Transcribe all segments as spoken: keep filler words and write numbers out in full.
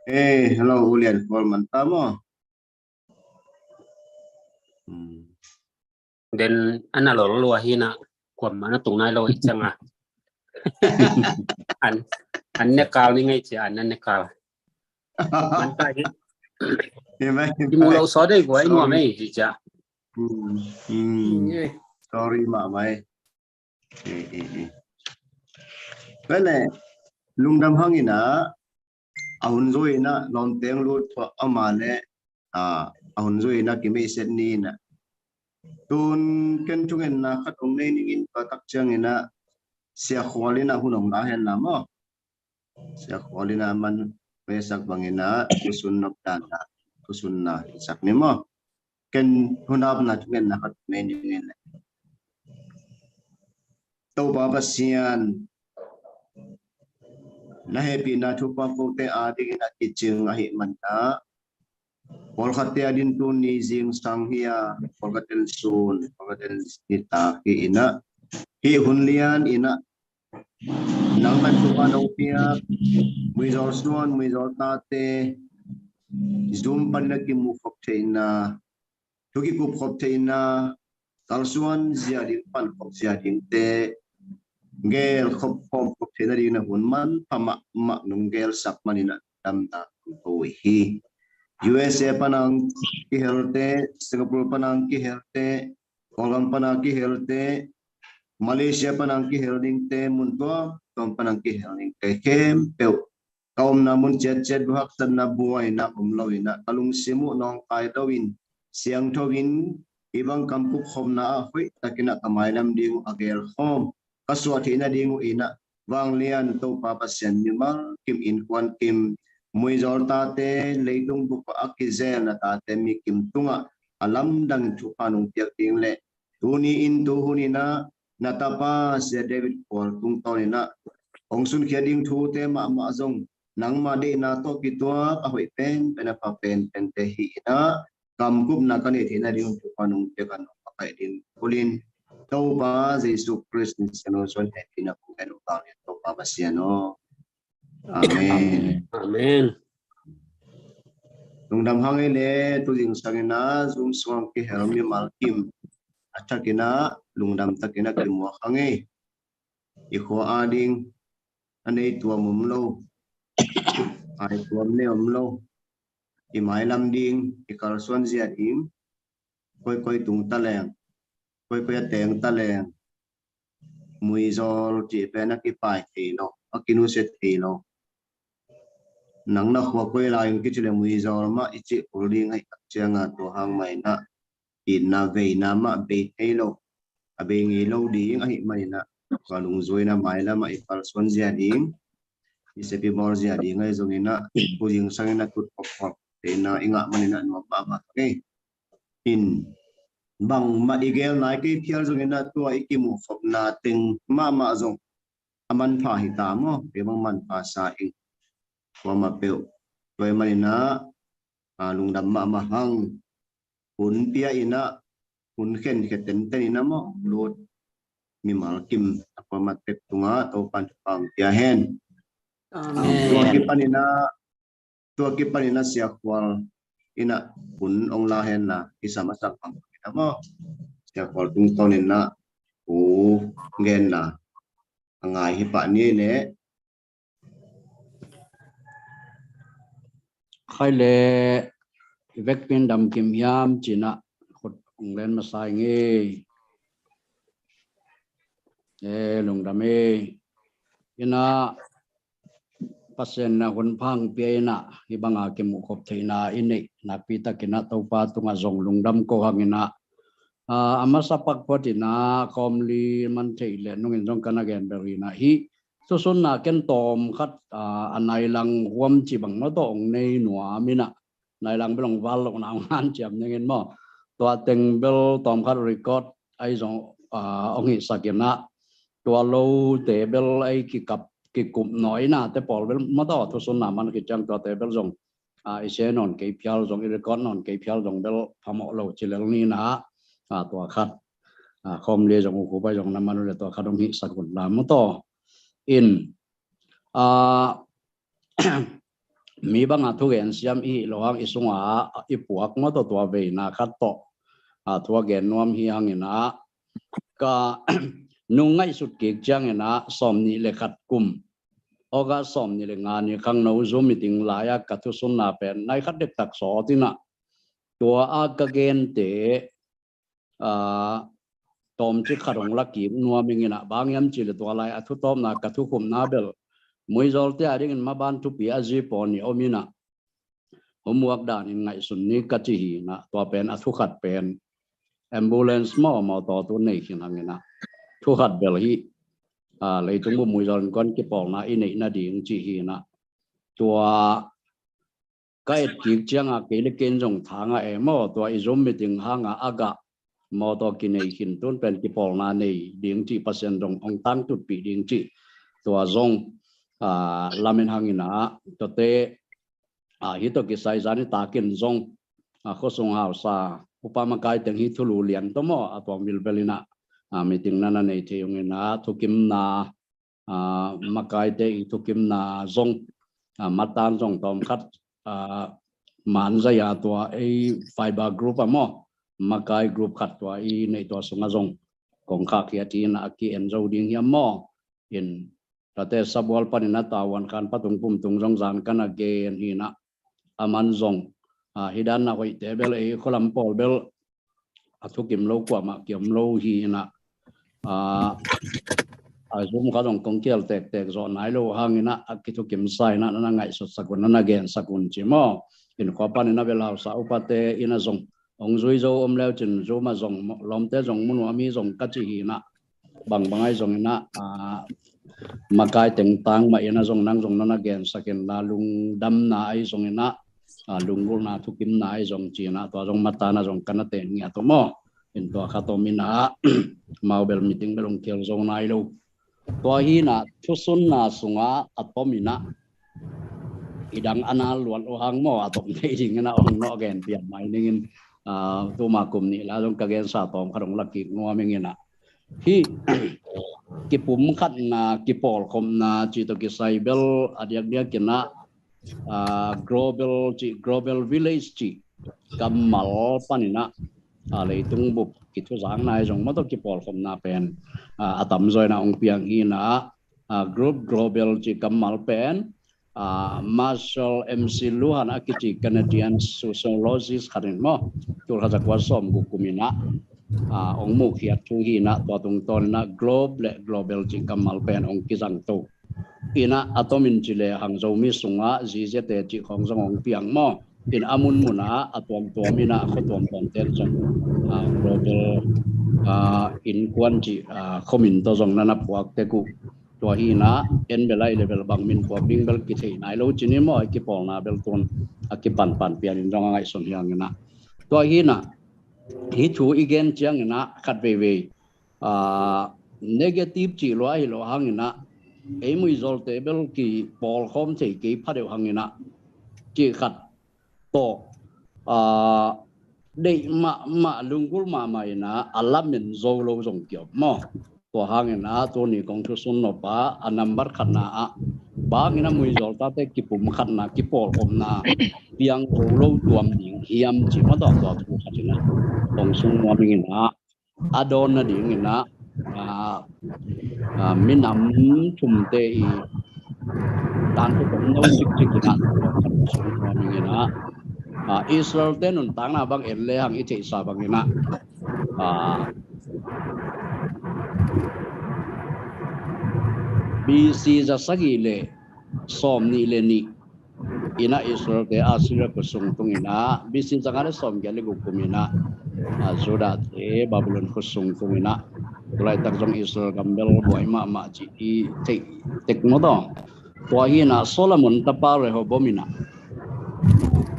Eh, hello, ulian call man ta maw? Hmm. Den ana lol lua hi na, kuam mana tung nai lo i changa. An, an ne kal ni ngai chia, an ne kal. Man ta hi. Hi mai, hi mai. Di mu lo so dei gua i nuam ei hi chia. Hmm, hmm. Sorry mah mai. Eh, eh, eh. Bele, lungdam hang ina, a hun zui ina, lawmteng lut tua ama le, a, a hun zui ina, kimei set ni ina. Tun ken thungenna khat ong nei ning in, tua tak ciang ina, Sia Khual ina hun ong la hen la maw. Sia Khual ina man vesak bang ina, tusun nop dan na, tusun na sak ni maw. Ken hun apna thungenna khat nei ning in. Topa Pasian, na hehpihna thupha kote a dingin a kicing ahih manin ah, pawlkhatte a din tuni zingsang hi a, pawlkhatten sun, pawlkhatten nitak hi ina, hih hun lian ina, nang pan thupha nong piak, muizawl suan, muizawl tate, Zoom panin a kimuh khop theihna, thu kikup khop theihna, kalsuan zia ding, pan khop zia dingte, gel khop khawm khop theihna ding na hun manpha mahmah nong gelsak manin ah damna kong ko uh hi. U S A pana kihelte, Singapore pana kihelte, Kawlgam pana kihelte, Malaysia pana kihel dingte, mun tuamtuam pana kihel dingte khempeuh ka omna mun ciatciat, haksatna, buaina om lo ina, ka lungsim uh nawngkai lo in, siangtho in, hih bang kamkup khopna ah hoih takin ah ka mailam ding uh a gelkhawm, ka suah theihna ding uh ina, vanglian Topa Pasian, mimal kim, innkuan kim, muizawl tate, leitung bup ah a kizelna tate, mi kim tungah a lamdang thupha nong piak ding le, tuni in tu hun ina, na tapa Sia David Khual tungtawn ina, hong sunkhia ding thute mahmah zong, nangma deihna tawh kituak a hoih penpen, a pha penpente hi ina, kamkupna ka nei theihna ding thupha nong piak a, nong pakaih ding ulin, Topa Jesu Khrist in Sia Khual suan hehpihna kong ngen uh, vanglian Topa Pasian aw. Amen. Amen. Lungdam hang ei le, tu zingsang ina Zoom sungah kihel mimal kim a thakin ah lungdam takin ah kimuak hang ei. I khua a ding a nei tuam om lo, ai tuam nei om lo, i mailam ding, i kalsuan zia ding, koikoi tung ta leng, koikoi a teng ta leng, muizawl cih pen a kipai thei lo, a kinusia thei lo. Nang na khua koi lai in kici le muizawl mah i cih kul ding ahih tak ciang a, tua hang mah ina itna veina mah bei thei lo, a bei ngei lo ding ahih manin ah, ka lungzuina mailam ah i kalsuan zia ding, i sep i bawl zia ding ahi zongin ah, tu zingsang ina kut khop khop theihna i ngah manin ah nuam mahmah ei. In bangmah i gel nai kei phial zongin ah, tua i kimuh khopna teng mahmah zong a manpha hi ta maw, kei bang manpha sa ing. Kuamah peuh tua ahih manin ah, a, lungdam mahmah hang. Hun pia ina, hun khenkhia tenten ina maw, lut mimal kim a kuamah tek tungah Topan thupha pia hen. Amen. Tua kipan ina, tua kipan ina Sia Khual ina hun ong la hen la, i sam a sak bang ina maw, Sia Khual tungtawn ina u genna a ngai hi pah ni le. Khai le, i vekpi in dam kim hiam ci-in ah khut ong len masa ing ei. E, lungdam ei. Ina Pasian in ah hun pha pia ina, hih banga kimuh khop theihna i neih nakpi takin ah Topa tungah zong lungdam ko hang ina, a, a masa pak phot ina, kawmli man theih le nungin zong ka na gen bel ina, hih thusunna ken tawm khat, a, a nai lang huam ci bang maw tawh ong nei nuam ina, nai lang bel ong val lohna ong hanciam ning in maw. Tua teng bel tawm khat record ahi zong, a, ong hihsak ina, tua lote bel ahi kikap kikup nawi ina te pawl bel maw tawh thusunna man khit ciang tuate bel zong, a, i share nawn kei phial zong, i record nawn kei phial zong bel phamawh lo ci lel ni ina, a, tua khat, a, kawmli zong, ukhup ahi zong na man uh le tua khat ong hihsak un la maw tawh. In, a, mi banga thugen siam i hih lo hang i sunga i puak maw tawh tua veina khat tawh a thu a gen nuam hi hangin ah ka nung ngaihsut kik ciangin ah sawm nih le khat kum August sawm nih le nga ni khangno Zoom meeting lai-a ka thusunna pen nai khat dektak sawt in ah tua a ka gente tawmcik khat hong la kik nuam ing in ah bang hiam cih le tua lai a thutawpna ka thukhupna bel muizawlte a dingin maban thupi a zi paw ni om in ah homework danin ngaihsun ni ka ci hi in ah tua pen a thukhat pen ambulance maw mawtaw tu nei khin hang in ah thukhat bel hi leitung bu muizawl innkuan kipawlna i neih nading ci hi in ah tua ka et kik cianga kei le kei in zong thanga e maw tua i Zoom meeting hanga a gah mawtaw kinei khin tun pen kipawlna nei ding cih Pasian zong hong tangtutpih ding cih tua zong lamen hang in ah tuate hi tawh kisai zan i takin zong khuasung hausa upa makai teng hi thulu lian tawh maw a tuang vilvel in ah meeting na na nei thei hong in ah thukimna makaite i thukimna zong matan zong tawm khat manzaya tua ei fiber group a maw makai group khat tua i neih tua sunga zong kong khahkhiat hi in a ki-en zo ding hiam maw in tate sabual panin a tawan khan patung pumtung zong zan kan a gen hi in ah aman zong hi dan na hoihte bel ei khualam pawl bel a thukim lo kuamah kiom lo hi in ah a Zoom kha zong kong kial tektek zawh nai lo hang in ah a kithukim sa in ah na na ngaihsutsak un na na gensak un ci maw in khua panin a bel hausa upate in ah zong hong zui zo om leu cin Zoom ah zong lawmte zong munuam hi zong ka ci hi in ah bangbang ai zong in ah makai teng tang mah in ah zong nang zong na na gensak in la lungdamna ai zong in ah lunggulhna thukimna ai zong ci in ah tua zong matan ah zong ka na ten ngiat uh maw in tua khat om in ah mau bel meeting bel hong kial zo nai lo tua hi in ah thusunna sunga a tom in ah i dang a na luat uh hang maw a tom thei ding in ah hong nawh gen pian mai ning in tuma kum nih la zong ka gensa tawm khat hong la kik nuam ing in ah hi kipum khatna kipawlkhopna cih tawh kisai bel a diakdiak in ah global cih global village cih kammal panin ah leitung bup kithuzakna hi zong maw tawh kipawlkhopna pen a tamzaw in ah hong piang hi in ah group global cih kammal pen Marshall M C Luhan a kici Canadian sociologist khat in maw tul khat za kua sawm guk kum in ah hong mukhiat thu hi in ah tua tungtawn in ah globe le global cih kammal pen hong kizang to in ah a tom in ci le hang Zomi sungah ziziate cih khawng zong hong piang maw in a munmun ah a tuamtuam in ah a khua tuamtuamte zong global innkuan cih khuamin tawh zong na na phuak tek uh tua hi in ah en bel ai le bel bang min phuak ding bel kitheih nai lo ci ni maw a kipawlna bel tun a kipanpan pian in zong a ngaihsun hi hang in ah tua hi in ah hi thu i gen ciang in ah khat veivei negative cih lua hi lo hang in ah ei muizawlte bel kipawlkhawm thei kei pha deuh hang in ah cih khat tawh deih mahmah lunggulh mahmah in ah a lamen zo lo zong kiom maw tua hang in ah tuni kong thusun nop ah a nambat khatna ah bang in ah muizawl tate kipum khatna kipawlkhopna piang zo lo tuam ding hiam ci maw tua tua thu khat in ah kong sung nuam ing in ah a dawn nading in ah minam thumte i dan thu kong no cikcik in ah kong sung nuam ing in ah Israel te nuntakna bang en le hang i theihsa bang in ah B C za sagih le sawm nih le nih in ah Israel te Assyria khuasung tung in ah B C za nga le sawm giat le guk kum in ah Judah te Babylon khuasung tung in ah tulaitak zong Israel gam bel buai mahmah cih i theih tek maw tawh tua hi in ah Solomon tapa Rehoboam in ah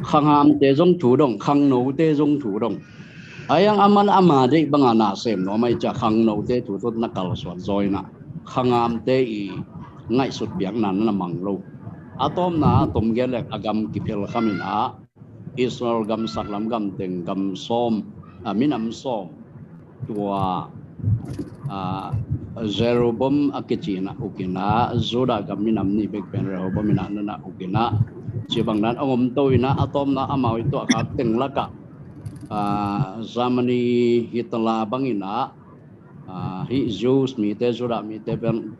khanghamte zong thu dong khangnote zong thu dong a hiang aman ama deih banga na sem nuam ai cia khangnote thu tut na kalsuan zaw in ah khanghamte i ngaihsut biakna na mang lo a tawmna a tom gelek a gam kiphel kham in ah Israel gam saklam gam teng gam sawm minam sawm tua Jeroboam a kici in ah uk in ah Judah gam minam nih bek pen Rehoboam in ah na na uk in ah Ci bang dan a om to in ah, a tawpna amau i tuah khak teng lakah, ah, Germany Hitler bangin ah, ah, hih Jews mite, Judah mite pen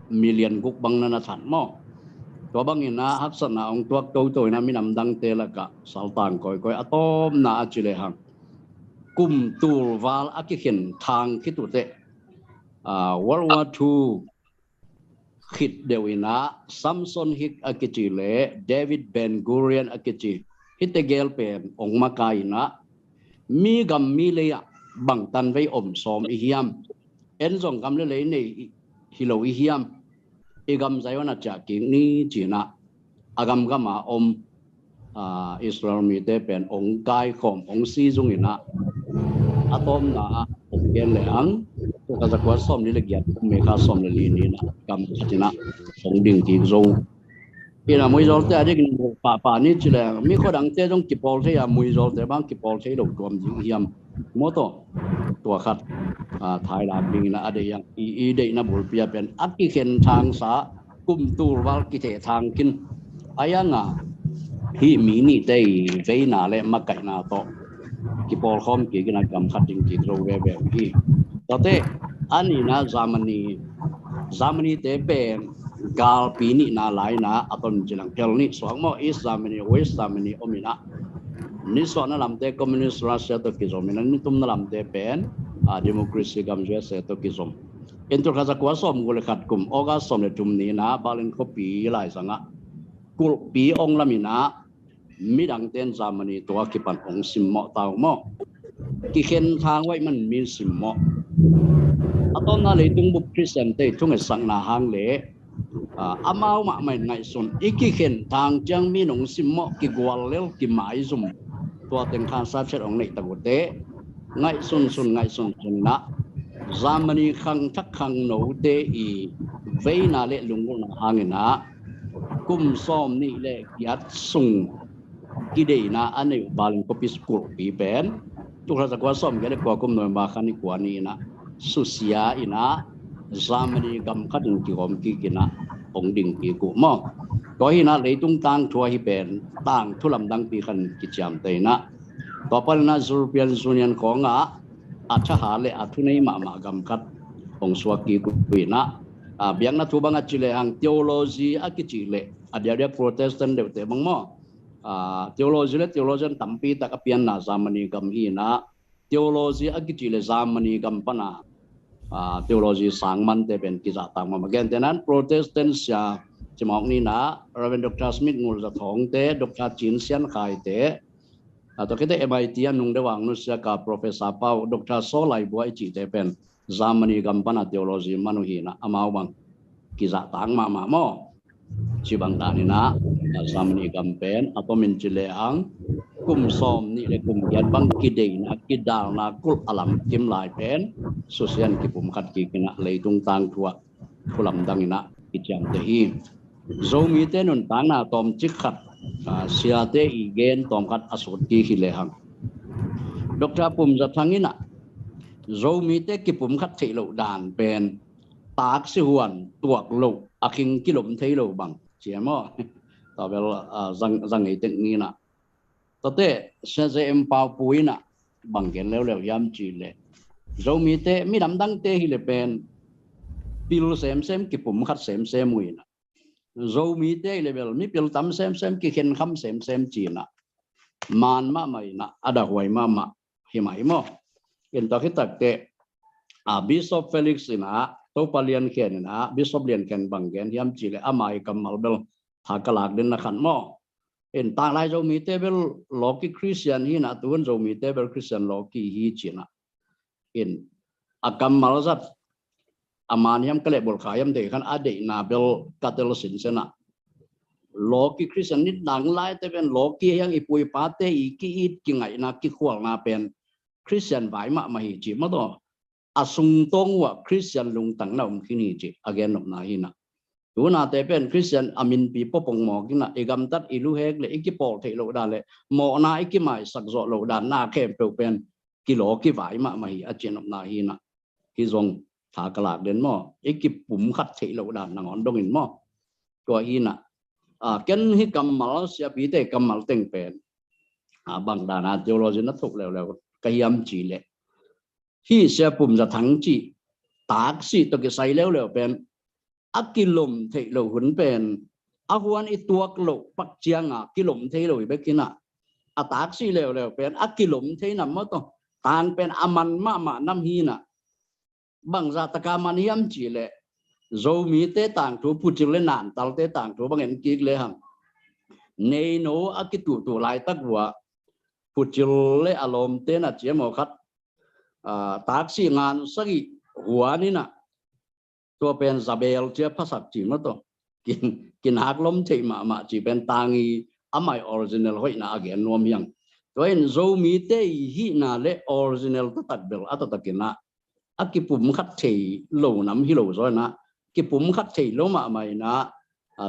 million guk bang na na that maw. Tua bangin ah haksatna hong tuak toto in ah minam dangte lakah saltang kawikawi. A tawpna a ci lehang kum tul val a kikhen thang khit uh teh, ah, World War Two khit deuh in ah Samson Hicks a kici le David Ben Gurion a kici, hihte gel pen hong makai in ah mi gam mi lei ah bangtan vei om sawm i hiam? En zong gam le lei nei hi lo i hiam? I gam Zion ah ciah kik ni ci in ah a gamgam a om, ah, Israel mite pen hong kaikhawm, hong si zung in ah, a tawpna ah hong gen lehang, tul khat za kua sawmli le giat, May kha sawm le li ni in ah gam khat in ah hong ding kik zo. In ah muizawlte a dikin pahpah ni ci lehang, mi khua dangte zong kipawl thei a, muizawlte bang kipawl thei lo tuam ding hiam? Maw taw, tua khat, ah, thailak ding in ah a deih a, i, i deihna bulpi ah pen a kikhen thangsa, kum tul val kitheh thang khin. A iang a hih mi nihte i veina le makaihna tawh kipawlkhawm kik in ah gam khat ding kik zo veve uh hi. Tua teh a nihna Germany, Germany te pen galpi nihna lai in ah a ton ci lehang phel nih suak maw, East Germany, West Germany om in ah, nisuahna lamte Communist Russia tawh kizom in ah, nitumna lamte pen, ah, democracy gam U S A tawh kizom. In tul khat za kua sawmguk le khat kum August sawm le thum ni in ah Berlin khuapi laizang ah kulhpi ong lam in ah midangte in Germany tua kipan hong simmawh ta uh maw. Kikhen thang uh ahih man mi in simmawh. A tawpna leitung bup Khristiante i thungetsakna hang le, ah, amau mahmah in ngaihsun, i kikhen thang ciang mi in hong simmawh, kigual lel, kimaizum, tua teng khansa thiat hong neih tak uh teh, ngaihsunsun ngaihsunsun in ah Germany khangthak khangnote i veina le lunggulhna hang in ah kum sawmnih le giat sung kideihna a neih uh Berlin khuapi kulhpi pen tul khat za kua sawmgiat le kua kum November kha ni kua ni in ah susia in ah Germany gam khat in kihawm kik in ah hong ding kik uh maw. Tua hi in ah leitung tangthu ahi pen tangthu lamdangpi khat in kiciamteh in ah, tua pan in ah European Union khawng ah a thahat le a thunei mahmah gam khat hong suak kik uh in ah, ah, biakna thu bang a ci lehang theology a kici le a diakdiak Protestant deuhte bang maw, ah, theology le theologian tampi tak a pianna Germany gam hi in ah, theology a kici le Germany gam pan a, ah, theology sang mante pen kizahtak mahmah. Gentehna in Protestant sia cimawk ni in ah Reverend Doctor Smith Ngul Za Thawng te, Doctor Cin Sian Khai te, ah, tua khit teh M I T a nung deuh a nusia ka Professor Pau, Doctor Saw Lai Bua i cihte pen Germany gam pan a theology man uh hi in ah amau bang kizahtak mahmah maw. Ci bang dan in ah, ah, Germany gam pen a tomin ci lehang kum sawmnih le kum giat bang kideihna kidalna kulh a lamkim lai pen susia in kipumkhat kik in ah leitung tangthu ah thu lamdang in ah kiciamteh hi. Zomite nuntakna tawmcik khat, ah, siate i gen tawmkhat a sut kik hi lehang, Doctor Pum Za Thang in ah Zomite kipumkhat theih loh dan pen taksi huan tuak loh, a khing kilom thei lo bang ci a maw. Tua bel, ah, zang, zang ngei tek ni in ah. Tua teh Sia Ze Em Pau Pu in ah bang gen leuleu hiam cih leh, Zomite mi lamdangte hi le pen pil semsem, kipumkhat semsem uh in ah, Zomite hi le bel mipil tam semsem, kikhenkham semsem ci in ah, man mahmah in ah, a dahhuai mahmah hi mah hi maw. In tua khit tak teh, ah, Bishop Felix in ah, Topa Lian Khen in ah, Bishop Lian Khen bang gen hiam cih leh ama i kammal bel tha ka lak den na khan maw. In tanglai Zomite bel lawki Christian hi in ah, tuhun Zomite bel Christian lawki hi ci in ah. In a kammal zat a man hiam ka leh bol kha hiam deih khan a deihna bel ka tel sinsen ah, lawki Christian nidang laite pen lawki hiang i pu i pate i ki-it kingaihna kikhualna pen Christian vai mahmah hi ci maw taw. A sungtawng uh ah Christian lungtang na om khin hi ci a gen nopna hi in ah. Tunate pen Christian a minpi pawpong mawk in ah, i gamtat i luhek le i kipawl theih loh dan le mawhna i kimaisak zawh loh dan na khempeuh pen kilaw kivai mahmah hi a ci nopna hi in ah. Hih zong tha ka lak den maw, i kipumkhat theih loh dan nangawn dongin maw. Tua hi in ah, Ken hih kammal, siapite kammal teng pen bang dana theology na thuk leuleu ka hiam cih leh, hih Sia Pum Za Thang cih taksih tawh kisai leuleu pen a kilom theih loh hun pen a huan i tuak loh pak cianga kilom thei lo hi bek hi na, a taksih leuleu pen a kilom thei nam maw taw, tang pen a man mahmah nam hi na. Bangzah taka man hiam cih leh Zomite tangthu, Phucil le Nantalte tangthu bang en kik lehang, Neino a kituhtuh laitak uh ah Phucil le a lawmte na ciamaw khat taksih ngan sagih huan hi na, tua pen zabel cia phasak ci maw taw, kinak lom theih mahmah ci pen tang hi. Amah original hoihna a gen nuam hiang. Tua in Zomite i hihna le original taktak bel a taktak hi na, a kipumkhat thei lo nam hi lo zaw hi na, kipumkhat thei lo mahmah hi na,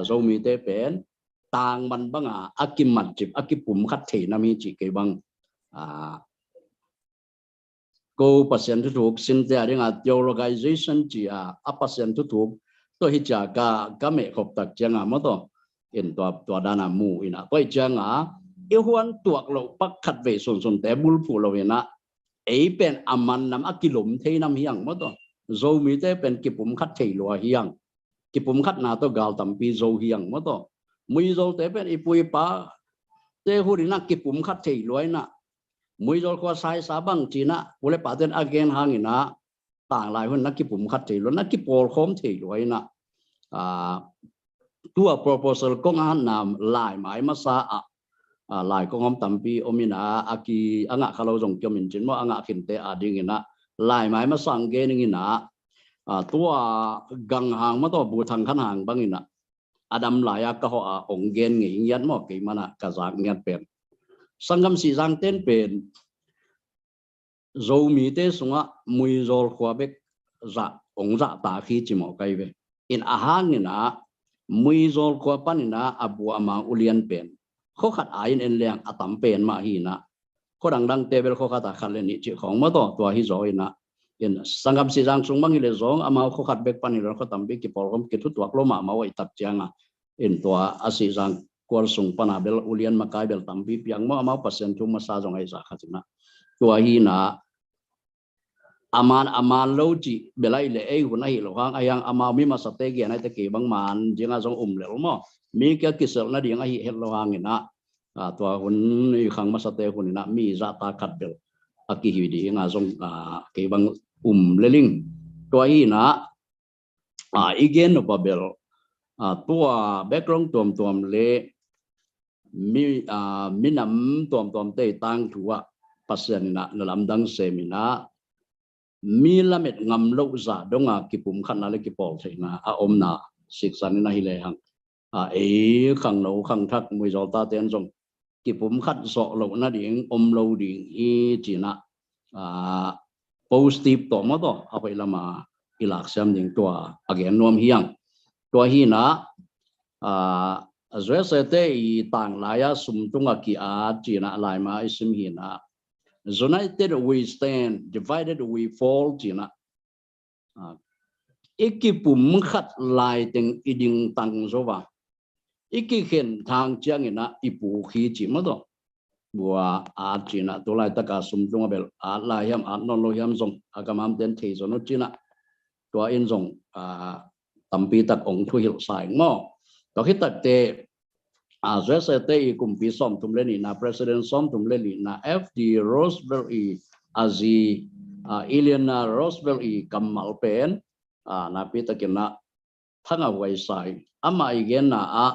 Zomite pen tang man banga a kimatcip, a kipumkhat thei nam hi cih kei bang ko Pasian thuthuk sinte a dinga theologization ci a, a Pasian thuthuk tawh hi cia ka mehkhop tak cianga maw taw, in tua dana mu hi na, tua hi cianga i huan tuak loh pak khatvei sunsunte bulphuh lo hi na, ei pen a man nam, a kilom thei nam hiang maw taw. Zomite pen kipumkhat thei lua hiang. Kipumkhatna tawh gal tampi zo hiang maw taw. Muizolte pen i pu i pate hun hi na kipumkhat thei lua hi na, Muizol khua saisa bang ci na pu le paten a gen hang hi na, tanglai hun na kipumkhat thei lua, na kipawlkhawm thei lua hi na. Tua proposal kong a hatna laimai masa ah laikong om tampi om hi na, a ki a ngah kha lo zong kiom in cin maw, a ngah khinte a ding hi na, laimai masa ang gen hi na, tua ganghang maw taw, buthang khanhang bang hi na, a dam lai-a ka hawh a ong gen ngei ngiat maw, kei mana ka zak ngiat pen, sanggam sihzangten pen Zomite sungah Muizawl khua bek zah ong zahtak hi ci mawh kai ve. In a hangin ah Muizawl khua panin ah a bu a mang ulian pen khua khat a in en leng a tam pen mah hi in ah, khua dangdangte bel khua khat a khat le nih cih khawng maw taw, tua hi zaw in ah. In sanggam sihzang sung bang hi le zong amau khua khat bek pan hi lo, khua tampi kipawlkhawm kithutuak lo mahmah uh a i tak ciang a, in tua a sihzang kual sung pan a bel ulian makai bel tampi piang maw, amau Pasian thu masa zong a i zah khat in ah. Tua hi in ah a man a man lo cih bel a i le ei hun ahi lo hang, a hiang amau mi masate gen a i te kei bang man ding a zong um lel maw, mi kia kiselh nading ahi het lo hang in ah, tua hun i khang masate hun in ah mi zahtak khat bel a kihi ding a zong kei bang um lel ing. Tua hi in ah i gen nop a bel tua background tuamtuam le mi, minam tuamtuamte i tangthu ah Pasian in ah na lamdang sem in ah mi lamet ngam loh zah dong a kipumkhatna le kipawltheihna a omna siksan in ahi le hang, ei khangno khangthak Muizawl tate in zong kipumkhat zawh loh nading om lo ding hi ci in ah, positive tawh maw taw, a hoih lam a i laksiam ding tua a gen nuam hi hang. Tua hi in ah, USA te i tanglai a sumtung a ki-at ci in ah laima i sim hi in ah, United we stand, divided we fall ci in ah, i kipumkhat laiteng i dingtang zo a, i kikhen thang ciang in ah i puk hi ci maw taw. Bua at ci in ah tu laitak a sumtung a bel at lai hiam at nawn lo hiam zong a gamhamte in thei zaw uh ci in ah, tua in zong tampi tak ong thuhilh sa ing maw. Tua khit tak teh USA te i kumpi sawmthum le nihna, President sawmthum le nihna F D Roosevelt i a zi Eleanor Roosevelt i kammal pen nakpi tak in ah thang a huai sa hi. Amah i genna ah,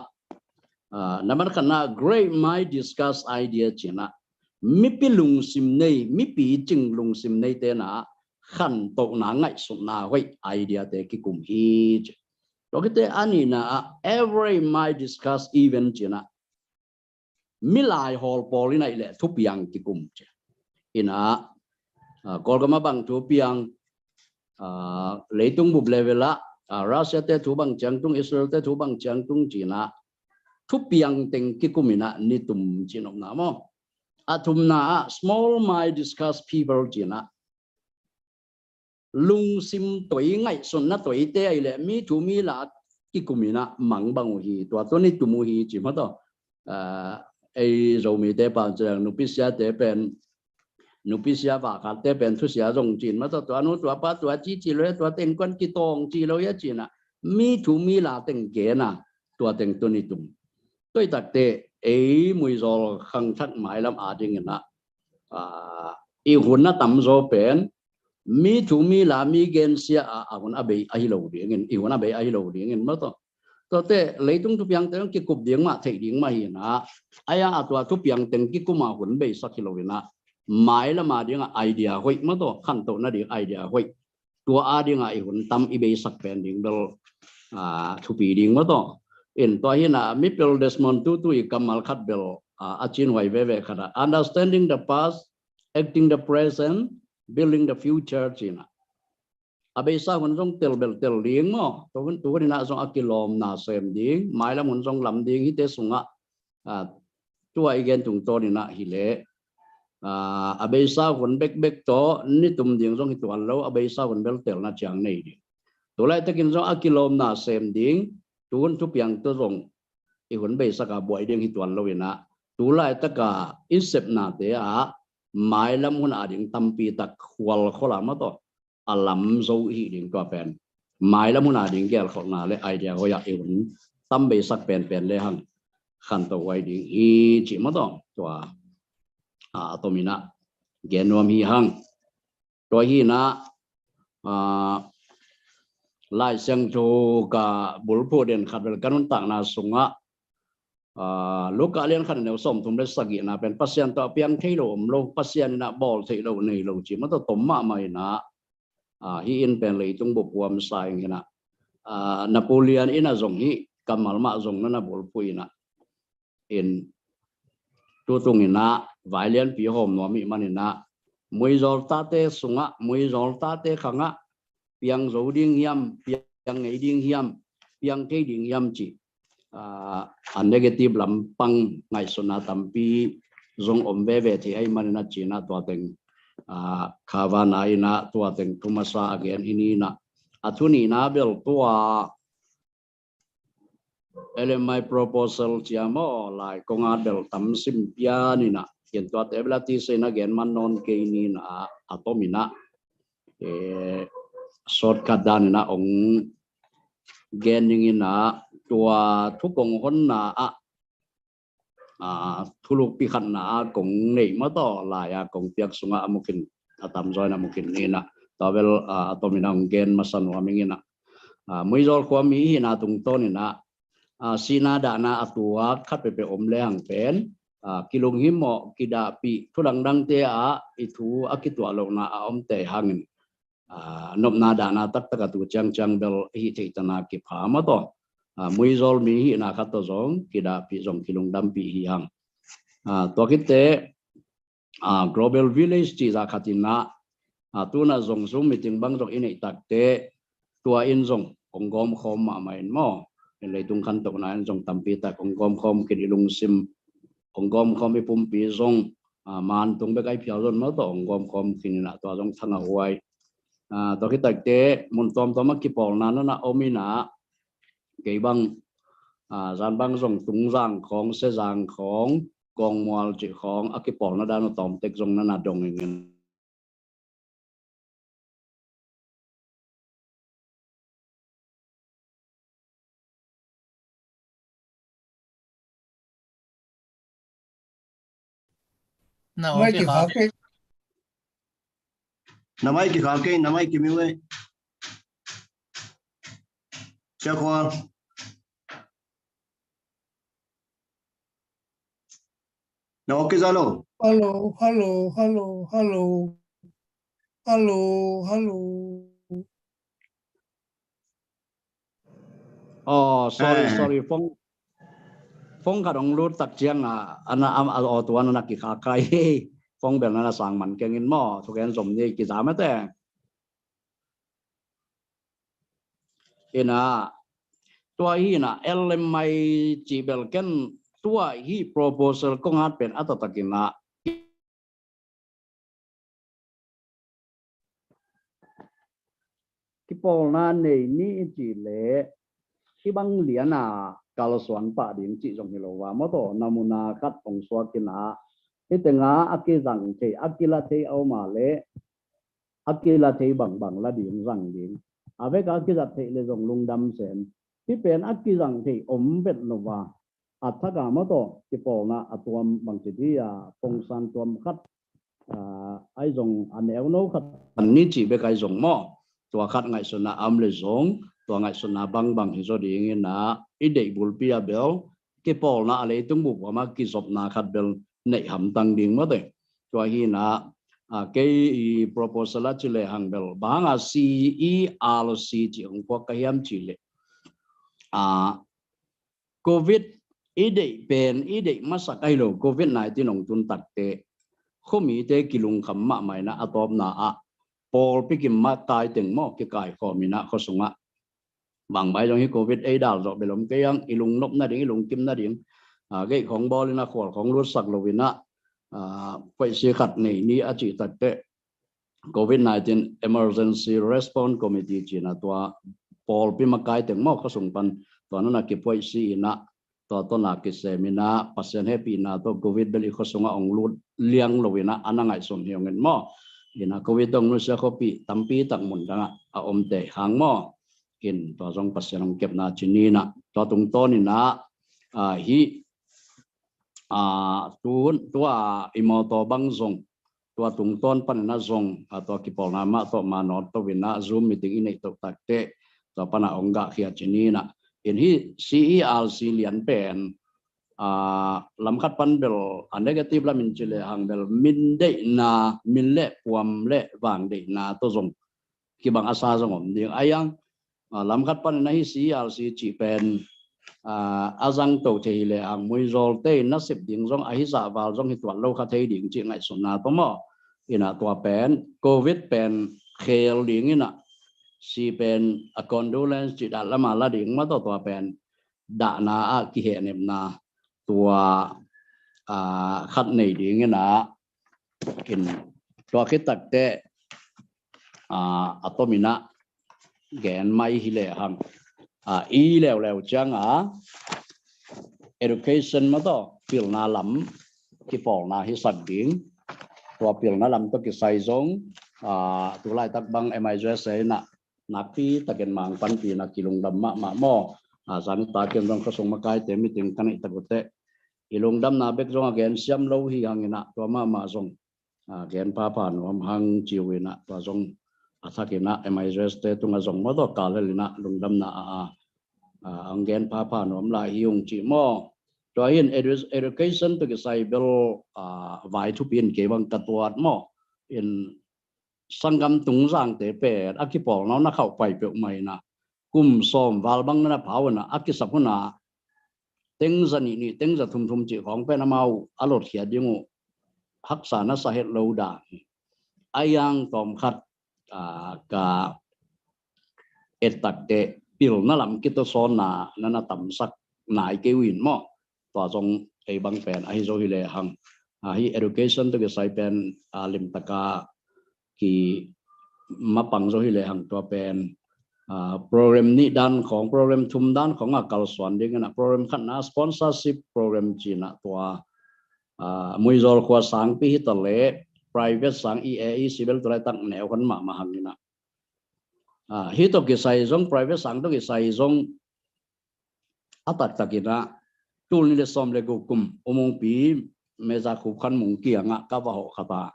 nambat khatna, great mind discuss idea ci in ah, mipi lungsim nei, mipi cing lungsim neite in ah khantohna ngaihsutna hoih idea te kikum hi ci. Tua khit teh a nihna ah, every mind discuss event ci in ah, milai hawl pawl in ah i le thupiang kikum ci. In ah, Kawlgam a bang thupiang, leitung bup level ah Russia te thu bang ciang tung, Israel te thu bang ciang tung ci in ah thupiang teng kikum in ah nitum ci nopna maw. A thumna ah small mind discuss people ci in ah, lungsim toi, ngaihsutna toite ahi le mi thu mi la kikum in ah mang bang uh hi, tua tuni tum uh hi ci mah tawh. Ah, ei Zomite pan ciang nupi siate pen, nupi sia vakhatte pen thusia zong cin mah tawh, tua nu tua pa tua ci ci lo, tua teng kuan kitawng ci lo ia cin ah, mi thu mi la teng gen a, tua teng tuni tum. Tua hi takte ei muizawl khangthak mailam adingin ah, ah, i hun a tamzaw pen mi thu mi la mi gensia a, a hun a bei ahi lo dingin, i hun a bei ahi lo dingin mah tawh. Tuate leitung thupiangte hong kikup ding mah, theih ding mah hi in ah, a ia a tua thupiang teng kikum a hun beisak hi lo in ah, mailam adingah idea hoih mah tawh, khantohna ding idea hoih, tua adingah i hun tam i beisak pen ding bel, ah, thupi ding mah tawh. In tua hi in ah mipil Desmond Tutu i kammal khat bel, ah, a cinhuai veve khat ah, "Understanding the past, acting the present, building the future," ci in ah. A beisa hun zong tel bel tel ding maw. Tu hun, tu hun in ah zong a kilawmna sem ding, mailam hun zong lam ding, hihte sungah, ah, tua i gen tungtawn in ah hi leh, ah, a beisa hun bekbek tawh nitum ding zong hi tuan lo, a beisa hun bel telna ciang nei ding. Tu laitakin zong a kilawmna sem ding, tu hun thupiang tawh zong i hun beisak a buai ding hi tuan lo in ah, tu laitaka i sepnate ah mailam hun ading tampi tak khualkholh a mah tawh a lam zo i hih ding tua pen, mailam hun ading gelkholhna le idea hoih ah i hun tam beisak penpen le hang khantohuai ding hi cih mah tawh tua, ah, a tom in ah gen nuam hi hang. Tua hi in ah, ah, Lai Siangtho ka bulphuh den khat bel ka nuntakna sungah, ah, Luka lian khat a neu sawmthum le sagihna pen Pasian tawh a piang thei lo om lo, Pasian in ah bawl theih lo nei lo cih mah tawh tom mahmah in ah, ah, hih in pen leitung bup huamsa ing in ah, ah, Napoleon in ah zong hih kammal mah zong na na bulphuh in ah, in tutung in ah vai lianpi hawm nuam ih man in ah, muizawl tate sungah, muizawl tate khangah piang zo ding hiam, piang ngei ding hiam, piang thei ding hiam cih, ah, a negative lampang ngaihsutna tampi zong om veve thei ahih man in ah ci in ah tua teng, ah, khavana in ah tua teng thu masa a gen hi ni in ah, a thu nihna bel tua L M I proposal cia maw, lai kong a bel tam sim pian in ah, gen tuate bel a ti se in ah gen man nawn kei ni in ah, a tom in ah, eh, shortcut dan in ah ong gen ning in ah, tua thu kong honna ah, ah, thuluk pi khatna ah kong neih mah tawh, lai a kong piak sungah a mukhin, a tamzaw in a mukhin ni in ah, tua bel, ah, a tom in ah ong gen masa nuam ing in ah, ah, muizawl khua mi hihna tungtawn in ah, ah, sihna dahna a tuak khat peuhpeuh om le hang pen, ah, kilunghimawh, kidahpih, thu dangdangte ah i thu a kituah lohna a omte hangin, ah, nopna dahna taktak a tu ciangciang bel i hih theih tana kipha mah tawh, ah, muizawl mi hihna khat tawh zong kidahpih zong kilungdampih hi hang. Ah, tua khitte, ah, Global Village cih zah khat in ah, ah, tu in ah zong Zoom meeting bang zong i neih takte, tua in zong ong gawmkhawm mahmah in maw, in leitung khantohna in zong tampi tak ong gawmkhawm khin i lungsim, ong gawmkhawm i pumpi zong, ah, man tung bek a i phial zon mah tawh ong gawmkhawm khin in ah tua zong thang a huai. Ah, tua khit takte mun tuamtuam a kipawlna na na om in ah, kei bang, ah, zan bang zong Tungzang khawng, Sezang khawng, Kawngmual cih khawng a kipawlna dan uh tawmtek zong na na dong ing in. Na mai kikha kei. Na mai kikha kei, na mai kimiu ei. Sia khua. Na ok kei za lo. Hello, hello, hello, hello. Hello, hello. Oh, sorry, eh, sorry. Phone, phone khat ong lut tak ciang a, ana am a, oh, tua na na kikha kei. Phone bel na na sang man keng in maw. Thugen zom ni kiza mate. Ina, tua hi ina, L M I ci bel ken tua hi proposal kong hat pen a taktak ina. Kipawlna nei ni i ci le, kibang lian a kalsuan pah ding cih zong hi lo a, maw taw, namuna khat hong suak in a, hih teng a a kizang thei, a kila thei a om a leh a kila thei bangbang la ding, zang ding. A vek a kizat theih leh zong lungdam sem. Hih pen a kizang thei om vet lo a, a thak a, maw taw, kipawlna a tuam, bangci dih a, pongsan tuam khat, a, ahi zong a neuno khat, pan ni cih bek ahi zong, maw, tua khat ngaihsutna a om leh zong, tua ngaihsutna bangbang hi zaw ding in a, i deih bulpi a bel kipawlna a leitung bup huam a kizopna khat bel neih hamtang ding, maw taw. Tua hi in a, a, kei i proposal a ci lehang bel, bang hang a C E R C cih hong phuak ka hiam cih leh, a, Covid i deih pen, i deih masak ahi lo, Covid nineteen hong tun tak teh, khuamite kilungkham mahmah in a, a tawpna ah pawlpi kim makai teng, maw, kikaikhawm in a, khua sung ah, bang bang zong hih Covid ei dal zawh bel om kei hang, i lungnop nading, i lungkim nading, a, gate khawng bawl in a, khual khawng lutsak lo in a, a, policy khat nei ni a cih tak teh, Covid nineteen Emergency Response Committee ci in a, tua pawlpi makai teng, maw, khua sung pan tua nana kipolicy in a, tua tawh na kisem in a, Pasian hehpihna tawh Covid bel i khua sung ah hong lut liang lo in a, a na ngaihsun hi hang in, maw. In a, Covid tawh hong nusia khuapi tampi tak mun dang ah a om teh hang, maw. In tua zong Pasian hong kepna ci ni in a, tua tungtawn in a, a, hih, a, tu, tua i mawtaw bang zong, tua tungtawn pan in a zong, a, tua kipawlna mah tawh ma nawt to in a, Zoom meeting i neih to tak teh, tua pan a hong gahkhia ci ni in a. In hih C E R C lian pen, a, lam khat pan bel, a, negative lam in ci lehang bel, min deihna, min leh puam leh vang deihna tawh zong kibang a sa zong om ding. Ahi hang, a, lam khat pan in a hih C E R C cih pen, a, a zang to thei hi lehang, muizawlte in nasep ding zong, a hih zah val zong hi tuan lo kha thei ding cih ngaihsutna tawh, maw. In a, tua pen, Covid pen khel ding in a, C pen, a, condolence cih dan lam a la ding, maw taw, tua pen dahna ah kihehnepna tua, a, khat nei ding in a, in tua khit tak teh, a, a tom in a gen mai hi lehang, a, i leuleu ciang a, education, maw taw, pilna lam kipawlna hisak ding, tua pilna lam tawh kisai zong, a, tu laitak bang M I Z S A in a nakpi takin mang panpihna kilungdam mahmah, maw. A, zan nitak in zong khua sung makaite meeting ka neih tak uh teh, i lungdamna bek zong a gen siam lo hi hang in a, tua mahmah zong, a, gen phapha nuam hang ci uh in a, tua zong a thak in a M I Z S te tung ah zong, maw taw, kal hel in a lungdamna a, a, a, hong gen phapha nuam lai hi ung ci, maw. Tua hi in edu-, education tawh kisai bel, a, vai thupi in kei bang ka tuat, maw. In sanggam tungzangte pen a kipawlna uh na khauh pai peuhmah in a, kum sawm val bang na pha uh in a, a kisap hun a teng za nih nih, teng za thum thum cih khawng pen amau a lotkhia ding uh haksa na sa het lo dan. Ahi hang tawm khat, a, ka et tak teh pilna lam kitawsawnna na na tamsak nai kei uh in, maw. Tua zong ei bang pen ahi zo hi lehang, a, hih education tawh kisai pen, a, limtak a ki mapang zo hi lehang, tua pen, a, program nih dan khawng, program thum dan khawng a kalsuan ding in a, program khatna sponsorship program ci in a, tua, a, muizawl khua sangpi hi ta leh private sang, i A E C bel tu laitak neu khan mahmah hang in a, a, hih tawh kisai zong, private sang tawh kisai zong, a taktak in a, tul nih le sawm le guk kum U Mungpi Meza Khup Khan Mung kiang ah ka va hawh khat a,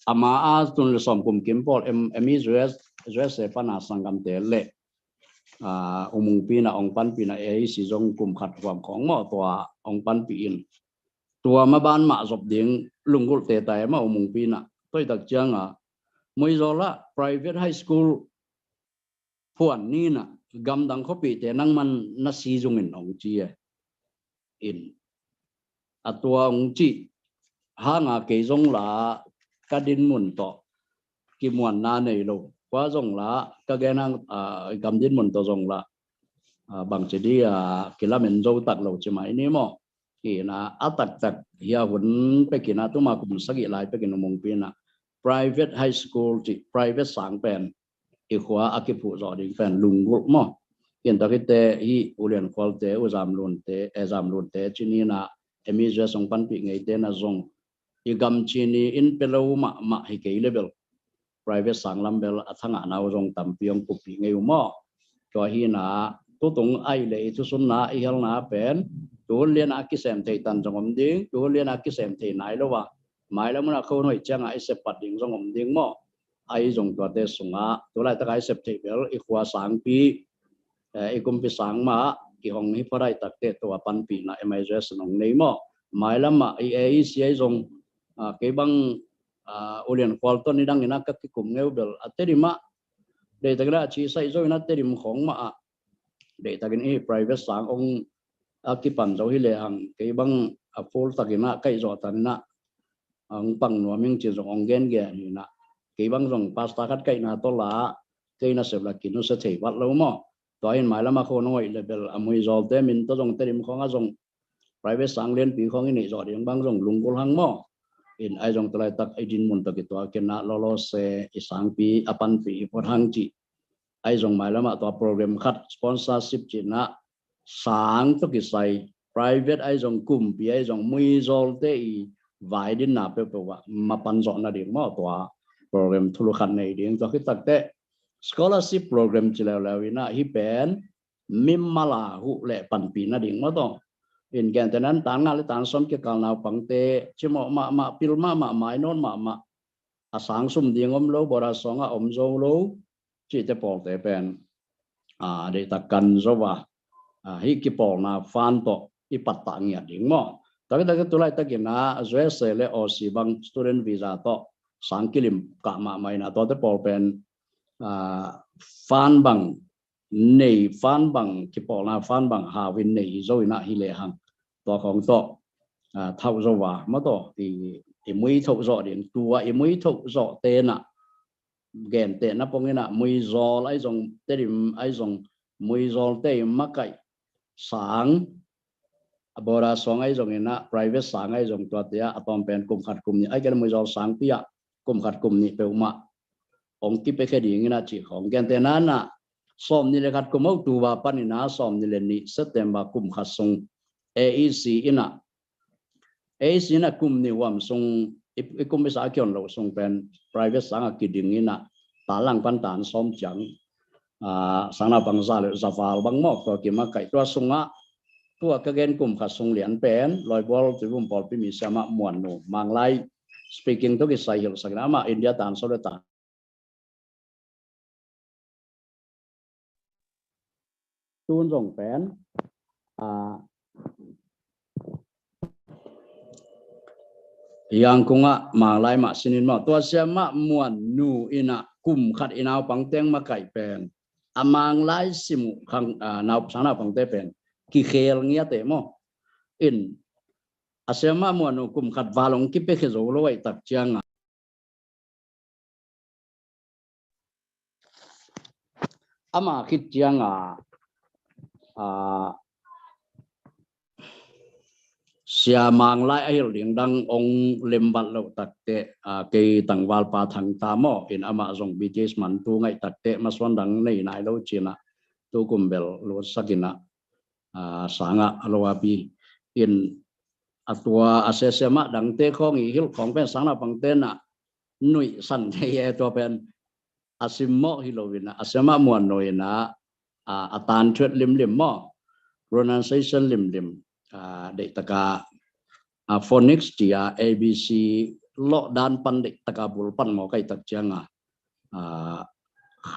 ama a tul nih le sawm kum kim pawl M-, M I Z S, Z S A pan a sanggamte leh, a, U Mungpi in a hong panpih in a, A E C zong kum khat huam khawng, maw, tua hong panpih in, tua maban mah zop ding lunggulh tei ta e, maw, U Mungpi in a. Tua hi tak ciang a, muizawl ah private high school phuan ni in a, gamdang khuapite nangman na si zung in, hong ci e. In, a, tua hong cih hang a kei zong la ka dinmun tawh kimuanna nei lo. Kua zong la ka gen hang, a, gam dinmun tawh zong la, a, bangci dih a kilamen zo tak lo ci mai ni, maw. Hi in a, a taktak hi a, hun pek in a, tuma kum sagih lai pek in U Mungpi in a private high school cih, private sang pen i khua a kiphuh zawh ding pen lunggulh, maw. Ken takite hi, U Lian Khualte, U Zam Lunte, eh, Zam Lunte cih ni-in ah M E J S hong panpih ngeite na zong i gam cih ni in pia lo mahmah hi kei leh bel private sang lam bel a thangahna uh zong tampi hong kuppih ngei uh maw. Tua hi-in ah tutung ahih leh i thusunna i helna pen tu hun lian a kisem thei tan zong om ding, tu hun lian a kisem thei nai lo a mailam hun a khuahoih ciangah i sep pat ding zong om ding maw. Ahi zong tuate sungah tu laitak a i sep theih bel i khua sangpi, eh, i kumpi sang mah kihong hi phot ahih takteh tua panpihna M E J S in hong nei maw. Mailam ah i A E C ahi zong, ah, kei bang, ah, U Lian Khual tawh nidang in ah ka kikum ngei uh bel a Tedim ah, deihtakin ah a cisai zo in ah Tedim khawng mah ah deihtakin i private sang hong a kipan zo hi lehang kei bang a full takin ah kaih zawh tan in ah hong pang nuam ing ci-in zong hong gengen hi-in ah, kei bang zong pastor khat kaihna tawh la kei nasep la kinusia thei vat lo maw. Tua hi-in mailam a khuahoih leh bel a muizawlte min tawh zong Tedim khawng ah zong private sang lianpi khawng i neih zawh ding bang zong lunggulh hang maw. In ahi zong tu laitak i dinmun tawh kituak in ah lawlawse i sangpi a panpih hi phot hang cih. Ahi zong mailam ah tua program khat sponsorship cih in ah sang tawh kisai private ahi zong kumpi ahi zong muizawlte i vaidinna peuhpeuh ah mapan zawh nading maw tua program thulu khat nei ding. Tua khit takteh scholarship program ci leuleu in ah hih pen mimal a huh leh panpih nading maw tawh. In gentehna in tan nga leh tan sawm kikal naupangte cimawh mahmah, pil mahmah, mainawt mahmah, a sang sum ding om lo, boarder sawng ah om zo lo cihte pawlte pen, ah, deihtak kan zo a, ah, hih kipawlna fund tawh i pattah ngiat ding maw. Tua khit takteh tu laitakin ah U S A leh Aussie bang student visa tawh sang kilim kah mahmah in ah tuate pawl pen, ah, fund bang nei, fund bang, kipawlna fund bang hau in nei hi zo in ah hi lehang tua khawng tawh, ah, thauh zo a maw tawh i, i muithoh zawh ding. Tua i muithoh zawhte in ah gentehna pong in ah muizawl ahi zong, Tedim ahi zong, muizawlte i makaih sang, a boarder sawng ahi zong in ah private sang ahi zong tuate ah a tawm pen kum khat kum nih, ahih kei leh muizawl sangpi ah kum khat kum nih peuhmah hong kipiakhia ding in ah cih khawng. Gentehna in ah sawmnih leh khat kum October pan in ah sawmnih leh nih September kum khat sung A E C in ah, A E C in ah kum nih huam sung i, i kum i sa a kion loh sung pen private sang ah kiding in ah tan lang pan tan sawm ciang, ah, sang naupang za leh za val bang maw tua kimakaih. Tua sungah tua ka gen kum khat sung lian pen Lawibual Tuivum pawlpi mi Siamah Muan Nu, Manglai speaking tawh kisai hilhsak in ah amah India tan sawm leh tan tun zong pen, ah, Yangon ah Manglai mah sinin maw tua Siamah Muan Nu in ah kum khat i naupang teng makaih pen a Manglai sim uh khang, ah, nau, sang naupangte pen kikhel ngiat e maw. In a Siamah Muan Nu kum khat val hong kipiakhia zo lo ahih tak ciang a, ama khit ciang a, ah, Sia Manglai a hilh ding dang hong lembat loh takteh, ah, kei tangvalpa Thangta maw in amah zong B T S man tu ngaih takteh masuan dang nei nai lo ci-in ah tu kum bel lutsak in ah, ah, sang ah a lo a pi in a tua a Sia Siamah dangte khawng i hilh khawng pen sang naupangte in ah nuihsan thei e. Tua pen a simmawh hi lo in ah a Siamah Muan Nu in ah, ah, a tan thuat limlim maw, pronunciation limlim, ah, deihtak a, ah, phonics ci a A B C lawh dan pan deihtak a bul pan mawk ahih tak ciang a, ah,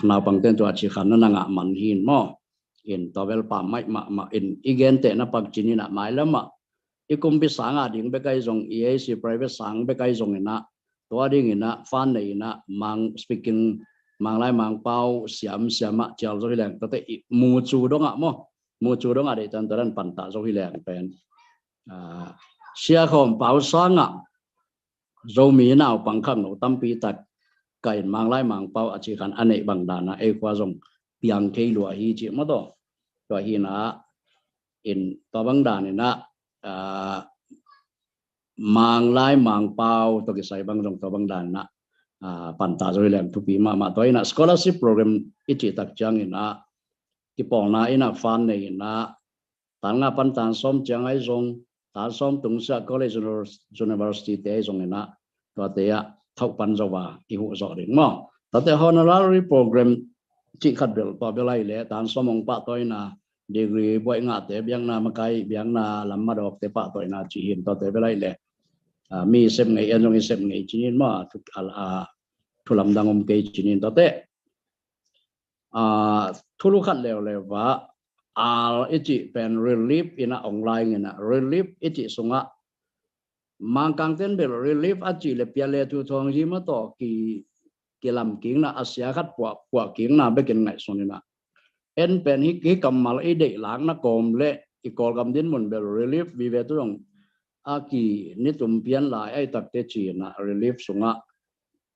naupangte in tua ci khan na na ngah man hi in maw. In tua bel pammaih mahmah in i gentehna pak ci-in ah mailam ah i kumpi sang a ding bek ahi zong, i A E C private sang bek ahi zong in ah tua ding in ah fund nei in ah Mang speaking, Manglai Mangpau siam siam ah cial zo hi leng tuate i mucu dong ah maw, mucu dong ah deihtan tua dan pantah zo hi leng pen, ah, Sia Khawm Pau sang ah Zomi naupang khangno tampi tak ka in Manglai Mangpau a ci khan a neih bang dan ah ei khua zong piang thei lua hi ci maw tawh. Tua hi in ah in tua bang dan in ah, ah, Manglai Mangpau tawh kisai bang zong tua bang dan in ah, ah, pantah zo hi leng thupi mahmah. Tua hi in ah scholarship program i cih tak ciang in ah kipawlna in ah fund nei in ah, tan nga pan tan sawm ciang ahi zong, tan sawm tung sia college, univers-, university te ahi zong in ah, tuate ah thauh pan zo a i huh zawh ding maw. Tuate honorary program cih khat bel, tua bel ahi leh tan sawm hong pahtawina, degree buaih ngahte biakna makai, biakna lam madawkte pahtawina cih hi in, tuate bel ahi leh, ah, mi sep ngei, en zong i sep ngei ci-in maw, thu, a, a, thu lamdang om kei ci-in tuate. Ah, thulu khat leuleu ah, al i cih pen relief in ah ong lai in ah, relief i cih sungah Mangkangten bel relief a cih leh piale thu thawng hi maw, tua ki, kilam kikna, a sia khat puah, puah kikna bekin ngaihsun in ah. En pen hih, hih kammal i deih lakna kawm leh i Kawlgam dinmun bel relief vive tu zong a ki nitum pian lai ahi takte ci-in ah relief sungah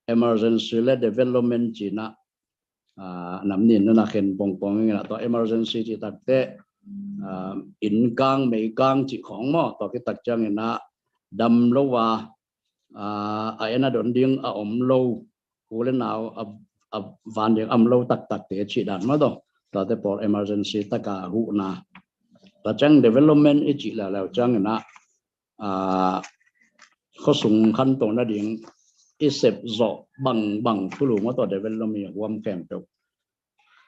emergency leh development ci-in ah, ah, nam nin nuna khen pongpong in ah, tua emergency cih takte, ah, inn kang, mei kang cih khawng maw, tua khit tak ciangin ah dam lo a, ah, a en a don ding a om lo, u leh nau a, a van ding a om lo taktakte cih dan maw, tua, tuate pawl emergency taka huhna. Tua ciang development i cih leuleu ciangin ah, ah, khuasung khanto nading i sep zawh bangbang thulu maw, tua development i huam khempeuh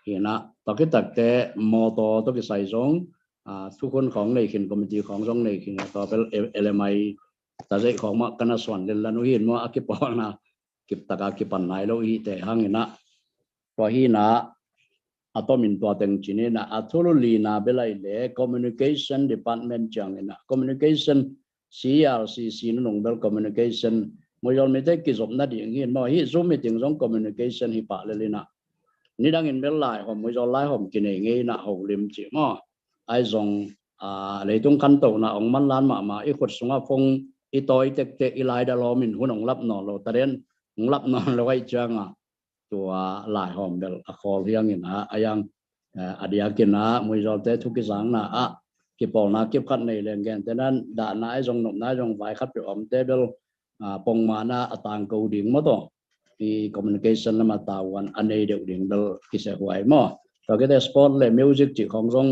hi in ah, tua khit takte mawtaw tawh kisai zong, ah, thukhun khawng nei khin, committee khawng zong nei khin, tua bel L M I tazeih khawng mah ka na suan lenlan uh hi in maw, a kipawlna kiptaka kipan nai lo i hihte hangin ah, tua hi in ah, a tomin tua teng ci-in ah, a thulu lina bel ahi leh communication department ciangin ah, communication, C R C C nunung bel communication, muizawl mite kizopna ding hi in maw, hih Zoom meeting zong communication hi pah lel in ah, nidangin bel laihawm, muizawl laihawm kinei ngei in ah holim cih maw. Ahi zong, ah, leitung khantohna ong manlan mahmah, i khut sungah phone i tawi tektek, i laidal hawmin hun ong lap nawn lo, taden ong lap nawn lo ahi ciangah, tua laihawm bel a khawl hi hangin ah, a yang, eh, a diakin ah muizawlte thu kizangna ah kipawlna kipkhat nei leng gentehna in dahna ahi zong, nopna ahi zong, vai khat peuh omte bel, ah, pongmawkna a tangko ding maw, tua i communication lam a tavuan a nei deuh ding bel kisia huai maw. Tua khit teh sport leh music cih khawng zong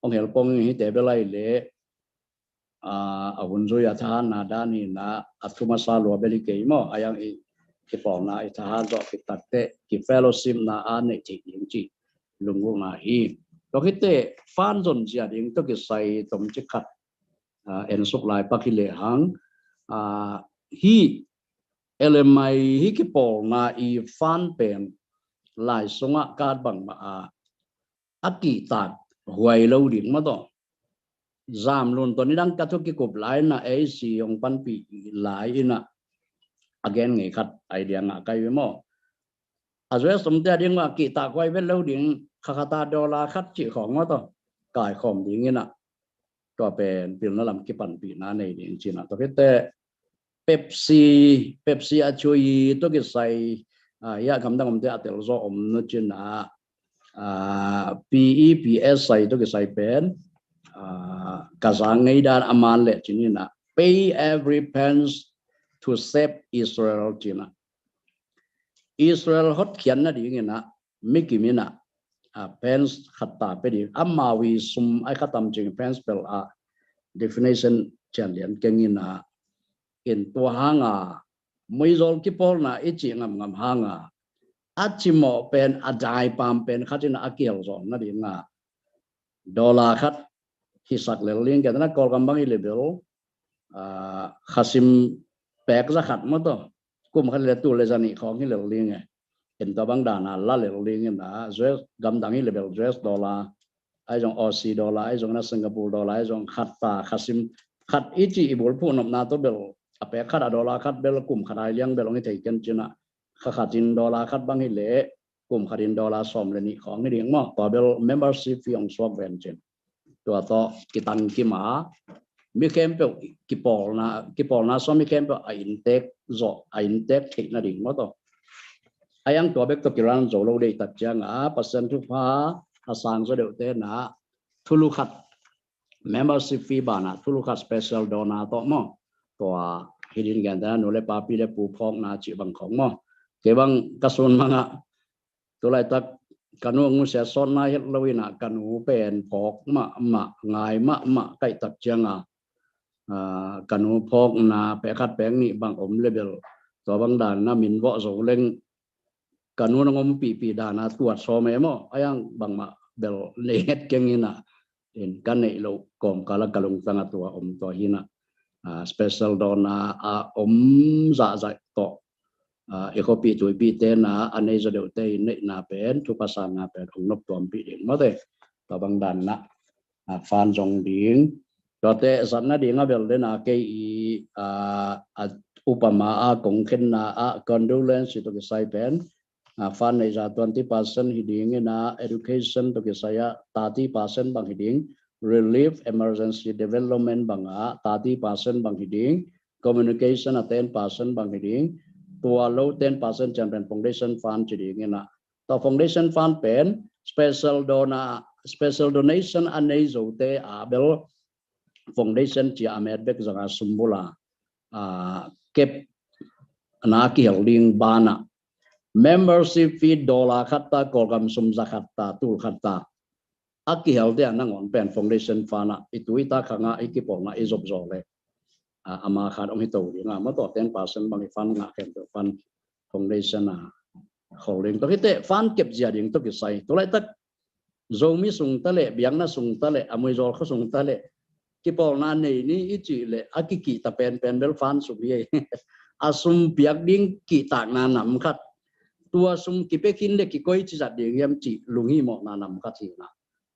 ong hel pong in, hihte bel ahi leh, ah, a hun zui a thahatna dan hi in ah, a thu masa lua bel hi kei maw, a yang i, kipawlna i thahat zawh khit takteh ki fellowshipna a neih theih ding cih lunggulhna hi. Tua khit teh fund zon zia ding tawh kisai tomcik khat, ah, ensuk lai pak hi lehang, ah, hih L M I hih kipawlna i fund pen lai sungah kat bangmah a, a kihtak huai lo ding maw, tua zamlun tawh nidang ka thu kikup lai in ah, A C hong panpih lai in ah, a gen ngei khat idea ngah ka hi ve maw. A U S omte a ding mah kihtak huai vet lo ding, kha khat a dollar khat cih khawng maw, tua kaikhawm ding in ah, tua pen pilna lam kipanpihna nei ding ci-in ah, tua khit teh Pepsi, Pepsi a cui tawh kisai, ah, hih a gamdang omte a tel zaw om na ci-in ah, ah, P E P S I tawh kisai pen, ah, ka zang ngei dan a man leh ci-in ah, "Pay every pence to save Israel," ci-in ah, Israel hotkhiatna ding in ah, mi kim in ah, ah, pence khat ta pe ding. Amau i sum a khatam cing pence bel a definition cian lian keng in ah, in tua hang a muizawl kipawlna i cih ngamngam hang a, a cimawh pen, a daipam pen khat in ah a kihel zawh nading a, dollar khat hisak lel ding, gentehna Kawlgam bang hi leh bel, ah, khasim pek za khat maw, tua kum khat leh tul leh za nih khawng hi lel ding e. En tua bang dan a la lel ding in ah, U S gamdang hi leh bel U S dollar, ahi zong Aussie dollar, ahi zong na Singapore dollar, ahi zong khat ta khasim khat i cih i bulphuh nopna tawh bel, a pek khat a dollar khat bel kum khat a hi liang bel hong hi thei ken ci-in ah, kha khat in dollar khat bang hi leh kum khat in dollar sawm leh nih khawng hi ding maw, tua bel membership fee hong suak ven ci-in. Tua tawh kitangkim a, mi khempeuh kipawlna, kipawlna sung mi khempeuh a inntek zawh, a inntek theih nading maw, tua. A yang tua bek tawh kiran zo lo deih tak ciang a, Pasian thupha a sang zaw deuhte in ah, thulu khat membership fee banah thulu khat special donor tawh maw, tua hi ding, gentehna nu leh pa, pi leh pu phawkna cih bang khawng maw. Kei bang ka sun bang ah, tu laitak ka nu a nusia sawtna het lo in ah ka nu pen phawk mahmah, ngai mahmah ka hih tak ciang a, ah, ka nu phawkna pek khat pek nih bang om leh bel tua bang dan in ah min vawh zo leng ka nu nong ompihpih dan a tuat sawm e maw, a hiang bangmah bel nei het keng in ah, in ka neih loh kawmkal ah ka lungtang a tua om tua hi in ah, ah, special donor a om zahzah tawh, ah, i khuapih tuipihte in ah a nei zaw deuhte in neihna pen thupha sanna pen hong nop tuampih ding maw te. Tua bang dan in ah, ah, fund zong ding. Tuate zatna ding a bel den a kei i, ah, a upama a kong khenna ah condolence tawh kisai pen, ah, fund neih zah twenty percent hi ding in ah, education tawh kisai ah thirty percent bang hi ding, relief emergency development bang ah thirty percent bang hi ding, communication ah ten percent bang hi ding, tua lo ten percent ciang pen foundation fund ci ding in ah. Tua foundation fund pen special donor, special donation a nei zote a bel foundation ci a met bek zong a sum bul a, ah, kep na kihel ding ban ah membership fee dollar khat ta, Kawlgam sum za khat ta, tul khat ta, a kihelte a nangawn pen foundation fund ah i tu i ta khang ah i kipawlna i zop zaw leh, ah, ama khat hong hi to ding a, maw tua ten percent bang i fund ngah khempeuh fund foundation a khol ding tawh hi teh, fund kep zia ding tawh kisai. Tu laitak Zomi sung ta leh, biakna sung ta leh, a muizawl khua sung ta leh, kipawlna nei ni i cih leh a kikihta penpen bel fund sum hi ei. A sum piak ding kihtakna nam khat, tua sum kipia khin leh kikoici zat ding hiam cih lunghimawhna nam khat hi in ah,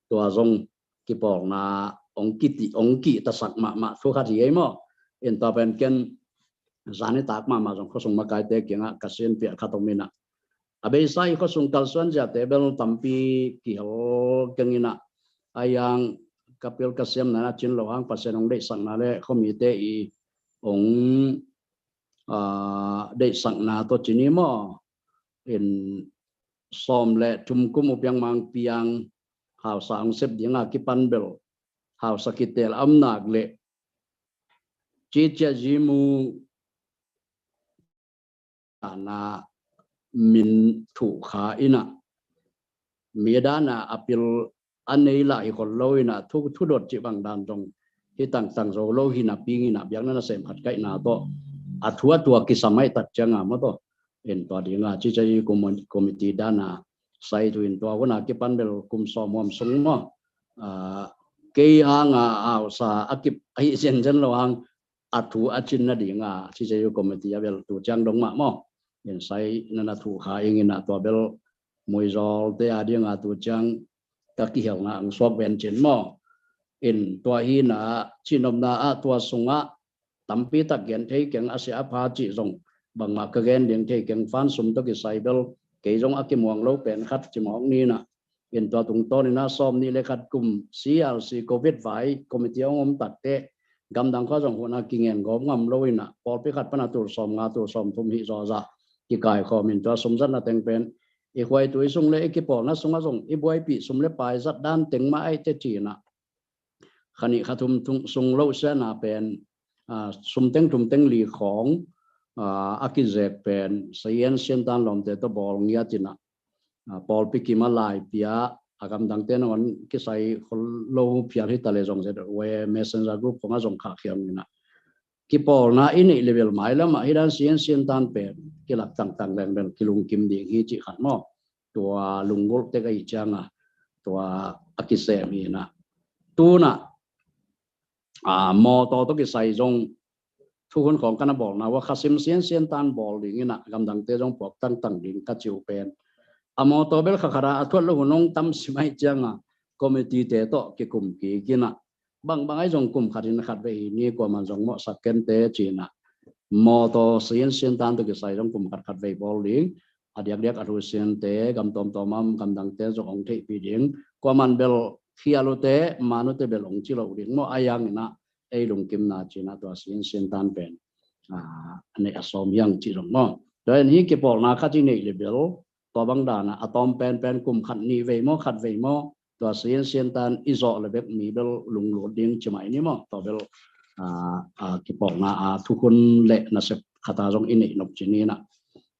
tua zong kipawlna hong kiti, hong kihtasak mahmah thu khat hi ei maw. In tua pen ken zan nitak mahmah zong khuasung makaite kiangah ka sinpiah khat om in ah, a beisa i khuasung kalsuan ziate bel tampi kihel keng in ah, a hiang ka pil ka siamna in ah cin lo hang Pasian hong deihsakna leh khuamite i hong, ah, deihsakna tawh ci ni maw, in sawm leh thum kum uh piang mang piang hausa hong sep ding a kipan bel hausa kiteel a om nak leh Cicia Zimu ana min thuh kha in ah, mi dan a a pil a nei lah hi khol lo in ah, thu, thudot cih bang dan zong hi tangtang zo lo hi napi in ah, biakna nasem khat kaihna tawh a thu a tua kisam ahih tak ciang a maw tua. In tua ding a Cicia Zimu committee dan a sai thu in tua hun a kipan bel kum sawm huam sung maw, ah, kei hang a hausa a kip ahi zenzen lo hang a thu a cin nading a Cicia Zimu committee a bel tu ciang dong mah maw. In sai na na thuh kha ing in ah, tua bel muizawlte a ding a tu ciang ka kihelna hong suak ven cin maw. In tua hi in ah, cihnopna ah tua sung ah tampi tak gen thei keng, a sia a pha cih zong bangmah ka gen ding thei keng, fund sum tawh kisai bel kei zong a kimuang lo pen khat ci mawk ni in ah. In tua tungtawn in ah sawm nih leh khat kum C R C covid vai committee hong om tak teh, gamdang khua zong hun a kingen gawp ngam lo in ah, pawlpi khat pan a tul sawm nga, tul sawm thum hih zawh zah kikaikhawm in, tua sum zatna teng pen i khuaitu i sung leh i kipawlna sung ah zong i buaipih sum leh pai zat dan teng mah ahih teh ci in ah, kha nih kha thum sung lo siana pen, ah, sum teng thum teng li khawng, ah, a kizek pen Sayan Siantan lawmte tawh bawl ngiat in ah, ah, pawlpi kim a lai pia, a gamdangte nangawn kisai khol lo phial hi ta leh zong Z W messenger group khawng ah zong khahkhia in ah, kipawlna i neih leh bel mailam ah hi dan Sayan Siantan pen kilak tangtang leng bel kilungkim ding hi cih khat maw. Tua lunggulh tek ahih ciang a tua a kisem hi in ah, tu in ah, ah, mawtaw tawh kisai zong thukhun khawng ka na bawlna uh a, khasim Sayan Siantan bawl ding in ah, gamdangte zong puak tangtang ding ka ci uh pen, a mawtaw bel kha khat a a thuat lo hun hong tam sim ahih ciang a, committee te tawh kikum kik in ah, bangbang ahi zong kum khat in khat vei hi ni, kuaman zong mawhsak ken teh ci in ah, mawtaw Sayan Siantan tawh kisai zong kum khat khat vei bawl ding. A diakdiak a thu siante, gam tawmtawm a om gamdangte zong hong theihpih ding. Kuaman bel khial uh teh, man uh teh bel hong ci lo ding maw, a hiang in ah ei lungkimna ci in ah tua Sayan Siantan pen, ah, a neih a sawm hi hang ci zong maw. Tua in hih kipawlna khat i neih leh bel tua bang dan a a tawm penpen kum khat nih vei maw, khat vei maw, tua Sayan Siantan i zawh leh bek mi bel lunglut ding ci mah i ni maw. Tua bel, ah, ah, kipawlna a thukhun leh nasep khat a zong i neih nop ci ni in ah.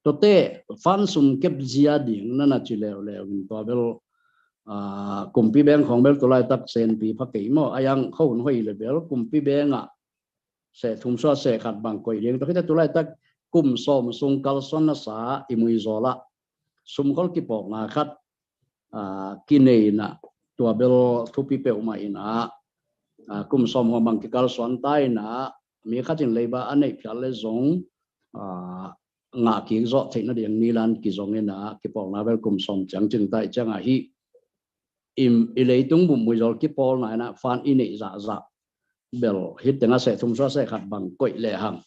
Tuate fan sum kep zia ding na na ci leuleu in tua bel, ah, Kumpi Bank khong bel tu laitak senpi pha kei maw, a yang kho hun hoih le bel Kumpi Bank ah seh thum sua seh khat bang koih ding. Tua khit teh tu laitak kum sawm sung kalsuan na sa i Muizawl ah sumkhol kipawlna khat, ah, kinei in ah, tua bel thupi peuhmah in ah, ah, kum sawm huam bang kikalsuan ta in ah, mi khat in leiba a neih phial le zong, ah, ngah kik zawh theih nading ni lan kizong in ah, kipawlna bel kum sawm ciang cing ta ih ciang ah hih i, i leitung bup Muizawl kipawlna in ah fan i neih zahzah bel hih teng ah seh thum sua seh khat bang koih lehang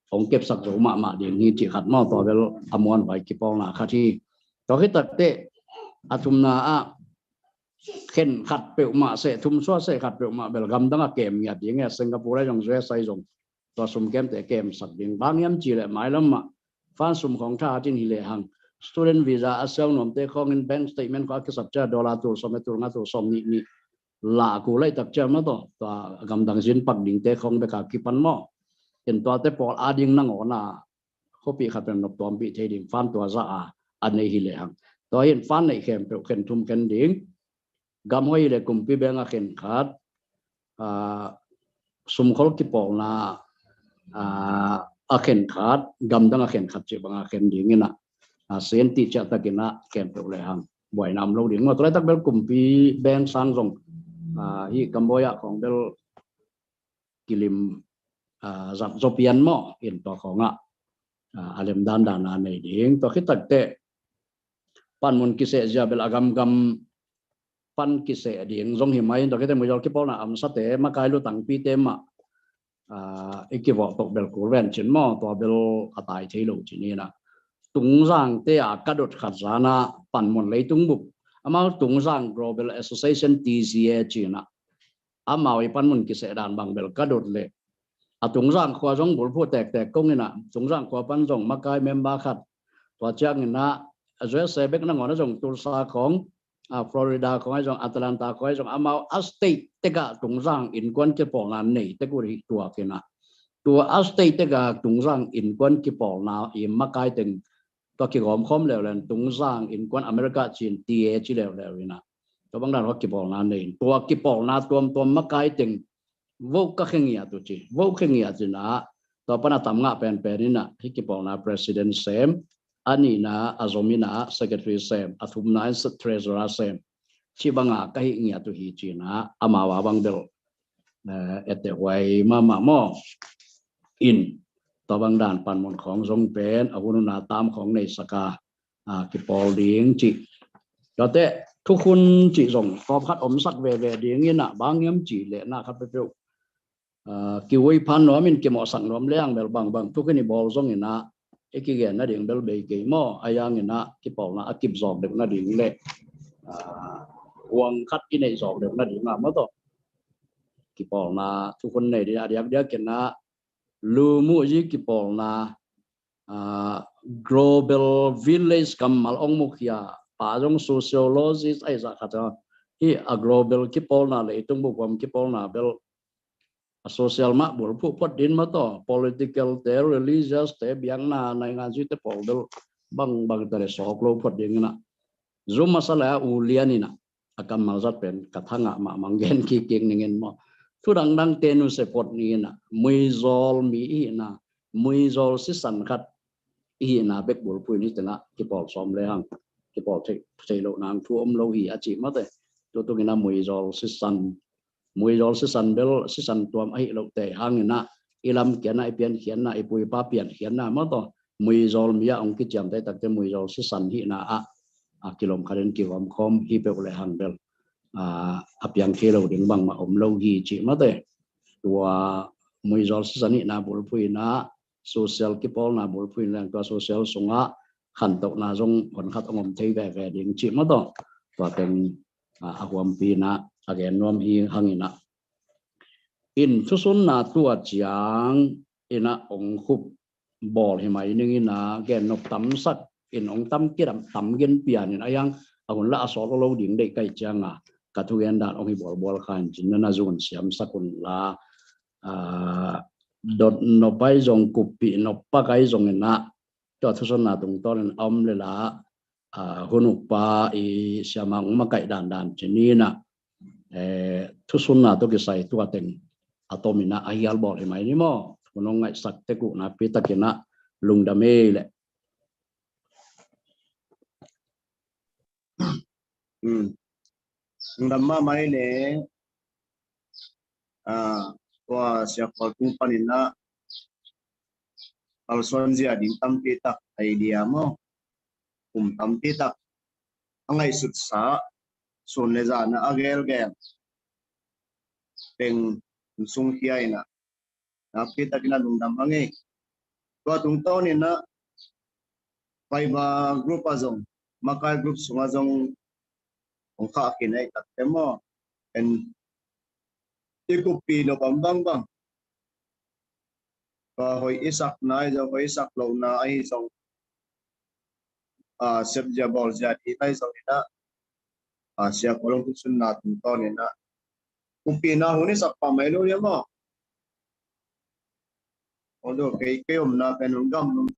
hong kepsak zo mahmah ding hi cih khat maw, tua bel a muanhuai kipawlna khat hi. Tua khit tak teh a thumna ah khen khat peuhmah, seh thum sua seh khat peuhmah bel gamdang a kem ngiat ding e, Singapore ahi zong, U S A ahi zong, tua sum kemte kemsak ding. Bang hiam cih leh mailam ah fan sum khong tha cin hi lehang student visa a siau nuamte khong in bank statement khong a kisap ciang dollar tul sawm le tul nga, tul sawm nih nih lah ku laih tak ciang maw, tua gamdang zin pak dingte khong bek a kipan maw. In tuate pawl a ding nangawn a khuapi khat pen nop tuampih thei ding fan tua zah a a nei hi lehang, tua hi in fan neih khempeuh khen thum khen ding. Gam hoih hi le Kumpi Bank a khen khat, ah, sumkhol kipawlna, ah, a khen khat, gamdang a khen khat cih bang a khen ding in ah, ah, sen tih ciah tak in ah khen peuh lehang buaina om lo ding maw. Tua laitak bel Kumpi Bank sang zong, ah, hih Cambodia khong bel kilim, ah, zat zaw pian maw, in tua khong ah, ah, a lem dandan a nei ding. Tua khit tak teh panmun kiseh zia bel a gamgam pan kiseh ding zong hi mai in, tua khit teh Muizawl kipawlna a omsate makai lutangpite mah, ah, i kivawh tok bel kul ven cin maw, tua bel a tai thei lo cin in ah. Tungzangte a ka dot khat zan ah panmun leitung bup, amau Tungzang Global Association, T Z A ci in ah, amau i panmun kiseh dan bang bel ka dot leh a Tungzang khua zong bulphuh tektek kong in ah, Tungzang khua pan zong makai member khat, tua ciang in ah U S A bek nangawn a zong Tulsa khong, ah, Florida khong ahi zong, Atlanta khong ahi zong, amau a state tek ah Tungzang innkuan kipawlna nei tek uh hi tuak in ah, tua a state tek ah Tungzang innkuan kipawlna i makai teng tua kigawm khawm leuleu in Tungzang innkuan America ci in T A ci leuleu in ah, tua bang dan khong kipawlna nei in, tua kipawlna tuamtuam makai teng vote ka khe ngiat uh ci, vote khe ngiat in ah, tua pan a tam ngah penpen in ah hih kipawlna president sem, a nihna a zom in ah secretary sem, a thumna in treasurer sem, ci bang a ka hih ngiat uh hi ci in ah, amau a bang bel, eh, etteh huai mahmah maw. In tua bang dan panmun khong zong pen a hun hun a tam khong neisak a, ah, kipawl ding cih. Tuate thukhun cih zong tawm khat omsak veve ding in ah, bang hiam cih leh na khat peuhpeuh, ah, kihuai phan nuam in kimawhsak nuam leng bel bangbang thukhun i bawl zong in ah, i kigen nading bel bei kei maw, a yang in ah kipawlna a kip zawk deuh nading leh, ah, huang khat i neih zawk deuh nading ah maw tawh kipawlna thukhun nei ding a diakdiak in ah, Lumuyi kipawlna, ah, Global Village kammal ong mukhia pa zong sociologist ahi zah khat a, hih a global kipawlna, leitung bup huam kipawlna bel a social mah bulphuh phot ding maw tawh, political te, religious te, biakna, naingan zui te pawl bel bangbang te le sawk lo phot ding in ah, zum masa lai a U Lian in ah a kammal zat pen ka thangah mahmah gen kikkik ning in maw. Thu dangdang te nusia phot ni in ah, Muizawl mi i hihna, Muizawl sisan khat i hihna bek bulphuh in hih teng ah kipawl sawm lehang kipawl thei, thei loh nang thu om lo hi a cih mate. Tutung in ah Muizawl sisan, Muizawl sisan bel sisan tuam ahi loh te hang in ah, i lamkhiatna, i piankhiatna, i pu i pa piankhiatna maw tawh, Muizawl mi ah ong kiciamteh tak teh Muizawl sisan hihna ah, a kilawm khat in kihawm khawm hi peuh lehang bel, ah, a piang thei lo ding bangmah om lo hi cih mate. Tua Muizawl sisan hihna bulphuh in ah, social kipawlna bulphuh in leng tua social sungah khantohna zong hon khat ong om thei veve ding cih maw tawh. Tua teng, ah, a huampi in ah a gen nuam hi hang in ah, in thusunna tua ciang in ah ong khup bawl hi mai ning in ah, gen nop tamsak in ong tam kidam tam gen pian in ah, a hiang a hun lah a sawt lo ding deih kai ciang a ka thugen dan ong hi bualbual kha in cin na na zun siamsak un la, ah, dot nop ahi zong, kuppih nop pak ahi zong in ah, Tua thusunna tungtawnin a om le la, a, hun ukpa i siama hong makaih dandan ci ni na, e, thusunna tawh kisai tua teng a tomin a hial bawl hi mai ni maw. Hun hong ngaihsak tek uh nakpi takin a lungdam ei leh. Lungdam mahmah ei leh. A, tua Sia Khual tung panin a kalsuan zia ding tampi tak idea maw, kum tampi tak a ngaihsutsa, sun le zan a gelgel teng sungkhia in a, nakpi takin a lungdam hang ei. Tua tungtawnin a Viber group ah zong, makai group sungah zong hong khah khin ei takte maw. En, i kumpi nop bangbang, tua hoih i sakna ahi zong, hoih i sak lohna ahi zong, a, sepzia bawlzia ding ahi zong in a, a, Sia Khual hong thusunna tungtawnin a, kumpina hun i sak pah mai lo hi maw. Although kei, kei omna pen hong gam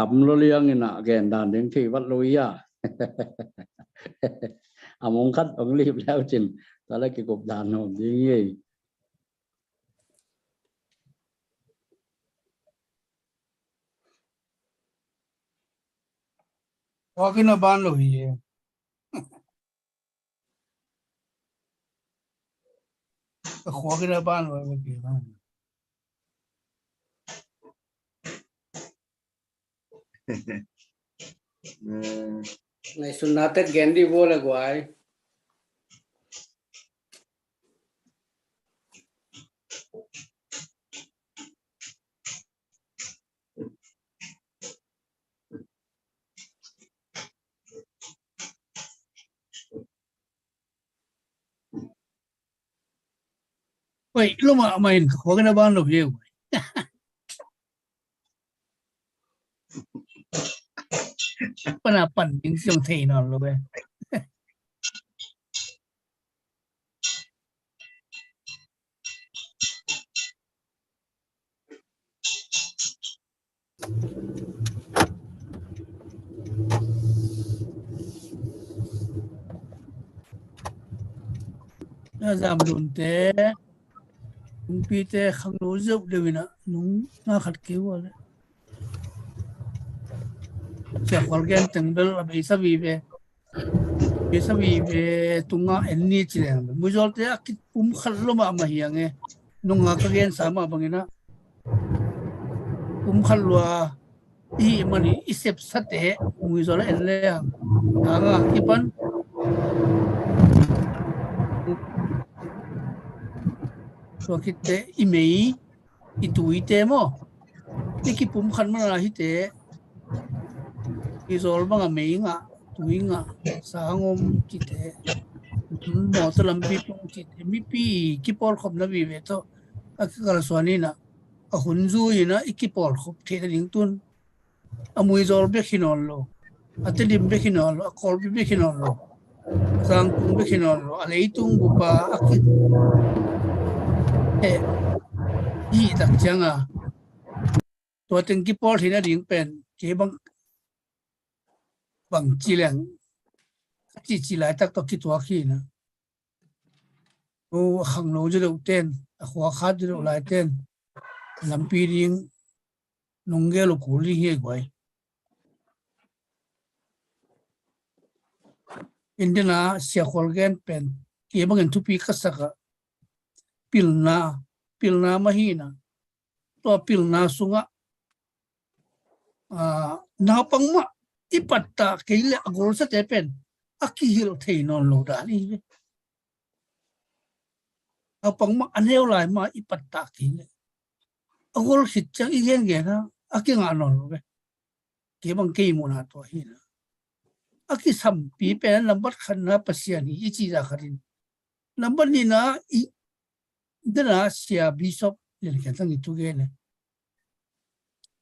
Tam lo liang in a gen dan ding thei vat lo ia. A mong khat ong lip leu cin, tua le kikup dan hom ding ei. Khuak in a ban lo hi e. Ka khuak in a ban lo hi e. Ngaihsutna tek gen dih vua le guai. Oi, lo mah mah in ka khuak in a ban lo hi e. Pana pan ding siang thei nawn lo ve. Na zam lunte, nungpite khangno zeuh deuh in a nung nga khat kei ua le. Sia Khual gen teng bel a beisa vive. Beisa vive tunga en ni ci leng. Muizawlte a kipum khat lo mahmah hi ang e. Nunga ka gensa mah bangin a pum khat lua i hih manin i sepsate muizawl a en le ang. Tanga kipan tua khitte i mei i tuite maw? I kipum khat mana hite, i zawl banga mei ngah, tui ngah, sang om cite, mawtaw lampi pong cite, mipi kipawlkhopna vive tawh a kikalsuan inah, a hun zui inah i kipawlkhop theihna ding tun a muizawl bek hi nawn lo, a Tedim bek hi nawn lo, a Kawlpi bek hi nawn lo, a Zangkung bek hi nawn lo, a leitung bupa a ki, eh, i hih tak cianga tua teng kipawl theihna ding pen kei bang, bang ci leng a cihcih laitak tawh kituak hi na. O, a khangno zi deuh ten, a khua khat zi deuh lai ten lampi ding nong gel uh kul ding hi guai. Indina siakhol gen pen kei bangin thupi ka sak ah, pilna, pilna mah hi na. Tua pilna sungah, ah, naupang mah i pattah kei le a golsate pen a kihilh thei nawn lo dan hi ve. Naupang mah a neu lai mah i pattah kei leh a gol khit ciang i gengen a, a kingah nawn lo ve. Kei bang kei muhna tua hi na. A kisampi pen nambat khatna Pasian hi i cih zah khat in, nambat nihna i dena sia Bishop Lian Khen Thang i thugen e.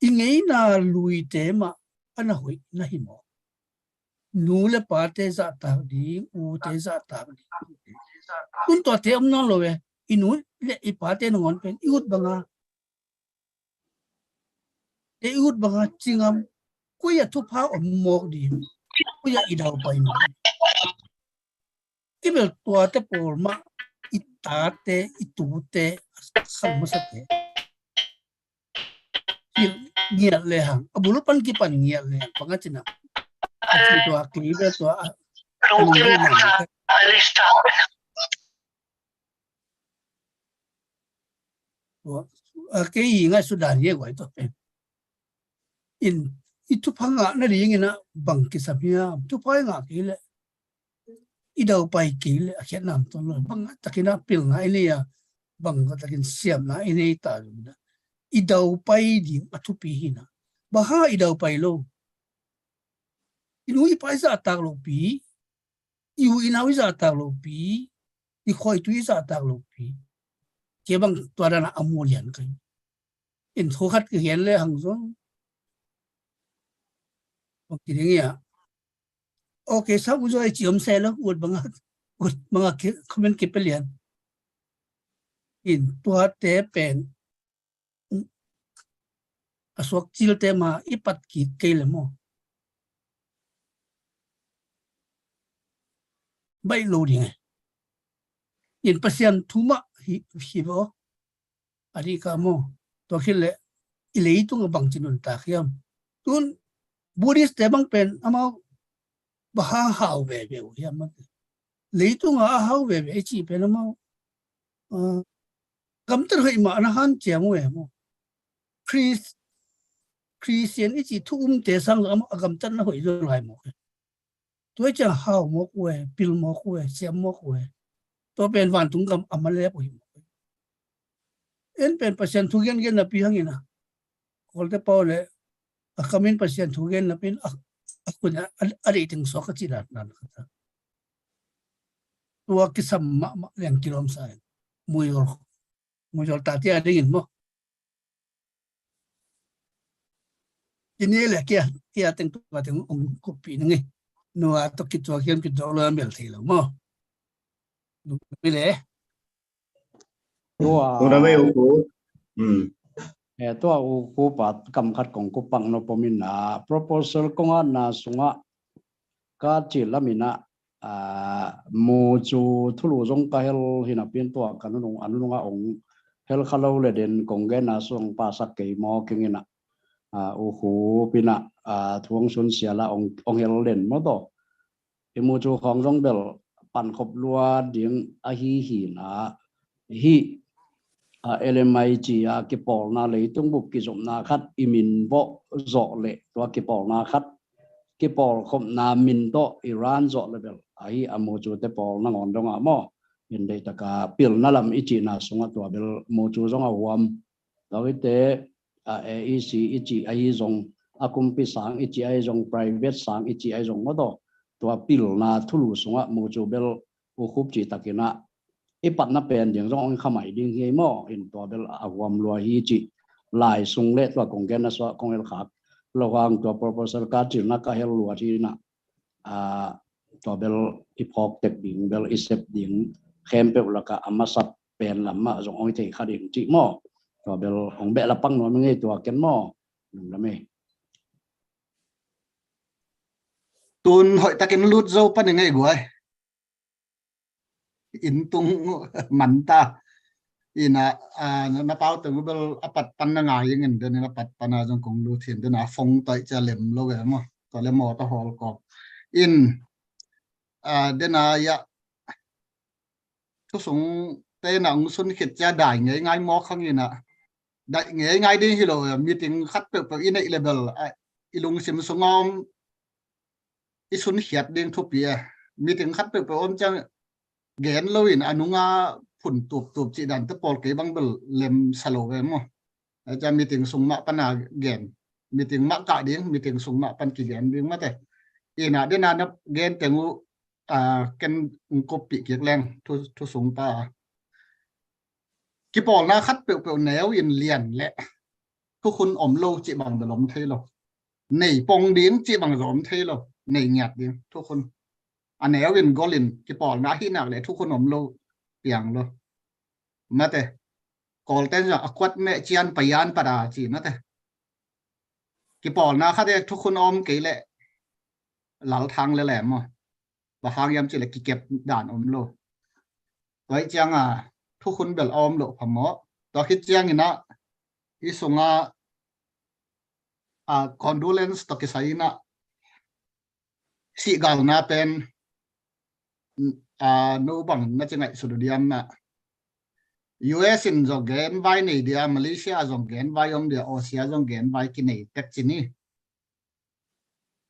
I ngeina luite mah a na hoih na hi maw? Nu le pate zahtak ding, ute zahtak ding. Tun tuate om nawn lo e. I nu le i pate nangawn pen i ut banga, te i ut banga ci ngam, koi ah thupha om mawk ding, koi ah i daupai mawk ding. I bel tuate pawl mah, i tate, i tute, a khang masate. Ngiat le hang, a bul pan kipan ngiat le hang, bang a cina. A ci tua kei bel tua a, a lungdam a, kei i ngaihsut dan hi e guai, tua pen. In, i thupha ngah nadingin a bang kisam hiam? Thupha i ngah kei leh, i daupai kei leh a khiatna om tuan lo. Bang takin a pilna i nei a, bang takin siamna i nei ta zong in a, i daupai ding a thupi hi na. Bang hang i daupai lo? I nu i pa i zahtak lopi, i u i nau i zahtak lopi, i khuaitu i zahtak lopi. Kei bang tua dan a mu lian kai. In thu khat kigen le hang zong, bang kiding ia. Ok, sa u zong i ci om se lo, ut banga, ut banga ki, comment kipia lian. In tuate pen, a suak cilte mah i pat kik kei le maw, baih lo ding e. In Pasian thu mah hi, hi ve aw. A dih ka maw. Tua khit leh i leitung a bangci nuntak hiam? Tun Buddhist te bang pen amau bang hang hau veve uh hiam? Leitung a hau veve i cih pen amau, ah, gamtat hoih mah na hanciam uh e maw. Chris-, Christian i cih thu umte sang amau a gamtatna hoih zaw lai mawk e. Tua i ciang hau mawk uh e, pil mawk uh e, siam mawk uh e. Tua pen vantung gam a malep uh hi mawk e. En pen Pasian thu gengen napi hangin a, Kawlte pau le a kamin Pasian thu gen napi in a, a kun a, a, a deih teng suak a ci dan dan khat a. Tua kisam mahmah leng kilawm sa in. Muizol, muizol ta tia dingin maw. Kini le kia, kia teng tua teng ong kupi nang e. Nua to kitua kiam kitua lo mel thei lo maw. Nung mi le. Tua. Nung da mei u ku. Hmm. Eh, tua u ku pa kam khat kong ku pang no pomin a proposal kong a na sunga ka ci lamin a, ah, mu cu thulu zong ka hel hi napi in tua ka nunung, a nunung a ong hel kha lo le den kong gen a sung pasak kei maw keng in a, ah, u hu pin a, ah, thuang sun sia la ong, ong hel den maw taw. I mu cu khawng zong bel pan khop lua ding ahi hi na hi. A, L M I ci a kipawlna leitung bup kizopna khat i min bawh zawh leh tua kipawlna khat kipawlkhopna min tawh i ran zawh leh bel ahi a mu cu te pawl nangawn dongah maw. In deihtaka pilna lam i cihna sungah tua bel mu cu zong a huam. Tua hite, a, A E C i cih ahi zong, a kumpi sang i cih ahi zong, private sang i cih ahi zong maw taw. Tua pilna thulu sungah mu cu bel u khup cih takin a i patna pen ding zong ong khamai ding hi maw, in tua bel a huam lua hi cih lai sung le tua kong gen a suah kong el khak lo hang tua proposal ka cilna ka hel lua hi na, a, tua bel i phawk tek ding, bel i sep ding khempeuh lakah a masa pen lam mah zong ong i thei kha ding cih maw. Tua bel ong beh la pang nuam i ngei tua ken maw. Lungdam e. Tun hoih takin lut zo pan i ngei guai. Inn tung man ta. Ina, a, na pau teng bel a pat pan na ngai ing in den a pat pan a zong kong lut hin den a fong toi cia lem lo e maw. Tua le maw ta hawl kawk. In, a, den a ia thusung te na ong sun khit cia dai ngei ngai maw khang ina. Dai ngei ngai ding hi lo e, meeting khat peuhpeuh i neih le bel, a, i lungsim sung om i sunkhiat ding thupi e. Meeting khat peuhpeuh om ciang gen loin a nunga phun tuptup cih dante pawl kei bang bel lemsa lo ve maw? Aca meeting sung mah pana gen, meeting mah kah ding, meeting sung mah pan kigen ding mate. Ina dena na gen teng uh, ken ngkuppih kik leng thu, thu sung pa. Kipawlna khat peuhpeuh neu in lian leh thukhun om lo cih bang bel om thei lo. Nei pong ding cih bang zong om thei lo. Nei ngiat ding thukhun. A neu in gol in kipawlna hi nak leh thukhun om lo piang lo. Mate. Kawlten zong a kuat meh cian payan pada ci mate. Kipawlna khat e thukhun om kei leh lalthang le lem maw? Bang hang hiam cih leh kikep dan om lo. Tua hi cianga thukhun bel a om lo phamawh. Tua khit ciangin ah i sunga condolence tawh kisai in ah sihgalna pen no bang na ci ngaihsut uh diam na? U S in zong genvai nei dia, Malaysia zong genvai om dia, Aussie zong genvai kinei tek ci ni.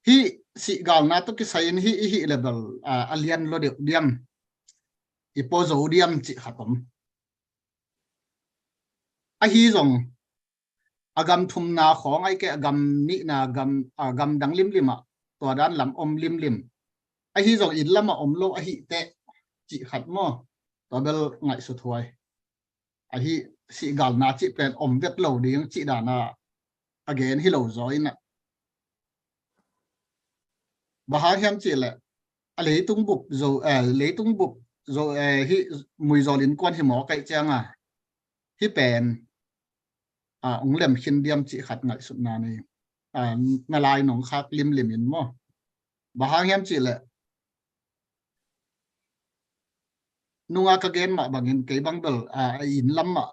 Hih sihgalna tawh kisai in hih i hih leh bel a lian lo deuh diam, i pua zo diam cih khat om. Ahi zong a gam thumna khawng ahih kei a gam nihna gam, a gam dang limlim ah tua dan lam om limlim. Ahi zong inn lamah om lo ahih teh cih khat maw? Tua bel ngaihsut huai. Ahi sihgalna cih pen om vet lo ding cih dana a gen hi lo zaw in ah. Bang hang hiam cih leh a leitung bup zo, leitung bup zo, hih muizawl innkuan hi mawk ahih cianga hih pen ong lem khin diam cih khat ngaihsutna nei. Na lai nong khak limlim in maw? Bang hang hiam cih leh nunga ka gen mah bangin kei bang bel a inn lam mah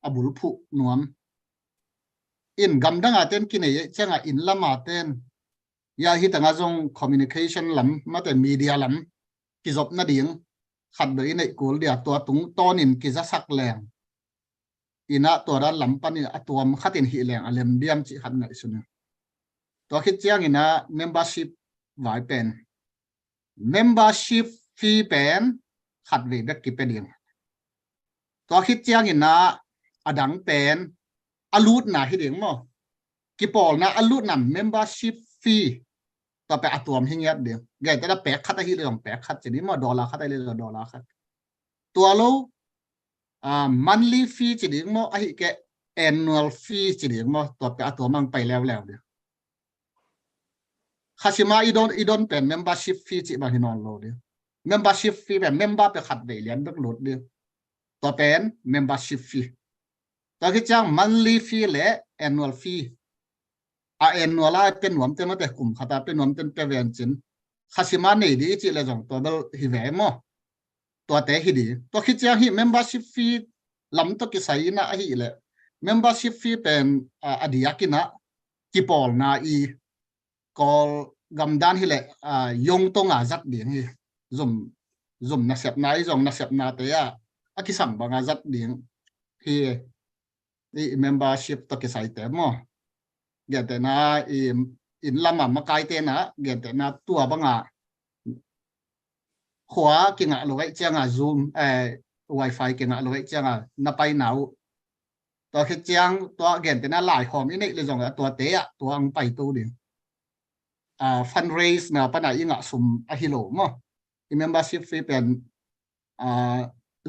a bulphuh nuam. In gamdang a ten kinei cianga inn lam a ten ya hi tanga zong communication lam mate media lam kizop nading khat bel i neih kul dia, tua tungtawnin kizasak leng in ah tua dan lam panin a tuam khatin hih leng a lem diam cih khat ngaihsun in. Tua khit ciangin ah membership vai pen, membership fee pen khatvei bek kipia ding. Tua khit ciangin ah a dang pen a lutna hi ding maw? Kipawlna a lutna membership fee tua pen a tuam hi ngiat ding. Gentehna pek khat ahi leh zong pek khat ci ding maw? Dollar khat ahi leh zong dollar khat. Tua lo monthly fee ci ding maw, ahih kei leh annual fee ci ding maw, tua pen a tuam ang pai leuleu ding. Khasima i don, i don pen membership fee cih bang hi nawn lo ding. Membership fee pen member pen khatvei lian bek lut ding. Tua pen membership fee. Tua khit ciang monthly fee le annual fee. A annual a pia nuamte mate, kum khata pia nuamte pia ven cin. Khasima nei ding i cih leh zong tua bel hi ve maw? Tuate hi ding. Tua khit ciang hih membership fee lam tawh kisai in ah ahih leh membership fee pen a diakin ah kipawlna i Kawl gamdan hi leh yongtonga zat ding hi. Zum, zum nasepna i zong nasepnate ah a kisang banga zat ding hi. I membership tawh kisaite maw? Gentehna i inn lama makaite na, gentehna tua banga khua kingah lo ahih cianga Zoom, wifi kingah lo ahih cianga na paina uh. Tua khit ciang tua gentehna laikhawm i neih leh zong a tuate ah tua ang paito ding. Fundraise na pana i ngah sum ahi lo maw? I membership fee pen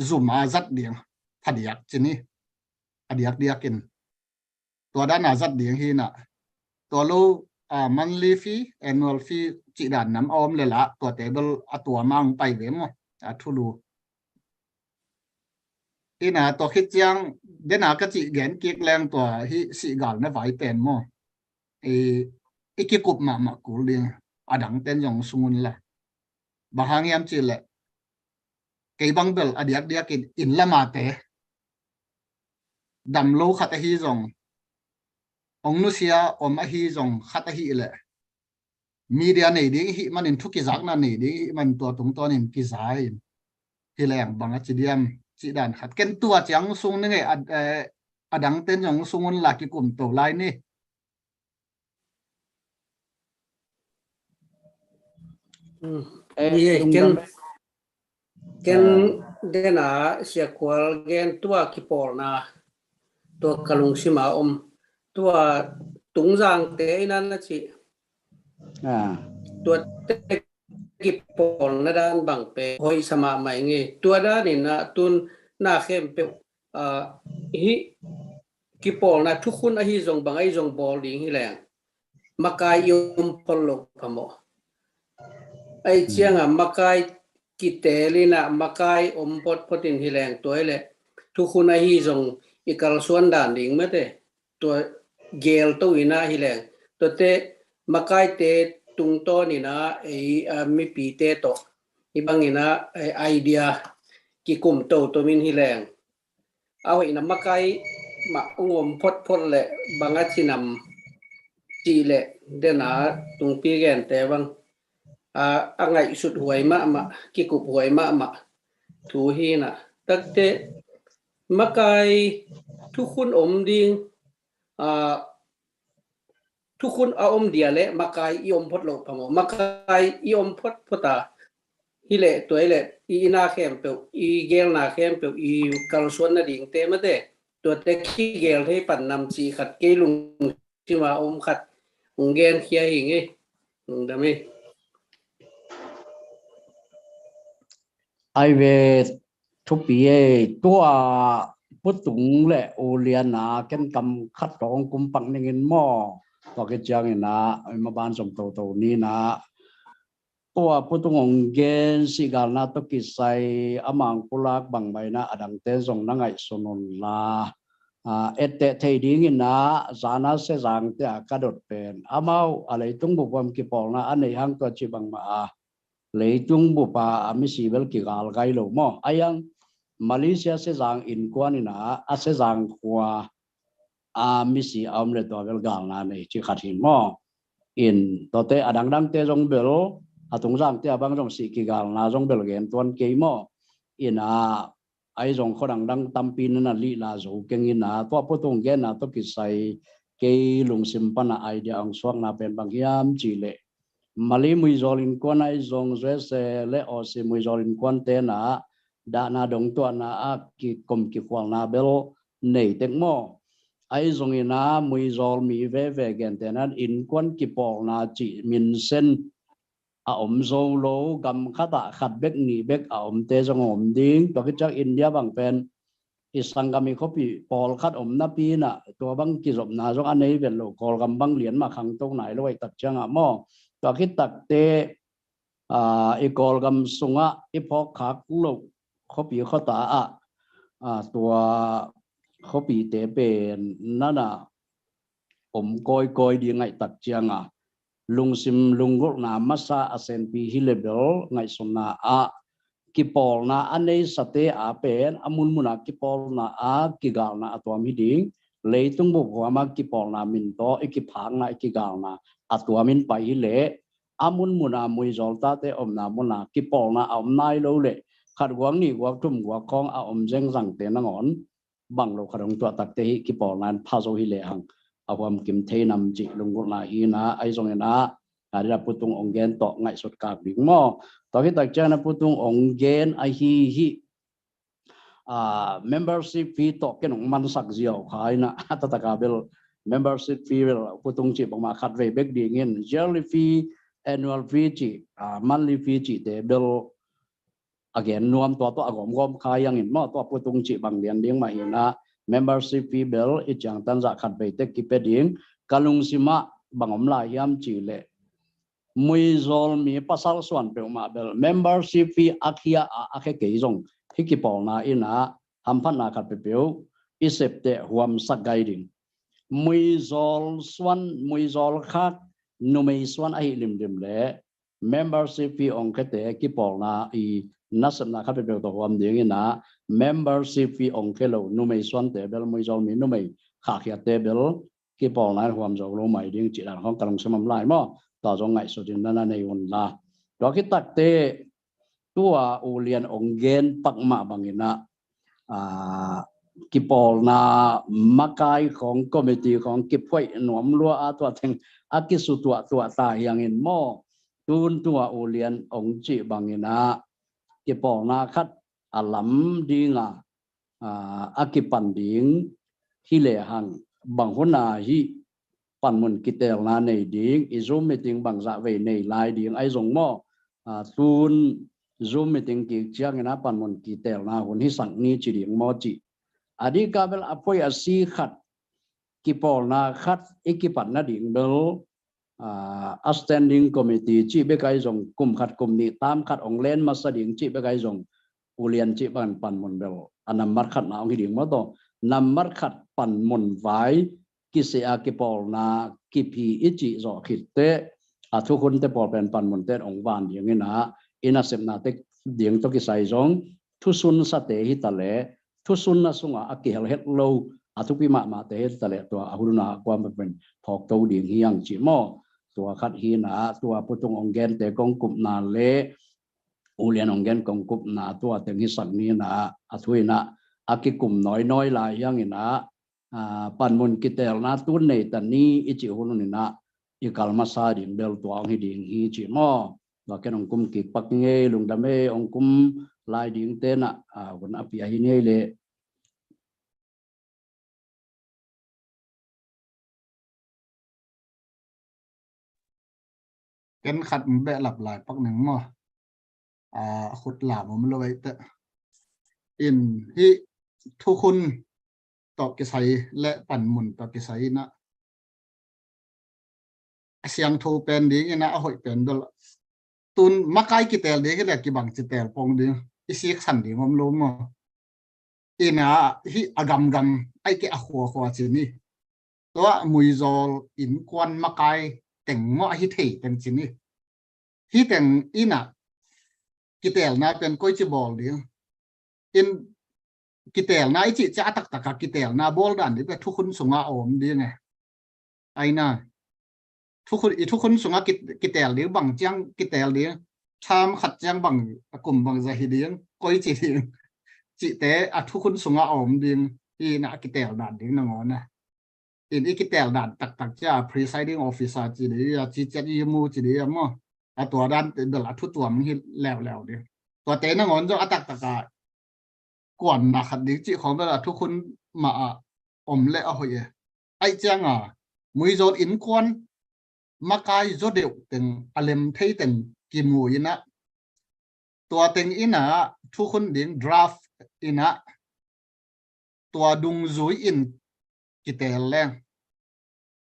zum a zat ding phadiak ci ni. A diakdiakin tua dana zat ding hi na. Tua lo monthly fee, annual fee cih dan nam a om leh lah tuate bel a tuam ang pai ve maw? A thulu. Ina tua khit ciang dena ka cih gen kik leng tua hih sihgalna vai pen maw? I kikup mahmah kul ding, a dangten zong sung un la. Bang hang hiam cih leh kei bang bel a diakdiakin inn lamate dam lo khat ahi zong, ong nusia om ahi zong khat ahih leh media nei ding i hih manin, thu kizakna nei ding i hih manin tua tungtawnin kiza in hi leng bang a ci diam cih dan khat. Ken tua ciang sung ning e, a dangten zong sung un la, kikum to lai ni. Ken, ken dena Sia Khual gen tua kipawlna, tua ka lungsima om, tua Tungzangte ina na ci. Tua te kipawlna dan bang pe hoih sa mahmah ing e. Tua dan ina tun na khempeuh, ah, hi kipawlna thukhun ahi zong bang ahi zong bawl ding hi leng makai i om phot loh phamawh. Ahi cianga makai kitel ina makai om photphot in hi leng tua hi leh thukhun ahi zong i kalsuan dan ding mate. Tua gel to ina hi leng tuate makaite tungtawn ina ei, ah, mipite tawh hi bang ina, eh, idea kikum to tomin hi leng a hoihna makai mah ung om photphot leh bang a cinam cih leh dena tungpi gente bang, ah, a ngaihsut huai mahmah, kikup huai mahmah thu hi na. Takte makai thukhun om ding, ah, thukhun a om dia leh makai i om phot loh phamawh. Makai i om photphot a hi leh tua hi leh i ina khempeuh, i gelna khempeuh, i kalsuan nadingte mate, tuate kigel thei pan nam cih khat kei lungsima om khat hong genkhia hi ing e. Lungdam hi. Ai ve, thupi e. Tua Pu Tung le U Lian a ken kam khat tawh hong kumpak ningin maw. Tua khit ciangin a i maban zong toto ni na, tua Pu Tung hong gen sih galna tawh kisai a mang pulak bangmah ina a dangte zong na ngaihsun un la. Ah, etteh thei dingin a zana Sezangte a ka dot pen amau a leitung bup huam kipawlna a nei hang tua ci bangmah a leitung bup a, a misi bel kigal gai lo maw. A iang Malaysia Sezang innkuan ina a Sezang khua a misi a om le tua bel galna nei ci khat hi maw. In tuate a dangdangte zong bel a Tungzangte a bang zong sih kigalna zong bel gen tuan kei maw. Ina ai zong khua dangdang tampi nana lih la zo keng ina tua Pu Tung genna tawh kisai kei lungsim pana idea hong suakna pen bang hiam cih leh Mali muizawl innkuan ai zong U S A le Aussie muizawl innkuan tena dahna dongtuahna a kikom kikhualna bel nei tek maw. Ai zong ina muizawl mi veve gentena innkuan kipawlna cih minsen a om zo lo, gam khat ah khat bek nih bek a omte zong a om ding. Tua khit ciang India bang pen i sanggam i khuapi pawlkhat om napi ina tua bang kizopna zong a nei ven lo, Kawlgam bang lian mah khangto nai lo ai tak ciangah maw. Tua khit takte, ah, i Kawlgam sungah i phawkkhak lo khuapi khuata ah, ah, tua khuapite pen nana om kawikawi ding ngaih tak cianga lungsim lunggulhna masa a senpi hi le bel ngaihsutna ah kipawlna a neisate a pen a munmuna kipawlna a kigalna a tuam hi ding. Leitung bup huama kipawlna min tawh i kiphakna i kigalna a tuamin pai hi leh a munmuna muizawl tate omna muna kipawlna a om nai lo leh khat guak nih guak thum guak khawng a om zengzangte nangawn bang lo khat hong tuah takte hi kipawlna in pha zo hi lehang a huam kim thei nam cih lunggulhna hi na. Ai zongin ah a dina Pu Tung ong gen tawh ngaihsut kak ding maw. Tua hi tak ciangin a Pu Tung ong gen ahi hi. Ah, membership fee tawh ken ong mansak ziau kha ina a taktak a bel membership fee bel Pu Tung cih bangmah khat vei bek dingin yearly fee, annual fee cih, ah, monthly fee cihte bel a gen nuam tua tawh a gawmgawm kha iangin maw. Tua Pu Tung cih bang lian ding mah hi na membership fee bel i ciangtan zah khat vei tek kipia ding. Ka lungsimah bang om lai hiam cih leh muizawl mi pasal suan peuhmah bel membership fee a khia a a khia kei zong hi kipawlna ina hamphatna khat peuhpeuh i septeh huamsak gai ding. Muizawl suan, muizawl khak, numei suan ahi limlim leh membership fee ong khete kipawlna i nasepna khat peuhpeuh tawh huam ding ina membership fee ong khe lo numei suante bel muizawl mi numei khakhiate bel kipawlna in huam zo lo mai ding cih dan khawng ka lungsim om lai maw. Tua zong ngaihsut in nana nei un la. Tua khit takte tua U Lian ong gen pak mah bangin ah, ah, kipawlna makai khawng committee khawng kiphuaih nuam lua a tua teng a kisutuah tuah ta hiangin maw. tun tua ulian ong cih bangin ah kipawlna khat a lam dinga, aa, a kipan ding hi lehang bang hun a hih panmun kiteelna nei ding, i Zoom meeting bangzah vei nei lai ding ahi zong maw, aa, tun Zoom meeting kik ciangin ah panmun kiteelna hun hisak ni ci ding maw cih. A dikah bel a poi a si khat, kipawlna khat i kipat nading bel, aa, a standing committee cih bek ahi zong, kum khat kum nih tam khat ong len masa ding cih bek ahi zong, ulian cih bangin panmun bel a nambat khatna ong hi ding maw taw. Nambat khat panmun vai kisia kipawlna kip hi i cih zawh khit teh, a thukhunte pawl pen panmunte in ong van dingin ah, i nasepnate ding tawh kisai zong thusunsate hi ta leh, thusunna sungah a kihelhet lo, a thupi mahmahte hi ta leh, tua a hun a kuama pen phawkto ding hi ang cih maw. Tua khat hi in ah, tua pu tung ong gente kong kupna leh ulian ong gen kong kupna tua teng hisak ni in ah, a thu in ah a kikum nawinawi lai hi ang in ah, aa, panmun kiteelna tun nei ta ni i cih hun hun in ah i kal masa ding bel tua ong hi ding hi cih maw. Tua ken ong kum kik pak ngei, lungdam ei, ong kum lai dingte in ah, aa, hun a pia hi ngei leh. Ken khat behlap lai pak ning maw. Aa, khut lam om lo ei teh. In hih thukhun tawh kisai leh panmun tawh kisai in ah a siangtho pen ding in ah a hoih pen bel tun makai kiteel ding hi leh kibang ci teel pong ding, i siksan ding om lo maw. In ah hih a gamgam, ai kei a khuakhua ci ni. Tua muizawl innkuan makai teng maw, a hi thei teng ci ni. Hih teng in ah kiteelna pen koici bawl ding. In kiteelna i cih ciang a taktak a kiteelna bawl dan ding pen thukhun sungah a om ding e. Aina. Thukhun, i thukhun sungah ki, kiteel ding, bang ciang kiteel ding. Tham khat ciang bang, a kum bangzah hi ding, koici ding. Cihte a thukhun sungah a om ding. Hi in ah a kiteel dan ding nangawn a. In i kiteel dan taktak ciang presiding officer ci ding a, ci ciat i mu ci ding a maw. A tua dan te bel a thu tuam hi leuleu ding. Tuate nangawn zong a taktak a kuanna khat ding cih khawng bel a thukhun mah ah om leh a hoih e. Aih ciang a muizawl innkuan makai zaw deuh teng, a lem thei teng kimu in ah, tua teng in ah thukhun ding draft in ah tua dungzui in kiteel leng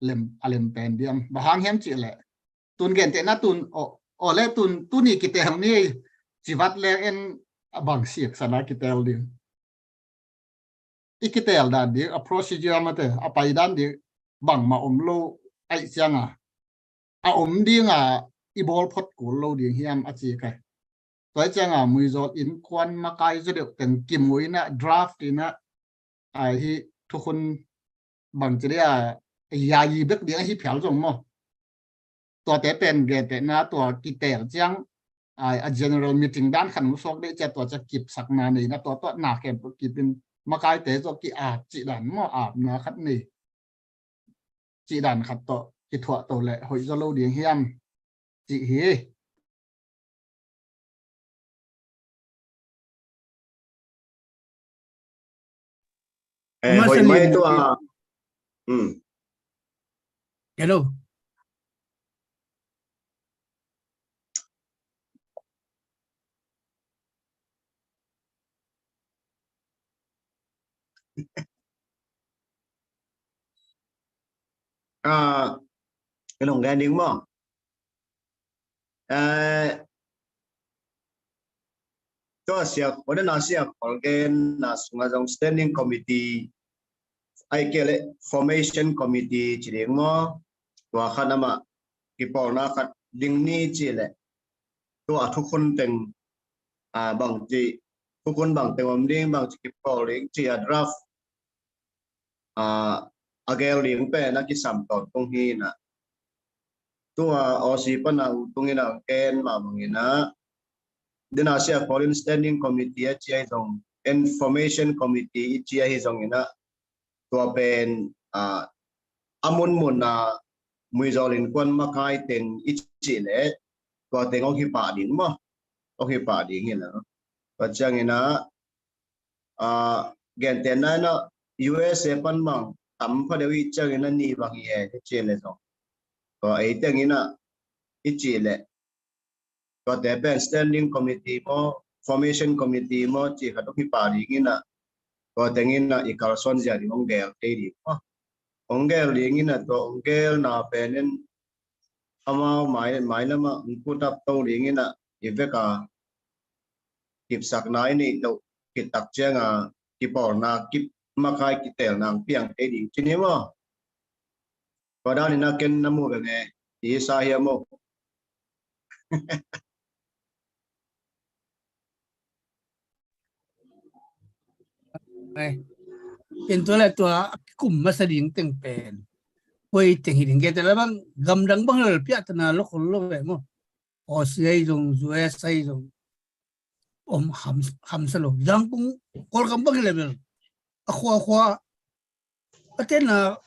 lem, a lem pen diam. Bang hang hiam cih leh tun gentehna tun, aw, aw leh tun, tuni kiteel ni ci vat leng en a bang siksan a kiteel ding. I kiteel dan ding, a procedure mate, a pai dan ding bangmah om lo aih ciang a, a om ding a i bawl phot kul lo ding hiam a ci kai. Tua ciang a muizawl innkuan makai zaw deuh teng kimu in ah draft in ah, a hih thukhun bang ci ding a, yayi bek ding a hi phial zong maw. Tuate pen gentehna tua kiteel ciang a, a general meeting dan khat hong suak ding ciang tua ciang kipsakna nei in ah tua tua na khempeuh kip in makaite zong ki-ap cih dan maw, apna khat nei. Cih dan khat tawh kithuah to leh hoih zaw lo ding hiam cih hi. Eh, hoih mai tua. Hmm. Hello. Ah, ka nong gen ding maw? Eh, tua sia, tua na sia kol gen na sunga zong standing committee, ai ke le formation committee ci ding maw? Tua khat amah kipawlna khat ding ni ci le tua a thukhun teng, a, bang ci, thukhun bang teng om ding, bang ci kipawl ding ci a draft, a, a gel ding pen a kisam tawntung hi na. Tua Aussie pana tung in a gen mah bang in a, dena sia kol in standing committee a ci ahi zong, information committee i ci ahi zong in a, tua pen, a, a munmun a muizawl innkuan makai teng i ci le, Tua teng awk hi pah ding maw. Awk hi pah ding hi na. Tua ciangin ah, ah, gentehna in ah U S A pan bang tam pha deuh i ciangin ah nih bang hi e i ci le zong. Tua ei tengin ah i ci le. Tuate pen standing committee maw, formation committee maw, ci khat awk hi pah dingin ah, tua tengin ah i kalsuan zia ding hong gel thei ding maw. Hong gel dingin ah tua hong gelna penin amau mai, mai lamah hong put up to dingin ah i veka kipsakna i neih loh khit tak cianga kipawlna, kip makai kitelna hong piang thei ding ci ni maw. Tua danin ah ken na mu beng e, i sa hiam maw. Ai. Ken tua le tua a kikum masa ding teng pen koi teng hi ding, gentehna bang gamdang bang hi lo le piahtana lo khol lo ve maw. Aussie ahi zong, U S ahi zong om ham, hamsa lo. Zangkong Kawlgam bang hi le bel a khua khua a tenna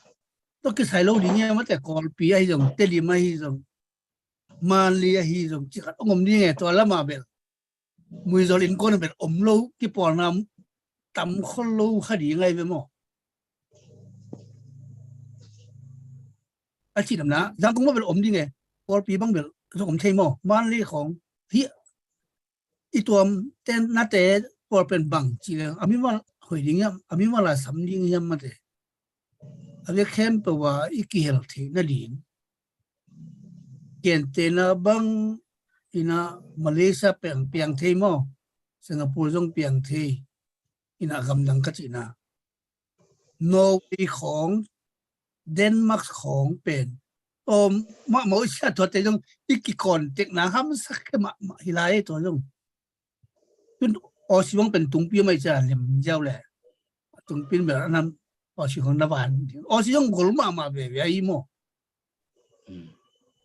tawh kisai lo ding e, mate Kawlpi ahi zong, Tedim ahi zong, Manli ahi zong, ci khat hong om ding e, tua lama bel Muizol innkuan bel om lo, kipawlna tam khol lo kha ding ahi ve maw. A ci namna Zangkong bang bel om ding e, Kawlpi bang bel zong om thei maw, Manli khawng hi. I tuam ten nate pawl pen bang ci le a mimal hoih ding hiam, a mimal a sam ding hiam mate. A vek khempeuh a i kihel theih nading. Gentehna bang in ah Malaysia piang, piang thei maw, Singapore zong piang thei in ah gamdang ka cihna. Norway khawng, Denmark khawng pen tawm mahmah uh sia, tuate zong i kicontact na hamsa khe mahmah hi lai, tua zong. Tun Aussie bang pen tungpi mai cia lem ziau le. Tungpi bel a nam Aussie khawng na van. Aussie zong gol mahmah veve ahi maw.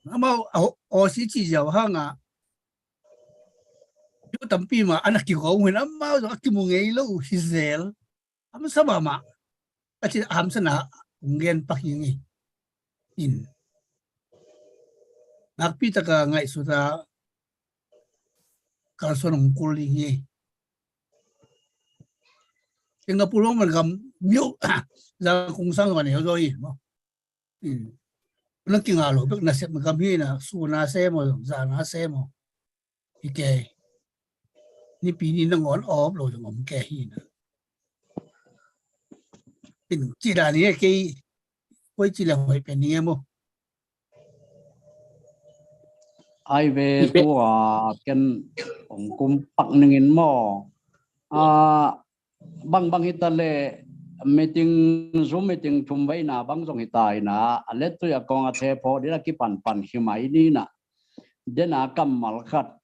Amau Aussie ci ziau hanga yo tampi mah a na kigawm uh hin amau zong a kimu ngei lo uh hi zel. Hamsa mahmah a ci, hamsa na hong gen pak hi ngei. In nakpi taka ngaihsuta kalsuan hong kul hi ngei. Singapore bang man gam miu Zangkong sang zong a neu zaw hi maw. Na kinga lo bek nasep na gam hi na, su na se maw, za na se maw. Hi kei. Nipi ni nangawn awp lo zong om kei hi na. Ci dan hi kei. Koi ci le hoih pen ni e maw. Ai ve, tua ken hong kum pak ningin maw. A, bang bang hita le meeting, Zoom meeting thum veina bang zong hita ina, a lettui a kong a thepho dina kipanpan hi mai nina. Dena kammal khat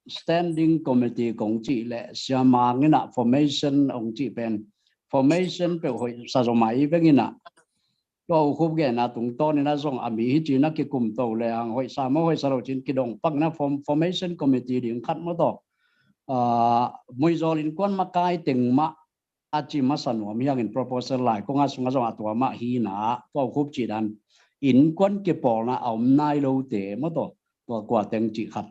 standing committee kong cih le siamang ina formation hong cih pen formation peuh hoih sa zo mai veng ina. Tua U Khup genna tungtawn ina zong a mi hi cina kikum to le ang hoih sa maw hoih sa lo cin kidong pak na form, formation committee ding khat maw tawh. A, Muizol innkuan makai teng mah a ci masa nuam hi hangin proposal lai kong a sungah zong a tua mah hi na, tua U Khup cih dan innkuan kipawlna a om nai lote maw tawh, tua kua teng cih khat.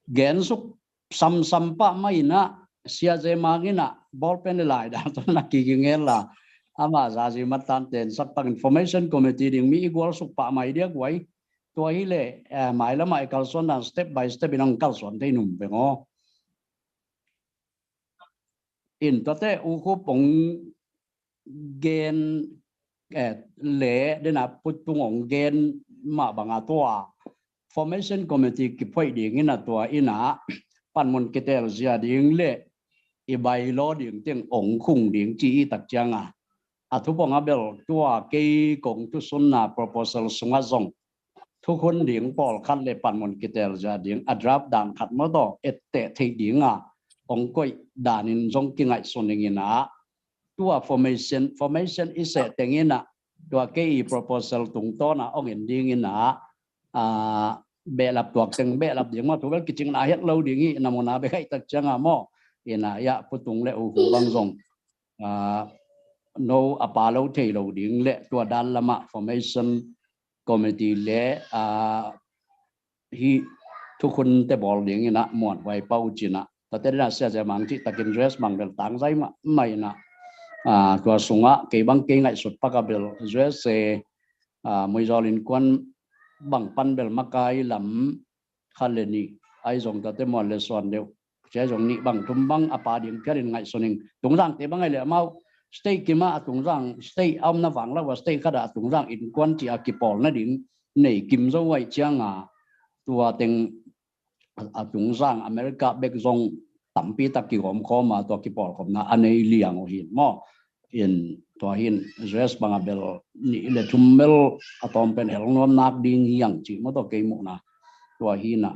Gen suk samsam pah mah ina, sia ze mang ina, bawlpen le lai dan tawh na kigingel la. Ama zazi matan ten sak pak information committee ding mi i gual suk pah mai dia guai. Tua hi le, eh, mai lamah i kalsuan dan step by step in ang kalsuan thei num veng aw. In tuate U Khup hong gen, eh, le dena putung hong gen mah banga tua formation committee kiphoih ding ina tua ina panmun kitel zia ding le i bylaw ding teng hong khung ding ci i tak cianga a thupong a bel tua kei kong thusunna proposal sunga zong thukhun ding pawlkhat le panmun kitel zia ding a draft dan khat maw tawh etteh theih dinga hong koih danin zong kingaihsun ning ina tua formation, formation i seh teng ina tua kei i proposal tungtawna hong en ding ina, a, behlap tuak teng behlap ding maw, thu bel kicingna het lo ding hi, na muna bek ahi tak cianga maw. Ina ia putung le U Khup bang zong, a, no a pa lo thei lo ding le tua dan lama formation committee le, a, hi thukhun te bawl dingin ah muanhuai pau cin ah, tate dena sia zia mang cih takin U S bang bel tangzai mahmah in ah, tua sungah kei bang kei ngaihsut pak a bel U S A muizawl innkuan bang pan bel makai lam khat le nih, ahi zong tate muan le suan deuh, cia zong nih bang thum bang a pa ding phiatin ngaihsun ing. Tungzangte bang ahi le amau state kim ah a tungzang, state a omna vang lo a state khat ah a tungzang innkuan cih a kipawl nading nei kim zo ahi cianga, tua teng a tungzang America bek zong tampi tak kigawmkhawm a, tua kipawlkhopna a nei liang uh hin maw. In tua hin U S bang a bel nih le thum bel a tawm pen hel nuam nak ding hiang cih maw, tua kei muhna. Tua hin ah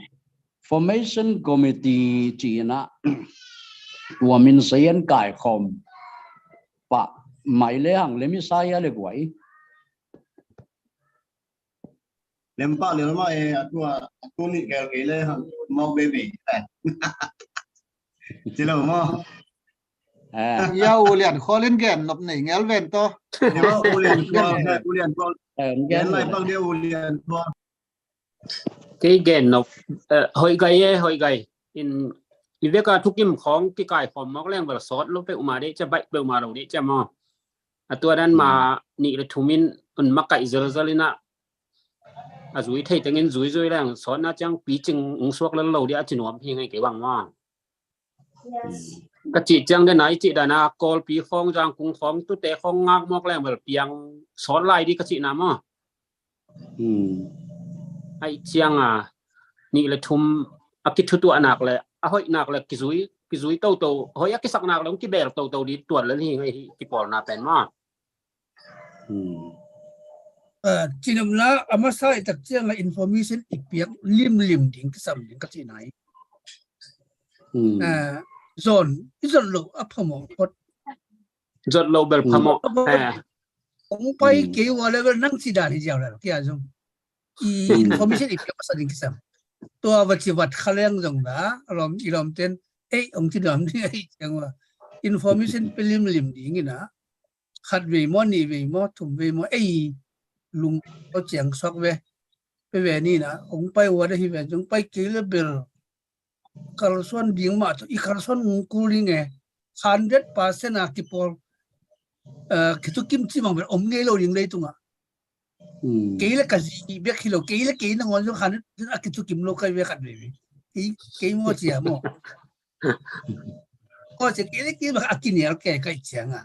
Formation Committee cih in ah tua min sayan kaikhawm pah mai le hang le mi saya le guai. Lem pah lel mah e, a tua, a tu nih gel kei le hang mau bebe. Ci lo maw? Ya, U Lian Khual in gen nop nei ngel ven tawh. Ya, U Lian Khual, U Lian Khual. Gen lai pak dia U Lian Khual. Kei gen nop, hoih gai e, hoih gai. In i veka thukim khawng kikaikhawm mawk leng bel sawt lo peuhmah deh cia, baih peuhmah lo deh cia maw. A tua dan ma nih le thum in un makaih zelzel in ah a zui thei tengin zuizui leng sawtna ciang picing ung suak lel lo dih a ci nuam hi ngei kei bang maw. Ka cih ciang dena i cih dana Kawlpi khawng, Zangkung khawng, tute khawng ngak mawk leng bel piang sawt lai dih ka cihna maw. Aih cianga nih le thum a kithutuahnak le a hoihnak le kizui, kizui toto, hoih a kisaknak le hong kibel toto dih tuan le hi ngei hi kipawlna pen maw. Cinopna a masa i tak cianga information i piak limlim ding kisam ding ka cihna hi. Zon i zon lo a phamawh phot. Zot lo bel phamawh. Hong pai kei ua level nang ci dan hi ziau lel kia zong i information i piak masa ding kisam. Tua va ci vat kha leng zong la a lawm i lawm ten ei hong ci nuam ding ahi ciang ua information pe limlim ding ina khat vei maw, nih vei maw, thum vei maw, ei lung aw ciang suak ve. Pe ve ni na hong pai ua da hi ve, hong pai kei le bel kalsuan ding mah tawh i kalsuan ngungkul ding e. Hundred percent a kipawl, eh, kithukim ci bang bel om ngei lo ding leitungah. Kei le ka zi bek hi lo, kei le kei nangawn zong hundred percent a kithukim lo kai ve khat veve. Kei, kei maw cia maw. Maw cia kei le kei bek a kinial kei kai cianga.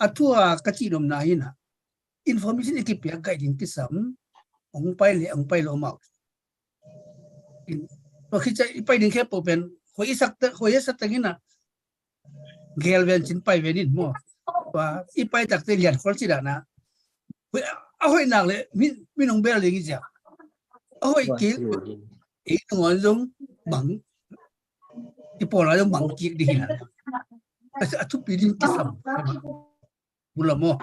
A thu a ka cih nopna hi na. Information i kipiak kai ding kisam. Hong pai le hong pai lo mau. Tua khit ciang i pai ding khempeuh pen hoih i sak teng, hoih i sak teng ina gel ven cin pai ven in maw. Tua i pai takte lian khol ci dana hoih, a hoih nak le min, min hong bel ding i ciang a hoih kik ei nangawn zong bang i pawla zong bang kik ding hi na. A thupi ding kisam. Bula maw.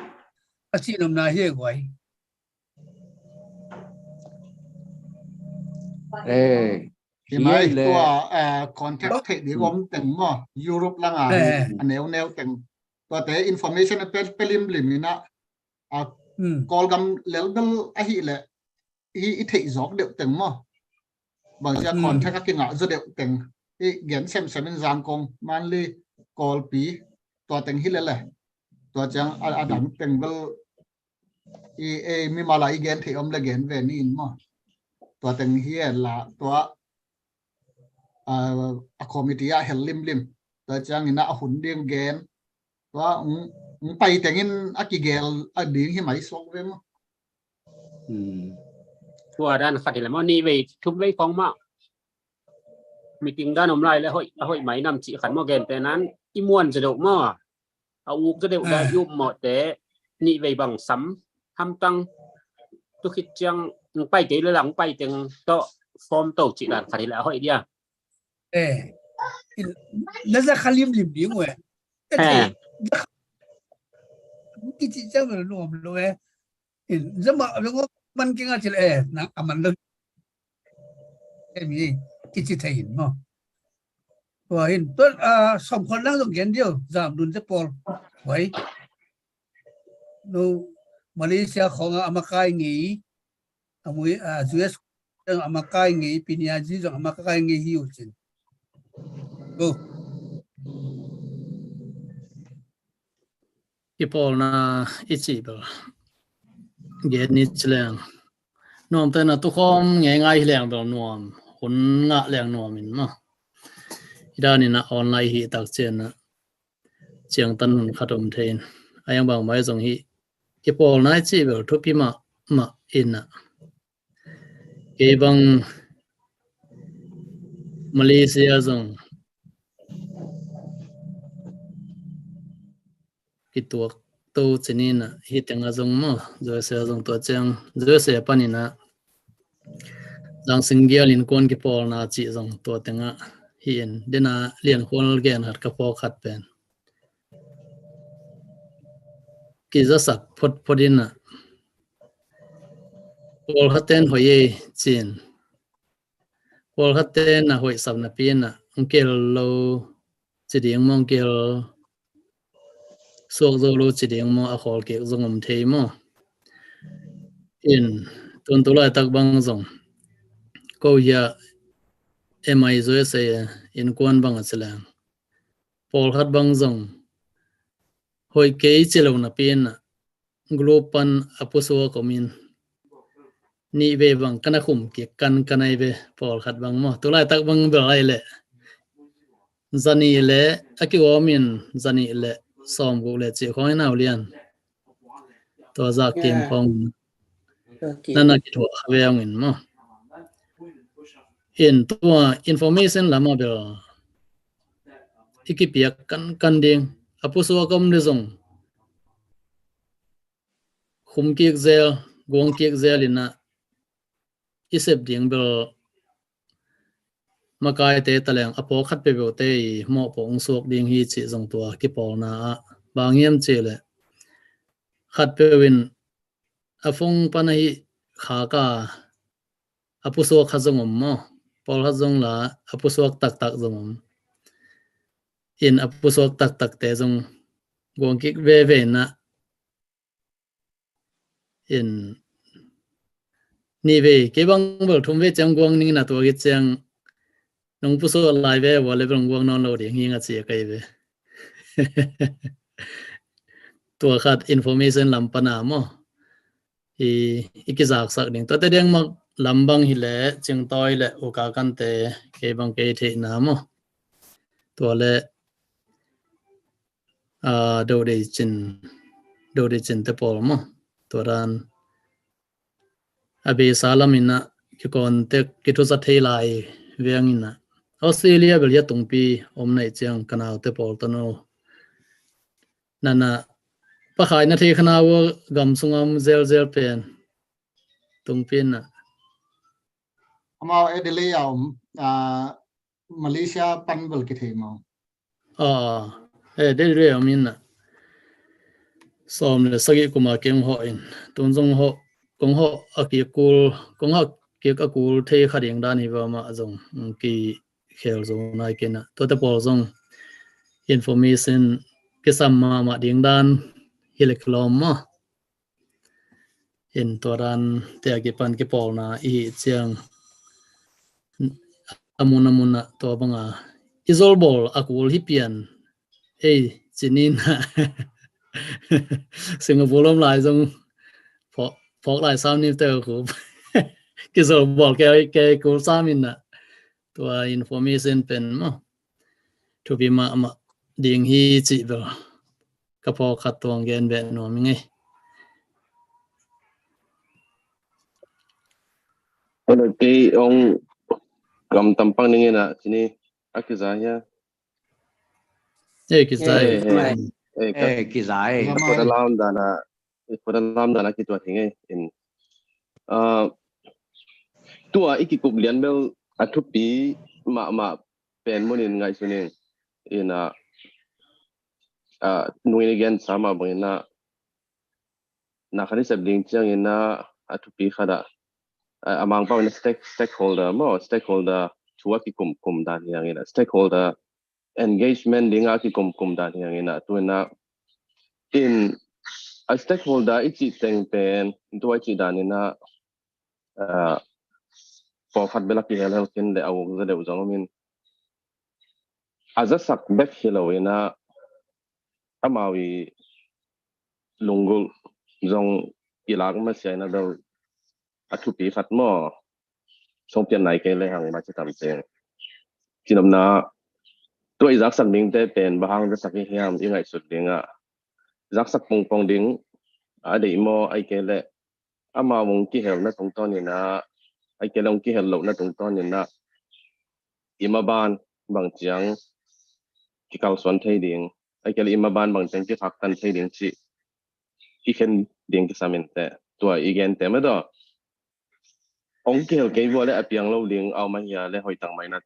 A cih nopna hi e guai. Eh, hi mai le tua, eh, contact theih ding om teng maw. Europe langa a neu neu teng. Tuate information a pe, pe limlim ina a Kawlgam lelbel ahih leh i, i theih zawk deuh teng maw. Bangcia contact a kingah zaw deuh teng. I gen semsem in Zangkong, Manli, Kawlpi, tua teng hi lele. Tua ciang a, a dang teng bel i, e, mimal a i gen theih om le gen ve ni in maw. Tua teng hi e la, tua, a, a committee a hel limlim. Tua ciang ina a hun ding gen. Tua, ung, ung pai tengin a kigel a ding hi mai suak ve maw. Tua dan khat hi le maw, nih vei, thum vei khawng mah. Meeting dan om lai le hoih, a hoih mai nam cih khat maw, gente nan i muan zaw deuh maw. A uk zaw deuh dan i up mawhte, nih vei bang sam, hamtang, tu khit ciang, pai kei le lang, pai teng tawh, form to cih dan khat hi le a hoih dia. Eh, na za kha limlim ding uh e. Eh, kici ciang lo nuam lo e. In zama lo man kinga cil e na aman lo. Eh, mi kici thei in maw. Tua in tua, ah, som khol nang zong gen dio zam dun te pawl. Wai. No Malaysia khong a makai ngei. A mui, ah, U S zong a makai ngei, Piniazi zong a makai ngei hi uh cin. Go. Kipawlna i cih bel gen ni ci leng, nuamte na tukhawm ngeingai hi leng bel nuam, hun ngah leng nuam in maw. I dan in a online hi tak ciang a ciangtan hun khat om thei in, a yang bangmah zong hi. Kipawlna i cih bel thupi mahmah in a, kei bang Malaysia zong kituak to cinin a, hi teng a zong maw, U S A zong tua ciang, U S A panin a Zangsing Gial innkuan kipawlna cih zong tua teng a hi in, den a Lian Khual gen khat ka phawk khat pen kizasak photphot in a, pawlkhat ten hoih ei cin, pawlkhat ten a hoih sap napi in a, hong kihel lo ci ding maw, hong kihel suak zo lo ci ding maw, a khawl kik zong om thei maw. In, tun tu laitak bang zong ko hi a, M I U S A innkuan bang a ci leng, pawlkhat bang zong hoih kei ci lo napi in a, group pan a pusuak om in, nih vei bang ka na khum kik kan ka nai ve, pawlkhat bang maw. Tu laitak bang bel ai leh, zanih leh a kiwawm in, zanih leh sawmguk leh cih khawng in, Au Lian, tua zah kim khawng in na na kithuah kha ve ung in maw. In tua information lam a bel i kipiak kankan ding, a pusuak om ding zong khum kik zel, guang kik zel in a, i sep ding bel makaite ta leng a pawlkhat peuhpeuhte i mawhpuak hong suak ding hi cih zong tua kipawlna ah. Bang hiam cih leh, khatpeuh in a phone pan ahi khak a, a pusuak khat zong om maw, pawlkhat zong la a pusuak taktak zong om. In a pusuak taktakte zong guang kik veve in a, in nih vei, kei bang bel thum vei ciang guang ning in a, tua khit ciang nong pusuak lai ve ua leh bel guang nawn lo ding hi ing a ci a kai ve. Tua khat information lam pan a maw, i, i kizaksak ding. Tuate deng mak lam bang hi leh, Cingtawi leh U Ka Kante, kei bang kei theihna maw, tua leh a, Dodei Cin, Dodei Cin te pawl maw. Tua dan a beisa lam in a kicontact, kithuzat thei lai veng in a, Australia bel hia tungpi om naih ciang ka naute pawl tano. Nana pakhai na thei kha na ua, gam sung a om zelzel pen tungpi in a. Amau Adelaide a om, a, Malaysia pan bel kithei maw. A, e, dei dei a min a. Sawm le sagih kum a keng hawh in, tun zong hawh, kong hawh a kik kul, kong hawh kik a kul thei kha ding dan hi va mah zong, mm, kikhel zo nai kei in a. Tuate pawl zong information kisam mahmah ding dan hi leh kilawm maw. In tua dan te a kipan kipawlna i hih ciang, a mun a mun ah tua bang a i zolbawl a kul hi pian ei ci ni in a. Singapore om lai zong phawk, phawk lai sam ni te a khup. Kizolbawl kei, kei kul sam in a. Tua information pen maw, thupi mahmah ding hi cih bel ka phawk khat tuang gen beh nuam ing ei. Kei ong kam tampang ning in a, ci ni, a kiza hia? E, kiza e. E, e, e, kiza e. A khuat a lam dan a, a khuat a lam dan a kituat hi ing ei. In, a, tua i kikup lian bel a thupi mahmah pen mun in ngaihsun ing. In a, a, nung in i gen sa mah bang in a, na khat i sep ding ciang in a, a thupi khat a, a, a Mangpau in a stake-, stakeholder maw, stakeholder thu a kikum kum dan hi ing in a, stakeholder engagement ding a kikum kum dan hi ing in a, tu in a, in a stakeholder i cih teng pen, tua i cih dan in a, a, pawlkhat bel a kihel hel khin le a uk za deuh zong om in, a zasak bek hi lo in ah, amau i lunggulh zong i lak masiah in ah bel a thupi khat maw. Sawngpiat nai kei le hang mah ci tam cing. Cinopna, tua i zaksak dingte pen bang hang zaksak i hiam i ngaihsut ding ah, zaksak pongpong ding a deih maw, ahih kei leh amau hong kihelna tungtawn in ah, ahih kei leh hong kihel lohna tungtawn in ah, i maban bang ciang kikalsuan thei ding, ahih kei leh i maban bang ciang kikhaktan thei ding cih i khen ding kisam in teh, tua i gente mah tawh hong kihel kei vua le a piang lo ding a om ahi a le hoih tak mah in ah,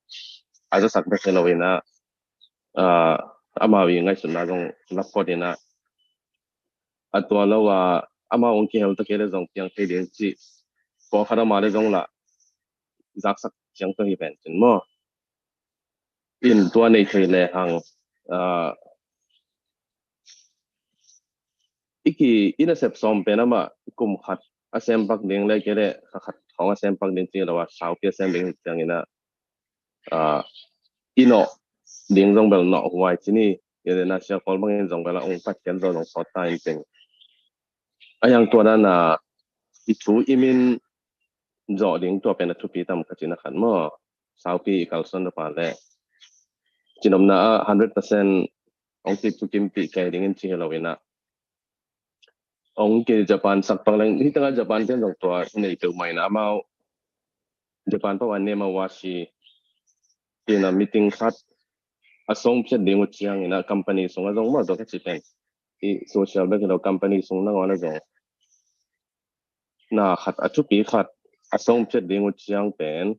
a zasak bek hi lo in ah, ah, amau i ngaihsutna zong lak phot in ah, a tua lo a amau hong kihel ta kei le zong piang thei ding cih pawlkhat a om a le zong lah zaksak ciang tawh hi pen cin maw. In tua nei thei le hang, ah, i ki, i nasep sawm pen amah kum khat a sem pak ding le kei le kha khat khawng a sem pak ding ci lo a, saupi a sem ding ciang in ah, ah, i nawh ding zong bel nawh huai ci ni. I le na sia kawl bangin zong bel a ong pat ken zong zong sawt ta in cing. A hiang tua dan a i thu i min zawh ding tua pen a thupi tam ka cin a khat maw. Saupi i kalsuan na pa le cinopna ah hundred percent ong kip thu kimpih kei ding in ci hi lo in ah, ong ki Japan sak pak leng, hi tanga Japan ten zong tua nei peuh mah in ah, amau Japan pau an nema washi tina meeting khat a sawngpiat ding uh ciang in ah, company sung a zong maw, tua ka ci pen i social bek hi lo, company sung nangawn a zong na khat a thupi khat a sawngpiat ding uh ciang pen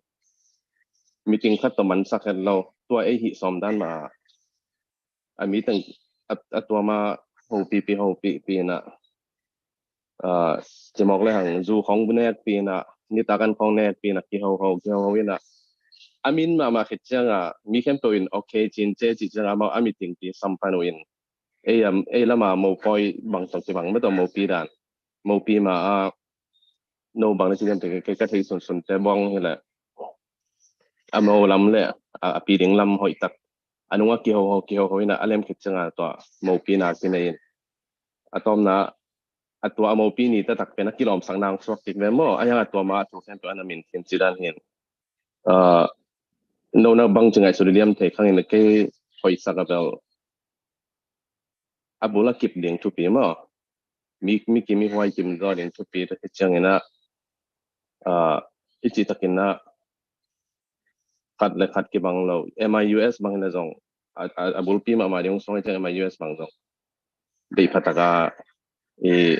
meeting khat tawh mansak het lo, tua ei hih sawm dan mah a mi teng a, a tua mah hopipi hopipi in ah, ah, cimawk le hang zu khawng nekpi in ah, nitak an khawng nekpi in ah, kihoho kihoho in ah, a min mahmah khit ciang a mi khempeuh in okay cin ce cih ciang a, amau a meeting pi sampan uh in, ei am, ei lam a mopawi bang tawh kibang mah tawh mopi dan, mopi mah a no bang na ci diam te, kei ka theih sunsun te bawng hi leh a mo lam le a, a pi ding lam hoih tak a nung a kihoho kihoho in ah, a lem khit ciang a tua mopi na kinei in, a tawpna a tua a mopi ni taktak pen a kilawmsak nang suak kik ve maw. A hiang a tua mah a thu khempeuh a na min khin ci dan hi in, ah, no na bang ci ngaihsut diam thei khang in ah, kei hoihsak a bel a bul a kip ding thupi maw, mi, mi kim i huai kim zaw ding thupi tak hi ciang in ah, ah, i cih tak in ah khat le khat kibang lo, M I U S bang in ah zong a, a, a bulpi mahmah ding hong suang hi ciang M I U S bang zong deih pha tak a i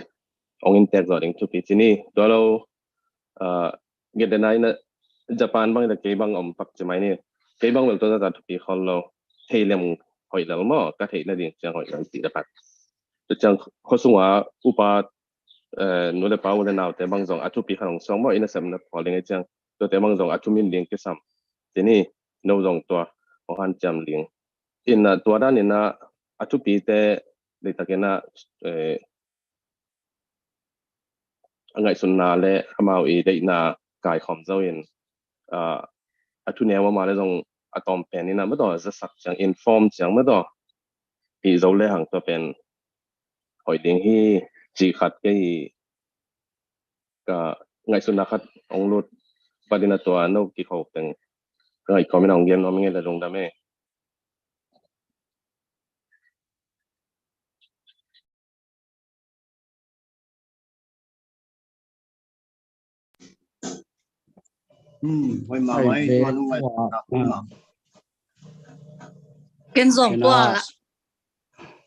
ong in tek zaw ding thupi ci ni. Tua lo, ah, get dena in ah Japan bang in ah kei bang om pak ci mai ni. Kei bang bel tua zah thupi khol lo, thei lem hoih lel maw, ka theih nading ciang hoih lel cih le khat. Tua ciang khua sung a upa, eh, nu le pa u le naute bang zong a thupi khat hong suang maw, i nasepna phawl ding hi ciang, tuate bang zong a thumin ding kisam ci ni. No zong tua hong hanciam ding in ah, tua dan in ah a thupite deihtak in ah, eh, a ngaihsutna le amau i deihna kaikhawm zo in, ah, a thuneu a mah le zong a tawm pen in ah mah tawh zasak ciang, inform ciang mah tawh hi zo le hang tua pen hoih ding hi cih khat kei ka ngaihsutna khat hong lut pat in ah, tua no kikhop teng ka ngaihkhawm in ah hong gen nuam ing e, lungdam e. Hmm, hoih mah mai, tua nung lai. Ken zong tua la.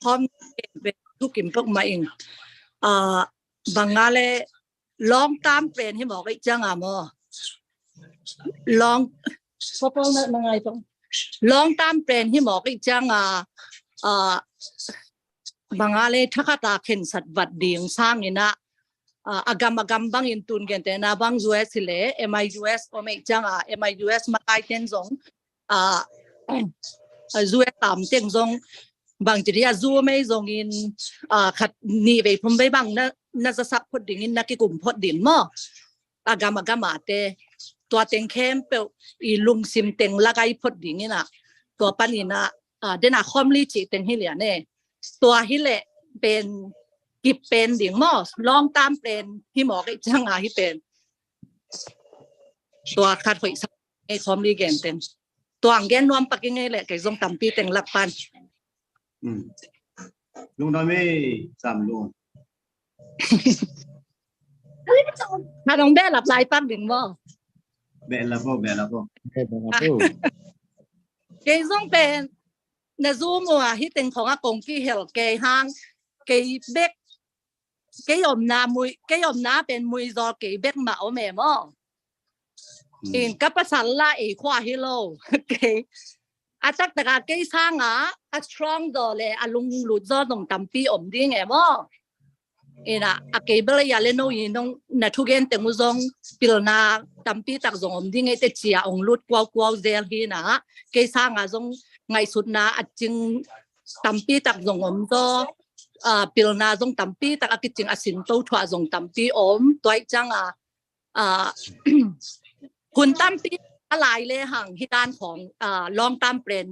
Hom pen thukim pok ma ing. Ah, bang a le long term plan hi mawk ih ciang a maw. Long, long term plan hi mawk ih ciang a, ah, bang a le thakhat a khensat vat ding sang in ah, ah, a gam a gam bangin tun gente na bang U S hi le M I U S om ih ciang a, M I U S makai ten zong, ah, U S tam teng zong bang ci dia zu mei zongin, ah, khat nih vei thum vei bang na, na zasak phot dingin na kikum phot ding maw. A gam a gam a te. Tua teng khempeuh i lungsim teng la gai phot ding in ah, tua panin ah, ah, den a khawm li cih teng hi lian e. Tua hi leh pen kip pen ding maw, long term plan hi mawk ei ciang a hi pen. Tua khat hoih sa ei khawm li gen teng. Tua ang gen nuam pak i ngei leh kei zong tampi teng lak pan. Lungdam ei, Sam Lung. Khat hong behlap lai pak ding maw? Behlap o, behlap o. Kei zong pen na zum uh a hi teng khong a kong kihel kei hang, kei bek, kei omna mui, kei omna pen mui zaw kei bek mah om e maw? In ka pasal la ei khua hi lo. Kei a taktak a kei sang a a strong zaw le a lunglut zaw zong tampi om ding e maw? In ah a kei bel a ya le no i nong na thugen teng uh zong pilna tampi tak zong om ding e te cia ong lut kuaukuau zel hi na. Kei sang a zong ngaihsutna a cing tampi tak zong om zaw, ah, pilna zong tampi tak a kicing a sin to thuah zong tampi om. Tua i ciang a, ah, hun tampi a lai le hang hi dan khong, ah, long term plan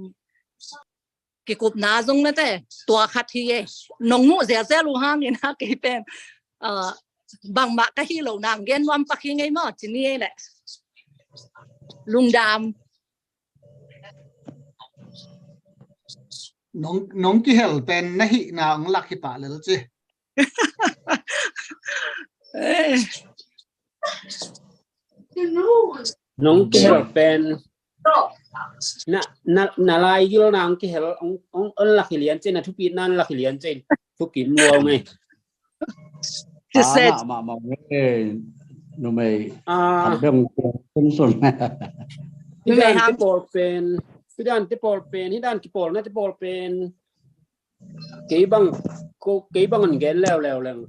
kikupna zong na te, tua khat hi e. Nong muh zelzel uh hang in a kei pen, ah, bangmah ka hi lo nang gen nuam pak hi ngei maw, ci ni ei leh. Lungdam. Nong, nong kihel pen na hihna ong lak hi pah lel ci. Eh. Nong kihel pen na, na, na lai gil nang kihel ong, ong, ong lak hi lian ci, na thupit nan lak hi lian ci. Thukim luau ngei. Kiset. Mama mama ngei. Numei. Ah, Abdong kong sun. Hi dan te pawl pen, hi dan te pawl pen, hi dan kipawlna te pawl pen. Kei bang, ko, kei bang an gen leuleu leng.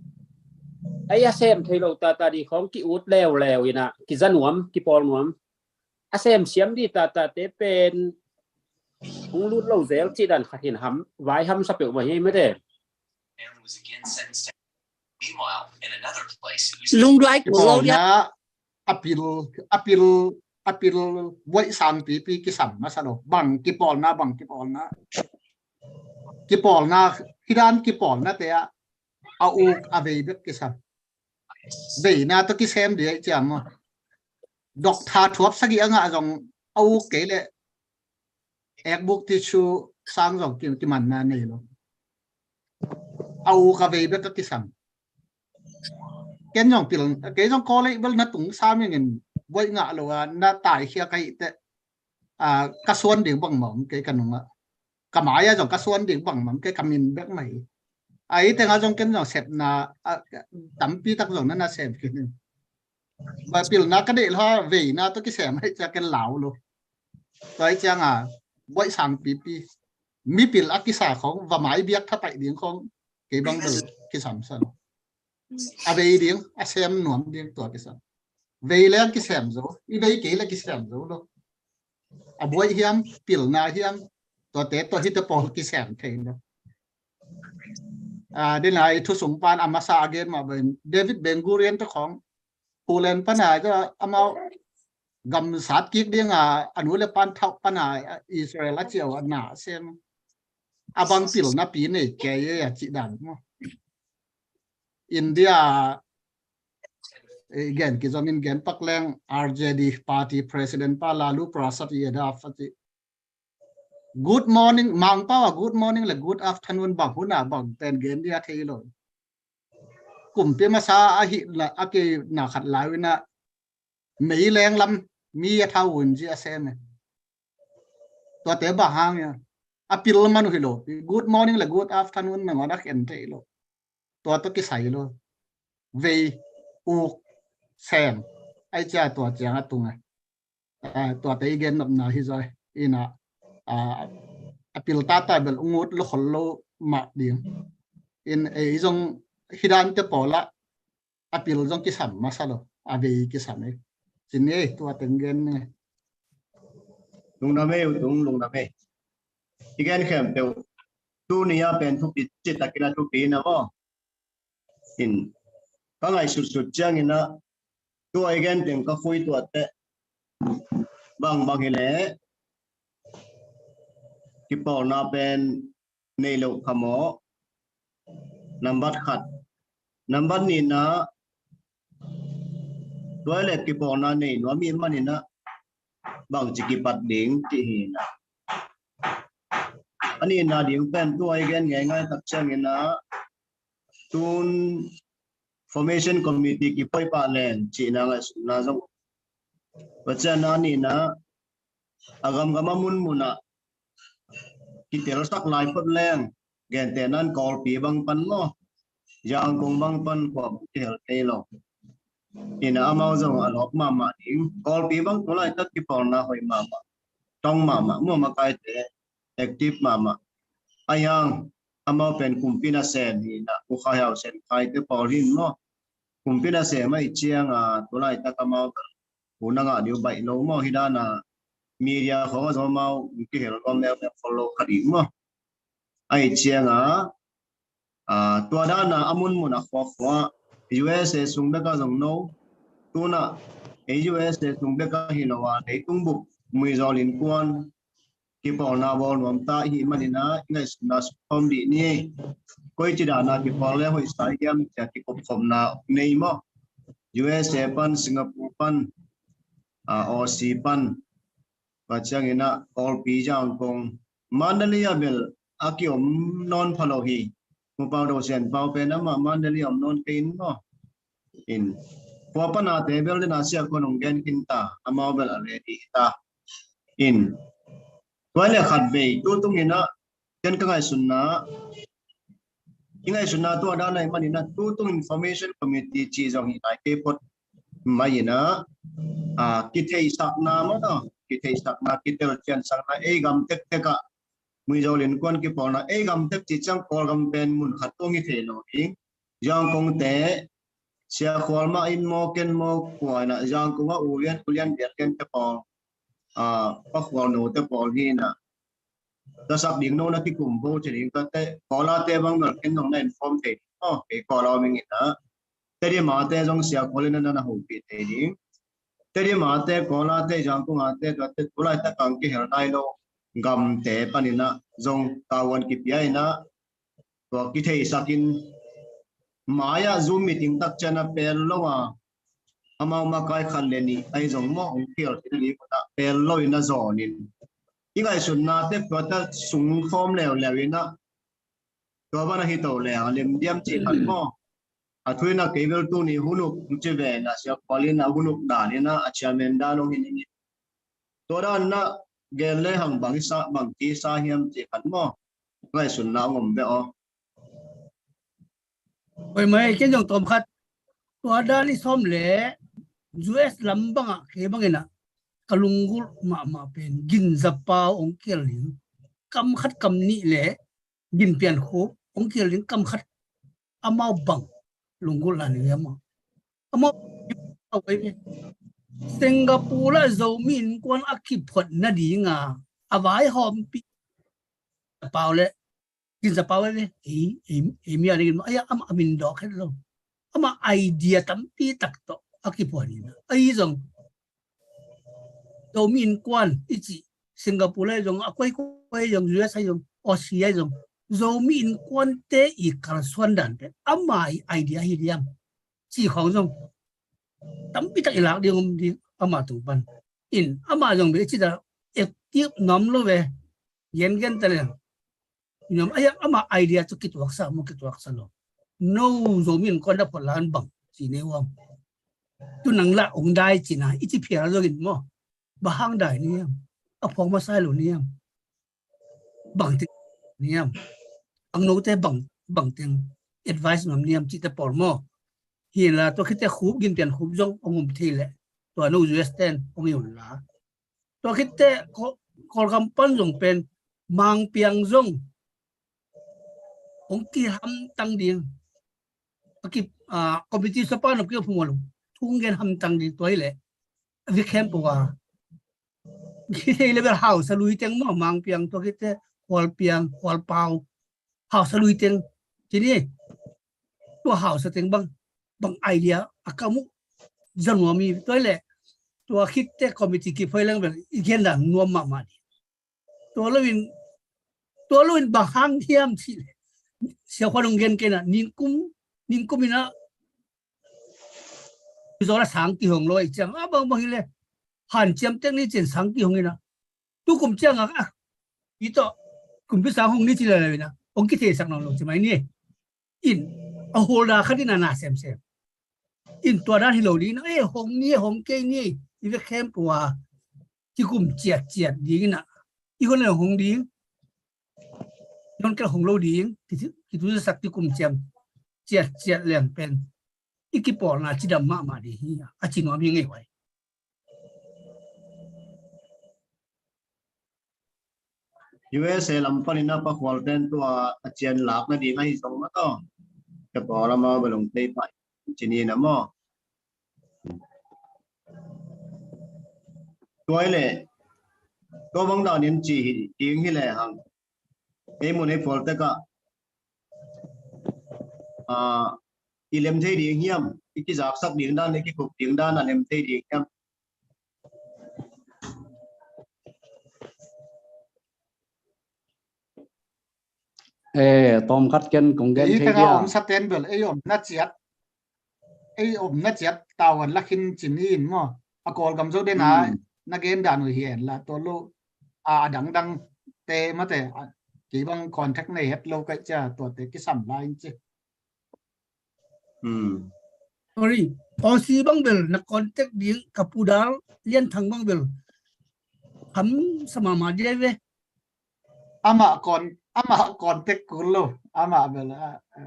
Ai a sem thei lo tata di khong ki ut leuleu in a, kiza nuam, kipawl nuam. A sem siam di tata te pen hong lut lo zel ci dan khat hin ham, vai ham sa peuh mah hi mete. Lungduai kul lo dia. Kipawlna a pil, a pil, a pil buaih sang pipi kisam masa lo. Bang kipawlna, bang kipawlna. Kipawlna, hi dan kipawlna te ah a uk a vei bek kisam. Veina tawh kisem di ai ciam maw. Doctor thuap sagih a ngah zong a uk kei leh ekbuk ti cu sang zong ki, kimanna nei lo. A uk a vei bek a kisam. Ken zong pil, kei zong college bel na tung sam ingin buaih ngah lo a, na taikhia ka hih teh, a, ka suan ding bangmah om kei ka nungah. Ka mai-ah zong ka suan ding bangmah om kei, ka min bek mah hi. A, hih tengah zong ken zong sepna, a, tampi tak zong na na sem khin in. Ba pilna ka deih lo a, veina tawh kisem ahi ciah ken lau lo. Tua ahi ciangah buaih sang pipi. Mipil a kisa khong, va mai biak thapaih ding khong, kei bang bel kisam sa lo. A vei ding, a sem nuam ding tua kisam. Vei leng kisem zo, i vei kei le kisem zo lo. A buaih hiam, pilna hiam, tuate tua hite pawl kisem thei lo. A, dena i thusung pan a masa a gen mah bangin David Ben Gurion te khong, Poland pana amau gamsat kik dinga a nu le pan thauh pana Israel a ciau a na sem. A bang pilna pi nei kei a cih dan maw. India, eh, gen kizom in gen pak leng R J D party president pa Lalu Prasad Yadav a cih. Good morning, Mangpau a good morning le good afternoon bang hun a bang pen gen dia thei lo. Kumpi masa a hi la a kei na khat lai wina mei leng lam mi a thau un ji a sem e. Tuate bang hang ia. A pil man uh hi lo. Good morning le good afternoon na ngon a khen thei lo. Tua tawh kisai lo. Vei, uk, sem. Ai cia tua ciang a tung a. A, tuate i gen nopna hi zoi. Ina, a, a pil tata bel ungut lo khol lo mah ding. In ei zong hi dan te pawlah a pil zong kisam masa lo. A vei kisam e. Cin e, tua teng gen ne. Lungdam e, utung lungdam e. I gen khempeuh. Tuni a pen thupi, citakin a thupi na maw. In, ka ngaihsutsut ciangin a, tua i gen teng ka khui tuate, Bang bang hi leh kipawlna pen nei lo kha maw? Nambat khat. Nambat nihna, tua hi leh kipawlna nei nuam i hih maninah bangci kipat ding cih hi inah. A nihna ding pen tua i gen ngeingai tak cianginah tun formation committee kiphoih pah leng cihna ngaihsutna zong va cianna a nihna a gamgam a munmunah kitelsak lai phot leng, gentehna in Kawlpi bang pan maw, Yangon bang pan kua bang kihel kei lo. Inah amau zong a lawp mahmah ding. Kawlpi bang tu laitak kipawlna hoih mahmah, tong mahmah, maw, makaite active mahmah. A yang amau pen kumpi nasem hi inah, U Khai Hau Sen Khaite pawl hi in maw. Kumpi nasem ahih cianga tu laitak amau hu na ngah ding uh baih lo maw, hi dana media khawng a zong amau kihel gawm meumeu khol lo kha ding maw. Ahih cianga tua dana a munmun a khuakhua U S A sung beka zong no, tunah ei U S A sung beka hi lo a, leitung bup muizawl innkuan kipawlna bawl nuam ta i hih maninah i ngaihsutna sukkhawm dih ni. Koici dana kipawl le hoih sa hiam cia kikupkhopna nei maw? U S A pan, Singapore pan, Aussie pan, va cianginah Kawlpi, Yangon, Mandalay a bel a kiom nawn pha lo hi. Mupau Do Sian Pau pen amah Mandalay a om nawn kei in maw. In kua panate bel dena sia khuan hong gen khin ta, amau bel a ready hi ta. In tua hi leh khatvei tu tunginah ken ka ngaihsutna, i ngaihsutna tua dana i hih maninah tu tung in formation committee cih zong hi lai kei phot mai inah, kitheihsakna maw, kitheihsakna, kitelciansakna, ei gam tektek ah muizawl innkuan kipawlna, ei gam tek cih ciang Kawlgam pen mun khat tung hi thei lo ding. Yangon te, Sia Khual mah in maw, ken maw, kua inah Yangon a U Lian, U Lian Bial Lian te pawl, Pa Khual no te pawl hi inah, tasak ding no na kikum bo ci ding. Tate Kawlate bang bel ken zong na inform thei ding maw, kei Kawla om ing inah. Tedim a te zong Sia Khual in na na hopih thei ding. Tedim a te, Kawla te, Yangon a te, tuate tu laitak a kihel nai lo gamte paninah zong tavuan kipia inah, tua kitheihsakin mai-ah Zoom meeting tak cianah pel lo a, amau makai khat le nih ahi zong maw, hong kihel khin a, pel lo inah zawnin i ngaihsutna tek tuate sungkhawm leuleu inah, tua banah hi to leng a lem diam cih khat maw. A thu inah kei bel tuni hun uk hong ci ve inah, Sia Khual inah hun uk dan inah a chairman dan hong hi ning. Tua dan inah gen le hang bang i sa, bang ci sa hiam cih khat maw, ngaihsutna hong om ve aw. Hoih mai, ken zong tawm khat. Tua dan i sawm le U S lam bangah kei bang inah ka lunggulh mahmah pen Ginzapau hong kihel ding, kam khat kam nih le Gin Pian Khup hong kihel ding kam khat, amau bang lunggulhna nei hiam maw? Amau a wei ve. Singapore ah Zomi innkuan a kiphuat nadinga a vaihawmpi Pau le Ginzapau ve, ei, ei, ei mi a dingin maw, ai, amah a min dawk het lo. Amah idea tampi tak tawh a kiphuan inah, ahi zong Zomi innkuan i cih Singapore lai zong, a kuaikuai zong, U S a zong, Aussie a zong, Zomi innkuante i kalsuan dan pen ama i idea hi diam cih khawng zong tampi tak i lak ding om ding ama tung pan. In ama zong bel i cih ta active nuam lo ve. Gengen ta leng nuam, ai, ama idea cu kituaksa maw, kituaksa lo? No Zomi innkuan da phuat lai bang ci nei uam. Tu nang lah hong dai cihna i ci phial zongin maw, bang hang dai ni hiam? A phuak masa lo ni hiam? Bang teng ni hiam? Ang note bang, bang teng advice nuam ni hiam cihte pawl maw? Hi inla tua khitte Khup, Gin Pian Khup zong hong um thei leh, tua no U S ten hong hi unla, tua khitte Kawl, Kawlgam pan zong pen Mang Piang zong hong kihamtang ding. A ki, a, committee sapa nop ki phumol thung gen hamtang ding tua hi leh. A vi khem pua. Khi thei le bel hausa lui teng maw, Mang Piang tua khitte Khual Piang, Khual Pau, hausa lui teng. Ci ni, tua hausa teng bang, bang idea a kam uh za nuam hi. Tua hi leh tua khit teh committee kip hoih leng bel i gen dan nuam mahmah ding. Tua lo in, tua lo in bang hang hiam cih leh, siakhua nong gen kei na, ningkum, ningkum in a, Zola sang kihong lo ahih ciang a, bangbang hi leh hanciam tek ni cin sang kihong in a, tukum ciang a, a, i tawh kumpi sang hong ni ci leh lo in a, hong kitheisak nawn lo ci mai ni. In a holder khat in a na semsem in, tua dan hi lo ding in a, eh, hong ni, hong kei ni, i vek khempeuh a kikum ciatciat ding in a, i hon leh hong ding, i hon kei leh hong lo ding, kitu, kitusak kikum ciam ciatciat leng pen i kipawlna cidam mahmah ding hi a, a ci nuam hi ngei huai. U S A lam panin a pakhualten tua a cian lak nading ahi zong mah tawh, ka pawl amau bel hong thei pah cinin a maw? Tua hi leh, tua bang danin ci hi ding hi lehang, ei mun ei pawl tekah, ah, i lem thei ding hiam? I kizaksak ding dan, i kikup ding dan a lem thei ding hiam? Eh, tawm khat ken kong gen thei dia. Ei tengah om saten bel ei omna ciat, ei omna ciat tavuan la khin cinin maw? A Kawlgam zo den a na gen dan uh hi en la, tua lo a, a dangdang te mate, a, kei bang contact nei het lo ka hih ciang tuate kisam lai in ci. Sorry, Aussie bang bel na contact ding, ka Pu Dal Lian Thang bang bel kham sa mahmah dia ve. Amah con, amah contact kul lo, amah bel a, a,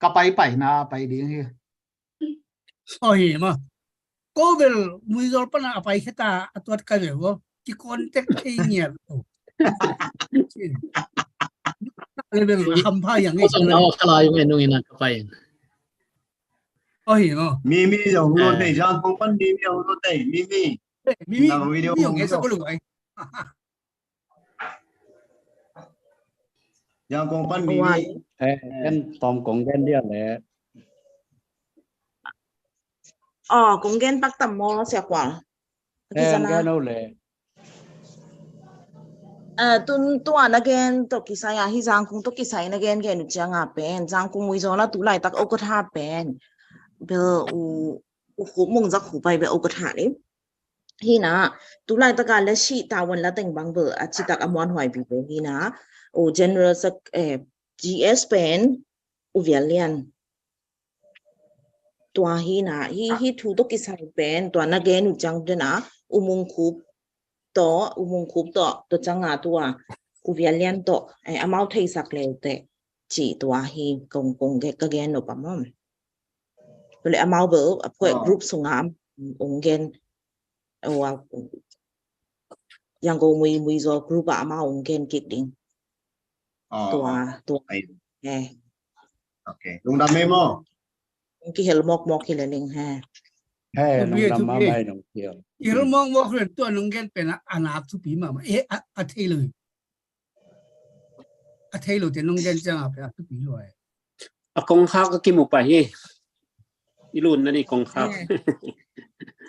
ka paipaina pai ding hi. Aw hi maw. Ko bel Muizawl pana a pai kheta a tuat ka ve vo. Ki contact thei ngiat lo. Le bel a hampha yang ei. Ko bel na aw khalai ngai nung ina ka pai. Aw hi maw. Mimi zong lo tei, Zangkong pan Mimi zong lo tei, Mimi. Mimi, na video Mimi zong ei sa ko lo ai. Yang kong pan mi ni. Eh, ken tawm kong gen dia le. Aw, kong gen pak tam maw, Sia Kual? Eh, gen o le. Eh, tun tua na gen tawh kisai a, hi Zangkong tawh kisai na gen gen uh ciang a pen Zangkong Muizawl a tu laitak o ka tha pen bel u, u Khup Mung Zak Khup ai bel o ka tha ni. Hi na, tu laitaka le sih tavuan la teng bang bel a citak a muanhuai pi bel hi na. U general sec, eh, G S pen U Vial Lian. Tua hi na, hi, hi thu tawh kisai pen tua na gen uh ciang den a, U Mung Khup tawh, U Mung Khup tawh, tua ciang a tua U Vial Lian tawh, eh, amau theisak leuteh ci tua hi kong, kong ge, ka gen nop a maw. Tua le amau bel a phuai group sunga am ong gen. Aw, Yangon Mui, Muizawl group a amau ong gen kik ding. Tua, tua. Eh. Okay. Lungdam ei maw. Ong kihel mawkmawk hi le ling he. He, lungdam mahmah nong kihel. Kihel mawkmawk hi le tua nong gen pen a, a nak thupi mahmah. Eh, a, a thei lo. A thei lo te nong gen ciang a pen a thupi lo ai. A kongkhak a kimu pah hi. I lutna ni kongkhak.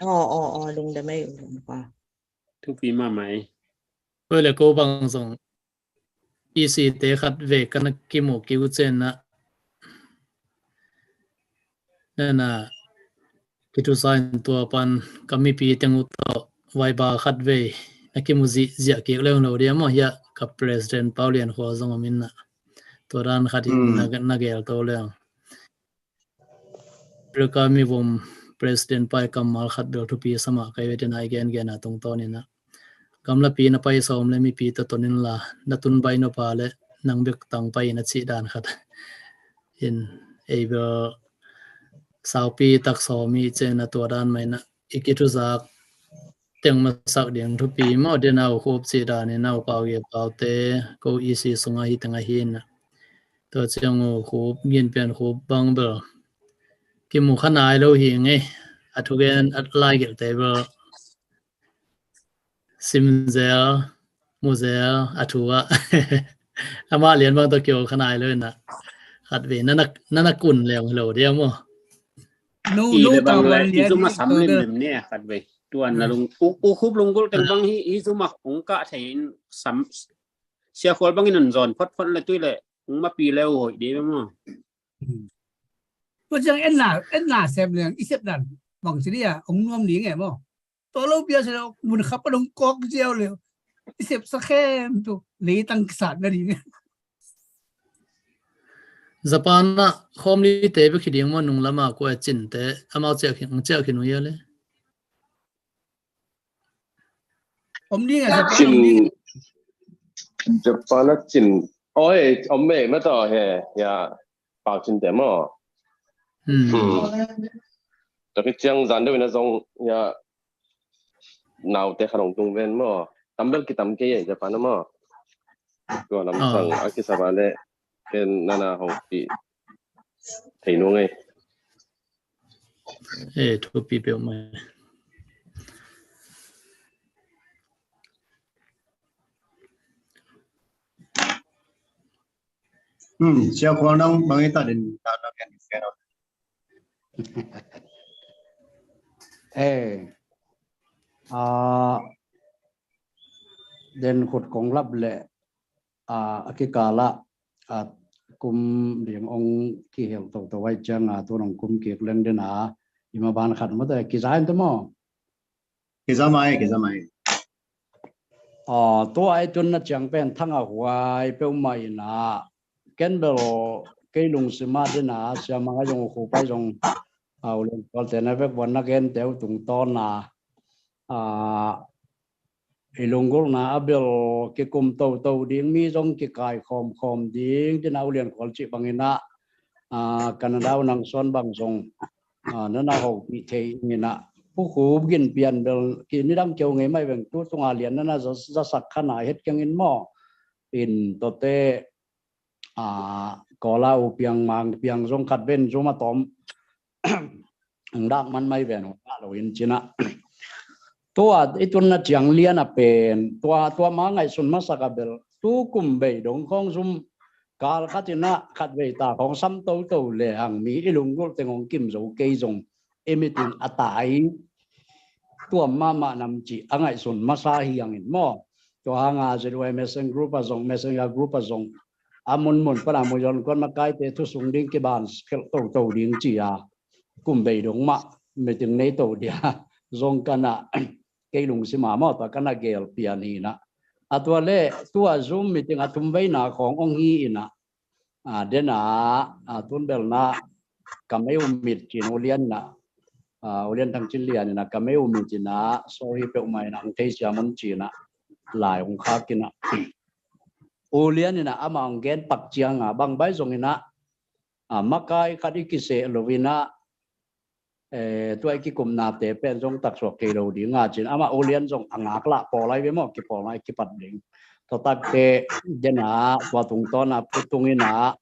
Aw, aw, aw, lungdam ei, lungdam pa. Thupi mahmah ei. Tua le ko bang zong E C te khat vei ka na kimu kiu cen na. Na na, kitusa in tua pan ka mipi teng uh tawh Viber khat vei na kimu zihziah kik leng lo dia maw, hiah ka President Pau Lian Khua zong om in na. Tua dan khat in na, na gel to leng. America mivom President pai kammal khat bel thupi sa mah ka hi ve, tua na i gengen a tungtawn in na. Gamlapi na pai sawm le mipi tawh ton in la, na tun bai nop a le nang bek tang pai in a cih dan khat. In ei bel saupi tak sawm i cen a tua dan mah in na i kithuzak teng masak ding thupi maw, den a U Khup cih dan in a U Pau Ge Pau te ko E C sungah hi teng ahi in na. Tua ciang U Khup, Gin Pian Khup bang bel kimu kha nai lo hi ngei. A thugen a lai gelh te bel sim zel, mu zel a thu ah. Amah lian bang tawh kiho kha nai lo in na. Khat vei na na, na na kun leng hi lo dia maw. No, no, ta bang lian i zum a sam lim lim ne khat vei. Tuan na lung u u khup lunggulh teng bang hi hi zuma ung kah thei in sam sia khual bangin un zon phot phot le tui le ung mapi le u hoih di maw? Tua ciang en na en na sem leng i sep dan bang ci dia ung nuam ni nge maw? Tua lo bia se lo mun khap a dong kok ziau le i sep sa khem tu leitang kisat na di nge. Japan ah khawm li te bek hi ding maw, nung lama kua cin te amau ciah khin ciah khin uh ia le. Om ding a Japan om ding. Japan ah cin oi om mei ma tawh he ya pau cin te maw. Hmm. Tua khit ciang zan deuh in a zong ya naute khat hong tung ven maw. Tam bel kitam kei e Japan ah maw. Tua lamsang a kisap a le ken nana hong pi thei nung ei. E thupi peuhmah. Hmm, sia khual nang bang i ta den ta ta ken ken. Eh, a den khut kong lap le a a kikala a kum ding ong kihel to to vai ciang a tu nong kum kik leng den a ima ban khat ma ta kizain ta maw? Kiza mai kiza mai. A tua ai tun na ciang pen thang a huai peuhmah ina ken bel kei lungsima dina siamang a zong khu pai zong a ulen kual te na vek buan na gen teu tungtawn na a i lunggulhna a bel kikum toto ding mi zong kikai khawmkhawm ding tina ulian khual cih bangin ah Canada uh nang suan bang zong nana hopih thei ingin ah pukhup gin pian bel kinidang keu ngei mai veng tu tunga lian nana zasak khana het kengin maw in tote Kawla uh piang mang piang zong khat ven zum a tawm dak man mai ven uh ngah lo in cina. Tua i tunna ciang lian a pen tua tua ma ngaihsun masak a bel tu kum bei dong khawng zum kal khat ina khat vei ta khawng sam toto le hang mi i lunggulh teng hong kim zo kei zong i mitin a tai tuam mahmah nam cih a ngaihsun masa hi hangin maw? Tua hanga Z Y Messenger group a zong Messenger group a zong a munmun pana muizon kuan makaite thusung ding kiban khelh toto ding ci a kum bei dong mah meeting nei to dia zong kana kei lungsima maw tua kana gel pian hina. A tua le tua Zoom meeting a thum veina khawng ong hi ina a dena a tun belna ka mei umit cin ulian ina a ulian thang cin lian ina ka mei umit ina sorry peuhmah ina ang thei siamun cina lai ong khak ina ulian ina ama ong gen pak cianga bang bai zong ina a makai khat i kiseh lo ina tua i kikumnate pen zong taksuak kei lo ding a cin ama ulian zong a ngaklah pawl ai ve maw kipawl ai kipat ding. Tua takte dena tua tungtawn a putung ina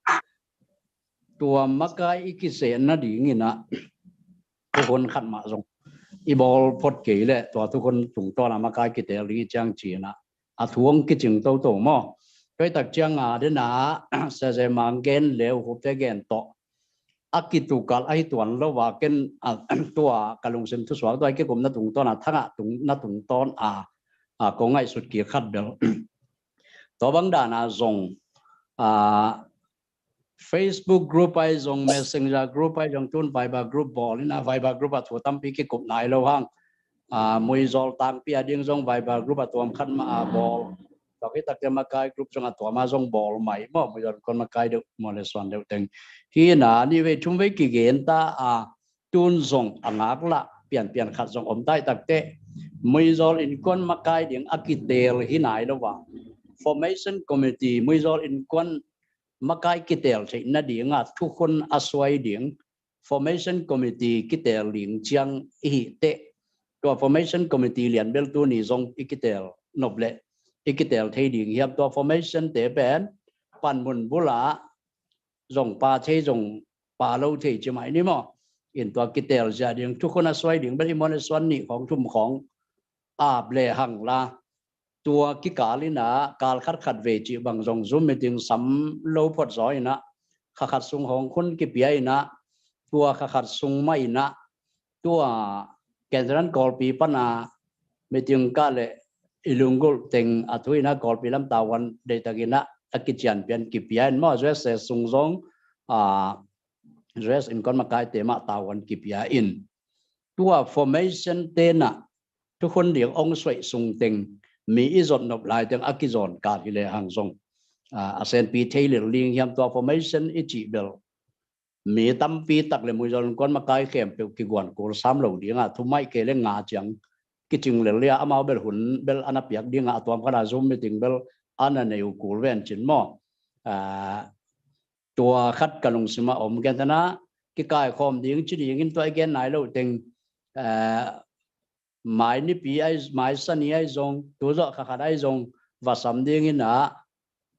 tua makai i kiseh nading ina thukhun khat mah zong i bawl phot kei le tua thukhun tungtawn a makai kitel ding i ciang cina a thu ong kicing toto maw? Tua i tak cianga dena sese mang gen leu hupte gen tawh a kitukal ahi tuan lo a ken tua ka lungsim thusuak tua i kikumna tungtawn a thangah na tungtawn a kong ngaihsut kik khat bel tua bang dana zong a Facebook group ai zong Messenger group ai zong tun Viber group bawl ina Viber group a thu tampi kikup nai lo hang a muizol tangpi a ding zong Viber group a tuam khat ma a bawl tua khit takte makai group zong a tuam a zong bawl mai maw muizol kon makai deuh maw le suan deuh teng hi ina ni vei thum vei kigen ta a tun zong a ngaklah pianpian khat zong om tai takte muizol innkuan makai ding a kitel hi nai lo va formation committee muizol innkuan makai kitel theih nadinga thukhun a suai ding formation committee kitel ding ciang i hih teh tua formation committee lian bel tuni zong i kitel nop leh i kitel thei ding hiam tua formation te pen panmun bula zong pa thei zong pa lo thei ci mai ni maw? In tua kitel zia ding thukhun a suai ding bel i muan a suan nih khawng thum khawng ap le hang la tua kikal ina kal khat khat vei cih bang zong Zoom meeting sam lo phot zaw ina kha khat sung hong khun kipia ina tua kha khat sung mah ina tua Ken tuan Kawlpi pana meeting kah le i lunggulh teng a thu ina Kawlpi lam tavuan deitakin a kician pian kipia in maw, U S A sung zong a, U S A innkuan makaite mah tavuan kipia in, tua formation tena thukhun ding ong suaih sung teng mi i zot nop lai teng a kizawn kal hi lehang zong a, a senpi thei lel ding hiam, tua formation i cih bel mi tampi tak le muizon kuan makai khempeuh kiguan kul sam lo dinga, thumaih kei le nga ciang kicing lel lia, amau bel hun bel ana piak dinga, a tuam khat a Zoom meeting bel ana nei uh kul ven cin maw. A, tua khat ka lungsim a om, gentena kikaikhawm ding ci dingin tua i gen nai lo teng, a, mai nipi ai, mai sani ai zong, tu zawh kha khat ai zong, va sam dingin a,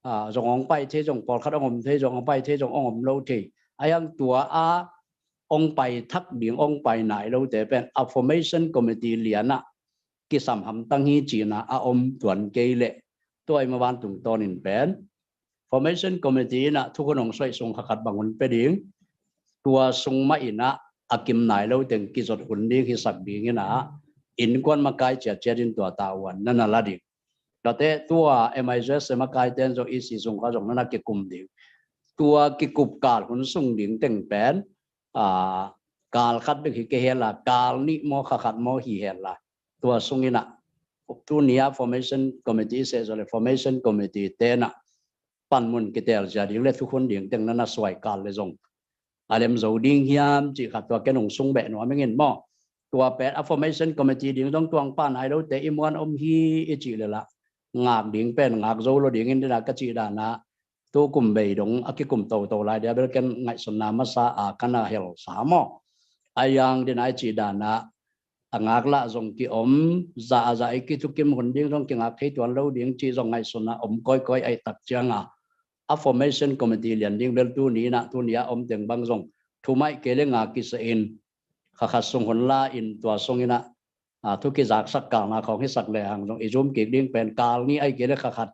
a, zong ong pai thei zong, pawlkhat ong om thei zong, ong pai thei zong, ong om lo thei. Ai ang tua a ong pai thak ding, ong pai nai lote pen a formation committee liana kisam hamtang hi cina a om tuan kei leh, tua i mavan tungtawnin pen formation committee ina thukhun ong suaih sung kha khat bang hun pe ding, tua sung mah ina a kim nai lo teng kizot hun ding hisak dingin a, innkuan makai ciatciat in tua tavuan nana la ding. Tate tua M I Z S makai ten zong E C sung kha zong nana kikum ding. Tua kikup kal hun sung ding teng pen, a, kal khat bek hi kei hela, kal nih maw, kha khat maw hi hela, tua sung ina, tunia formation committee seh zaw le formation committee tena panmun kitel zia ding le thukhun ding teng nana suai kal le zong a lem zo ding hiam cih khat tua ken ong sung beh nuam ingin maw. Tua pen a formation committee ding zong tuang pan ai lote i muan om hi i cih le la, ngak ding pen ngak zo lo dingin dina ka cih dana, tu kum bei dong a kikum toto lai dia bel ken ngaihsutna masa a kana hel sa maw. A yang dina i cih dana, a ngak lah zong kiom, za a za i kithukim hun ding zong kingak thei tuan lo ding cih zong ngaihsutna om kawikawi ai tak cianga, a formation committee lian ding bel tuni ina, tunia om teng bang zong thumaih kei le nga kisa in, kha khat sung hun la in tua sung ina, a, thu kizaksak kalna khawng hisak lehang zong i zum kik ding pen kal nih ai kei le kha khat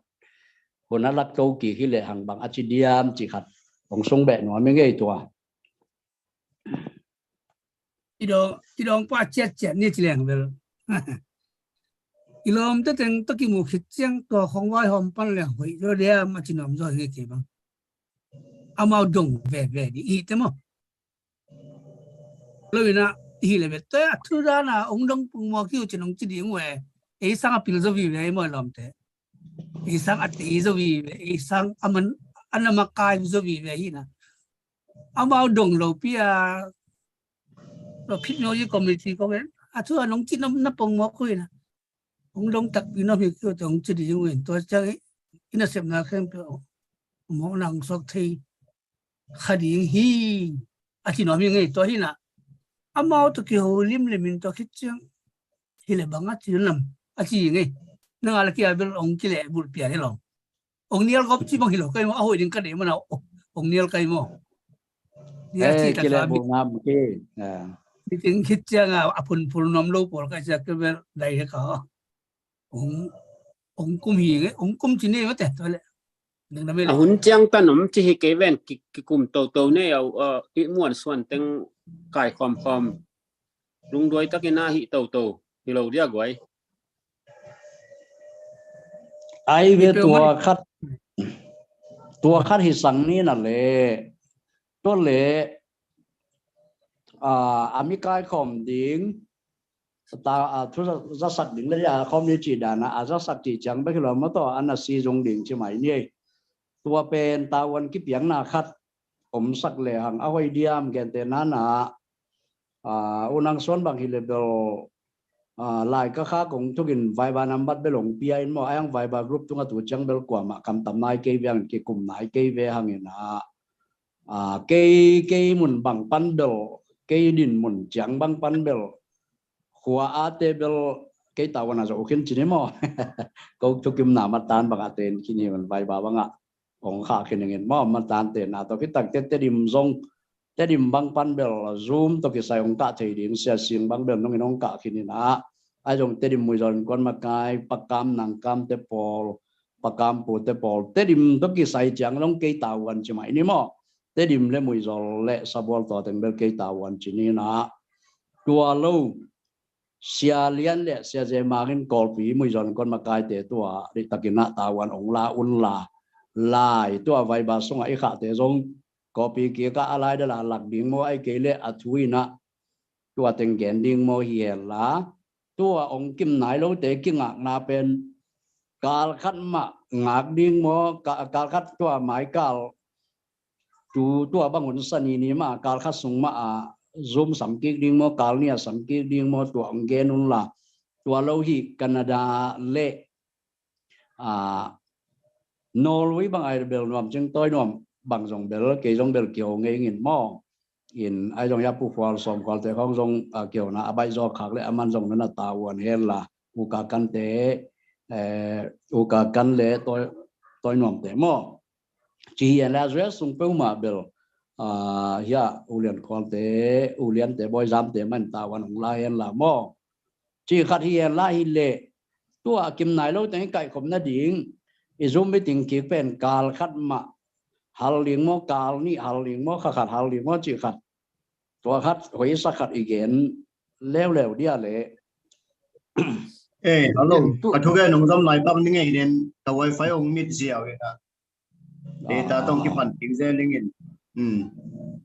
hun a lak to kik hi lehang bang a ci diam cih khat ong sung beh nuam i ngei tua. I dong, i dong pa ciatciat ni ci leng bel. I lawmte teng tawh kimu khit ciang tua khong vaihawm pan leng hoih zaw diam a ci nuam zaw hi kei bang. Amau dong veve ding i te maw. Lo ina hi le ve te a thu dana ong dong pung maw kiu cin ong ci ding uh e. Ei sang a pil zaw vive ei maw i lawmte. Ei sang a tei zaw vive, ei sang a man, a na makai zaw vive hi na. Amau dong lo pi a, lo phit maw i committee ko ven. A thu a nong ci na, na pung maw ko ina. Ong dong takpi na hi kiu te ong ci ding uh in tua ciang i, i nasepna khempeuh mawkna ong suak thei kha ding hi a ci nuam hi ngei tua hi na. Amau tawh kiho limlim in tua khit ciang hi le bang a ci nam a ci ngei. Nang a la kia bel ong kile bulh pian hi lo. Ong nial gop ci bang hi lo kai maw, a hoih ding ka dei mana ong nial kai maw. Nial ci ta kile ka bul ngam ki. Niting khit ciang a, a phunphun nuam lo pawl ka cia ka bel dai he ka. Ong, ong kum hi nge, ong kum ci ne mate tua le. Ding na me le. A hun ciang tan om ci hi kei ven ki, kikum toto ne au, a, i muan suan teng kai khawm khawm. Lungduai takin a hi toto hi lo dia guai. Ai ve tua khat, tua khat hi sang ni na le. Tua le, a, a mi kai khawm ding, ta, a, thu za, zasak ding le a khawm ni ci dana, a zasak ci ciang bek hi lo maw tua, a na si zung ding ci mai ni. Tua pen tavuan kipiakna khat omsak lehang a hoih diam gente nana, a, unang suan bang hi le bel, a, lai ka kha kong thukin Viber number bel ong pia in maw, a yang Viber group tunga tu ciang bel kuamah kamtam nai kei ve hangin kikum nai kei ve hangin a, a, kei, kei mun bang pan bel, kei din mun ciang bang pan bel, khua a te bel kei tavuan a zo khin ci ni maw. Ko thukim na matan bang a ten khin hi man Viber bang a. Ong kha khin ngin maw, matan te na to kitak te Tedim zong, Tedim bang pan bel Zoom to kisai ong kah thei ding sia sing bang bel nongin ong kah khin in a. Ai zong Tedim muizon kuan makai, pakam nangkam te pawl, pakam pu te pawl, Tedim to kisai ciang zong kei tavuan ci mai ni maw. Tedim le muizol le sabual to teng bel kei tavuan ci ni na. Tua lo. Sia Lian le Sia Ze Mang in Kawlpi muizon kon makaite tua rihtakin ah tavuan ong la un la, lai tua Viber sungah i khahte zong Kawlpi kikah a lai dala lak ding maw, ai kei le a thu in ah tua teng gen ding maw hi hen la, tua ong kim nai lote kingakna pen kal khat mah ngak ding maw, ka-, kal khat tua mai kal tu tua bang hun sa ni ni mah kal khat sung mah a Zoom sam kik ding maw, kal nih a sam kik ding maw, tua ong gen un la, tua lo hi Canada le a, Norway bang ai bel nuam cing tawi nuam bang zong bel, kei zong bel kiho ngei ngin maw. In ai zong ya Pu Khual Sawm Khualte khong zong, a, kihona a baih zaw khak le aman zong nana tavuan hen la, U Ka Kante, eh, U Ka Kan le tawi, tawi nuamte maw. Ci hi en la U S sung peuhmah bel, a, hia U Lian Khualte, U Liante, Bawi Zamte man tavuan ong la hen la maw. Ci khat hi en la hi leh, tua a kim nai lo teng i kaihkhop nading i Zoom meeting kik pen kal khat mah hal ding maw, kal nih hal ding maw, kha khat hal ding maw, ci khat. Tua khat hoih sa khat i gen leuleu dia leh. Eh, hello. Ka thugen nong zom lai pak ning ei den, ka wifi ong mit ziau ina. Data tong kipan ting zel dingin. Hmm.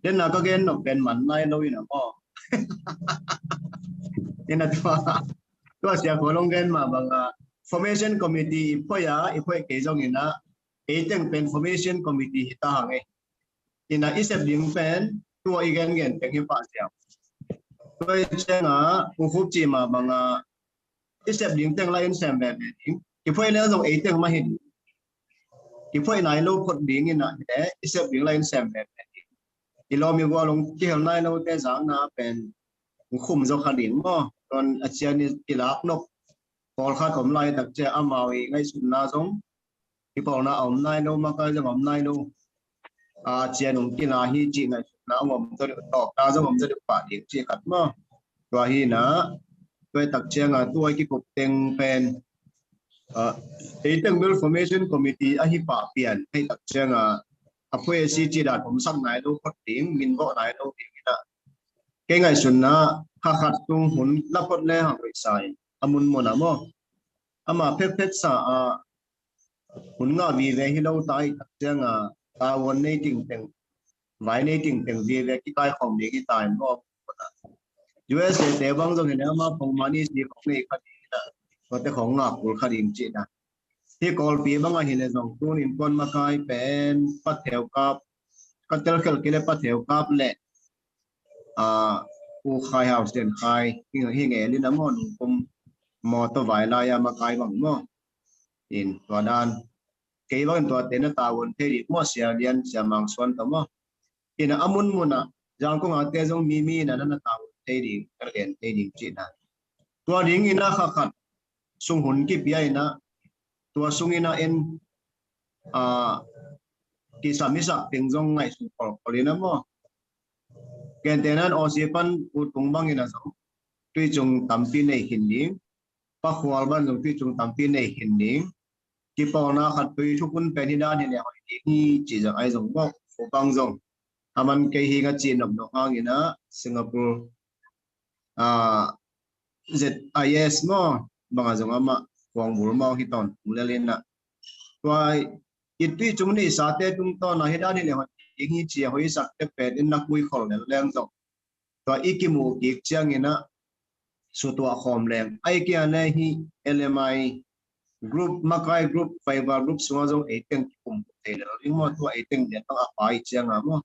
Den na ka gen nop pen man nai lo ina maw. Ina tua, tua Sia Khual ong gen mah banga formation committee i phoih a, i phoih kei zong ina, ei teng pen formation committee hi ta hang e. Ina i sep ding pen tua i gen gen teng hi pah ziau. Tua i cianga U Khup ci mah banga i sep ding teng la in sem veve ding. Kiphoih leng zong ei teng mah hi ding. Kiphoih nai lo phot ding ina hi le i sep ding la in sem veve ding. I lawm i gual ong kihel nai lote zakna pen khum zaw kha ding maw. Tuan a cian i kilak nop pawlkhat om lai tak cia amau i ngaihsutna zong kipawlna a om nai lo, makai zong a om nai lo. A cian ong kila hi cih ngaihsutna ong om zaw deuh, tawpna zong om zaw deuh pah ding cih khat maw. Tua hi na, tua i tak cianga tua i kikup teng pen, a, ei teng bel formation committee ahi pah pian, ei tak cianga a phoih a si cih dan omsak nai lo phot ding, min bawh nai lo ding ina. Kei ngaihsutna kha khat tung hun la phot le hang hoih sa in, a munmun a maw. Ama phephet sa a hun ngah vive hi lo ta i tak cianga tavuan nei tingteng, vai nei tingteng vive kikaikhawm ding hi ta in maw. U S A te bang zong hi le ama pongmani si khong nei kha ding ina, tuate khong ngak kul kha ding cih na. Hi Kawlpi banga hi le zong tun in kuan makai pen patheu kap, ka telkhel kei le patheu kap le, a, U Khai Hau Sian Khai hi, hi ngel ina maw, nungkum mawtaw vai lai a makai bang maw. In tua dan kei bangin tuate na tavuan thei dih maw, Sia Lian, Sia Mang Suan tawh maw. Ina a munmun a Zangkong a te zong mi mi ina na na tavuan thei ding, ka gen thei ding cih na. Tua ding ina kha khat sung hun kipia ina, tua sung ina en, a, kisam i sak teng zong ngaihsun kolkol ina maw. Gentehna in Aussie pan U Tung bang ina zong tui cung tampi nei khin ding, Pa Khual bang zong tui cung tampi nei khin ding. Kipawlna khat tui thukun pen hi dan hi le hoih ding hi cih zong ai zong maw. U Pang zong a man kei hi nga cih nop nop hang ina Singapore, a, Z I S maw, banga zong amah kuang bul maw hi tawn tung lel ina. Tua i tui cung neihsate tungtawna hi dan hi le hoih ding hi ci a hoih sak te pen in na kui khol lel leng zong tua i kimuh kik ciang ina sutuah khawm leng. Ai kia le hi L M I group, makai group, Viber group sunga zong ei teng kikum thei lel ding maw, tua ei teng lian bang a pai cianga maw.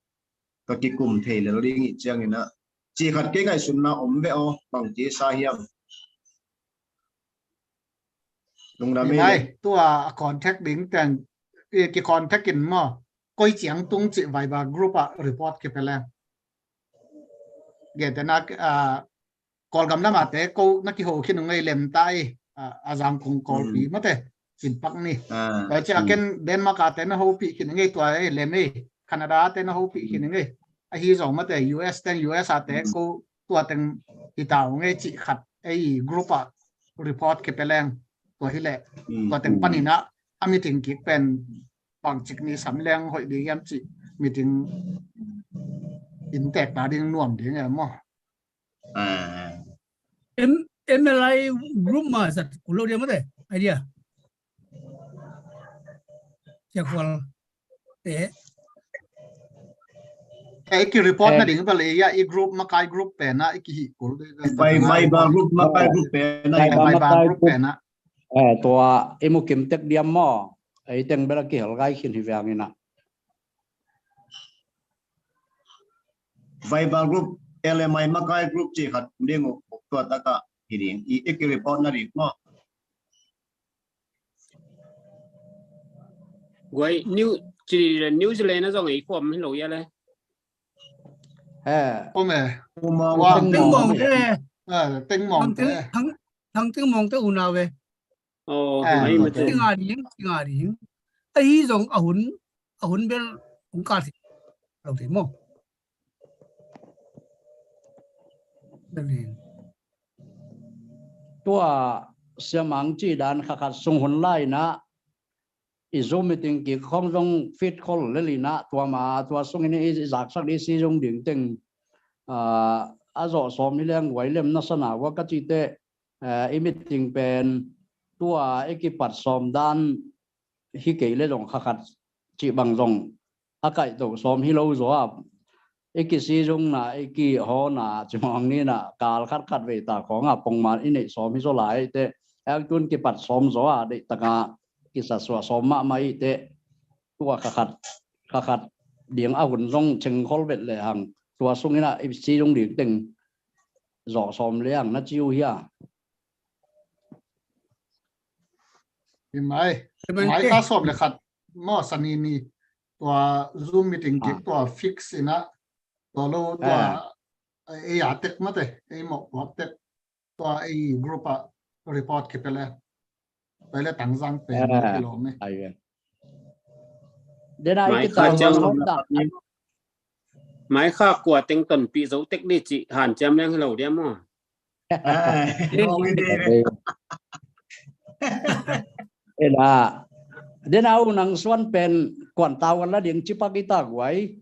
Ka kikum thei lel ding i ciang ina. Ci khat kei ngaihsutna om ve aw, bang ci sa hiam. Lungdam i le. Tua a contact ding teng, i ki contact in maw. Koi ciang tung ci Viber group a report kipe le. Gentehna, a, Kawlgam lamate ko na kiho khin ung ei lem ta i, a, a Zangkong Kawlpi mate. Kin pak ni. Tua ci a ken Denmark a te na hopih khin ung ei tua ei lem ei. Canada te na hopih khin ung ei. Ahi zong mate U S teng U S a te ko tua teng hi ta ung ei ci khat ei group a report kipe leng. Tua hi le. Tua teng panin a, a meeting kik pen bangcik ni sam leng hoih ding hiam ci meeting in tek ta ding nuam ding e maw. In M L I group mah zat kul lo dia mate. Idea. Sia Khual te. Eh, i ki report na ding bel, eh, ya, i group makai group pen ah i ki hih kul. Viber group makai group pen ah. Viber group pen ah. Eh, tua i mu kim tek diam maw? Ei teng bel a kihel gai khin hi veng in ah. Viber group, L M I makai group ci khat ding uh, tua taka hi ding. I, i ki report na ding maw? Guai, New, ci le New Zealand na zong ei kuam hi lo ya le. Eh. Om eh. Teng Mawng te. Ah, Teng Mawng te. Thang, Thang Teng Mawng te unau ve. Oh, ah, ai ma te. Ci nga ding, ci nga ding. Ahi zong a hun, a hun bel hong kal thei lo thei maw. Tua siamang ci dan kha khat sung hun lai na i Zoom meeting kik khong zong fit khol lel in ah tua ma tua sungin i zaksak ding si zong ding teng, ah, a zawh sawm hi leng guai lem na sana ua ka ci teh, eh, i meeting pen tua i kipat sawm dan hi kei le zong kha khat cih bang zong a kaihto sawm hi lo zaw a, i kisi zungna, i kihawna cimawng nina kal khat khat vei ta khawng a pongman i neih sawm hi zaw lai te, a tun kipat sawm zaw a, deih taka kisasuah sawm mahmah i te, tua kha khat, kha khat ding a hun zong cengkhol vet le hang, tua sungina i si zung ding teng zawh sawm le hang na ci uh hia? Hi mai. Hi mai. Mai ka sawm le khat maw, sani ni tua Zoom meeting kik tua fix ina tua lo tua ei a tek mate, ei mawh puak tek tua ei group a report kipia le. Tua le tangzang pen kilawm e. Dena mai kha ciang mai kha kua teng tonpih zo tek di cih hanciam leng hi lo dia maw? Ela dena u nang suan pen kuan tau kan la ding cipak i ta guai.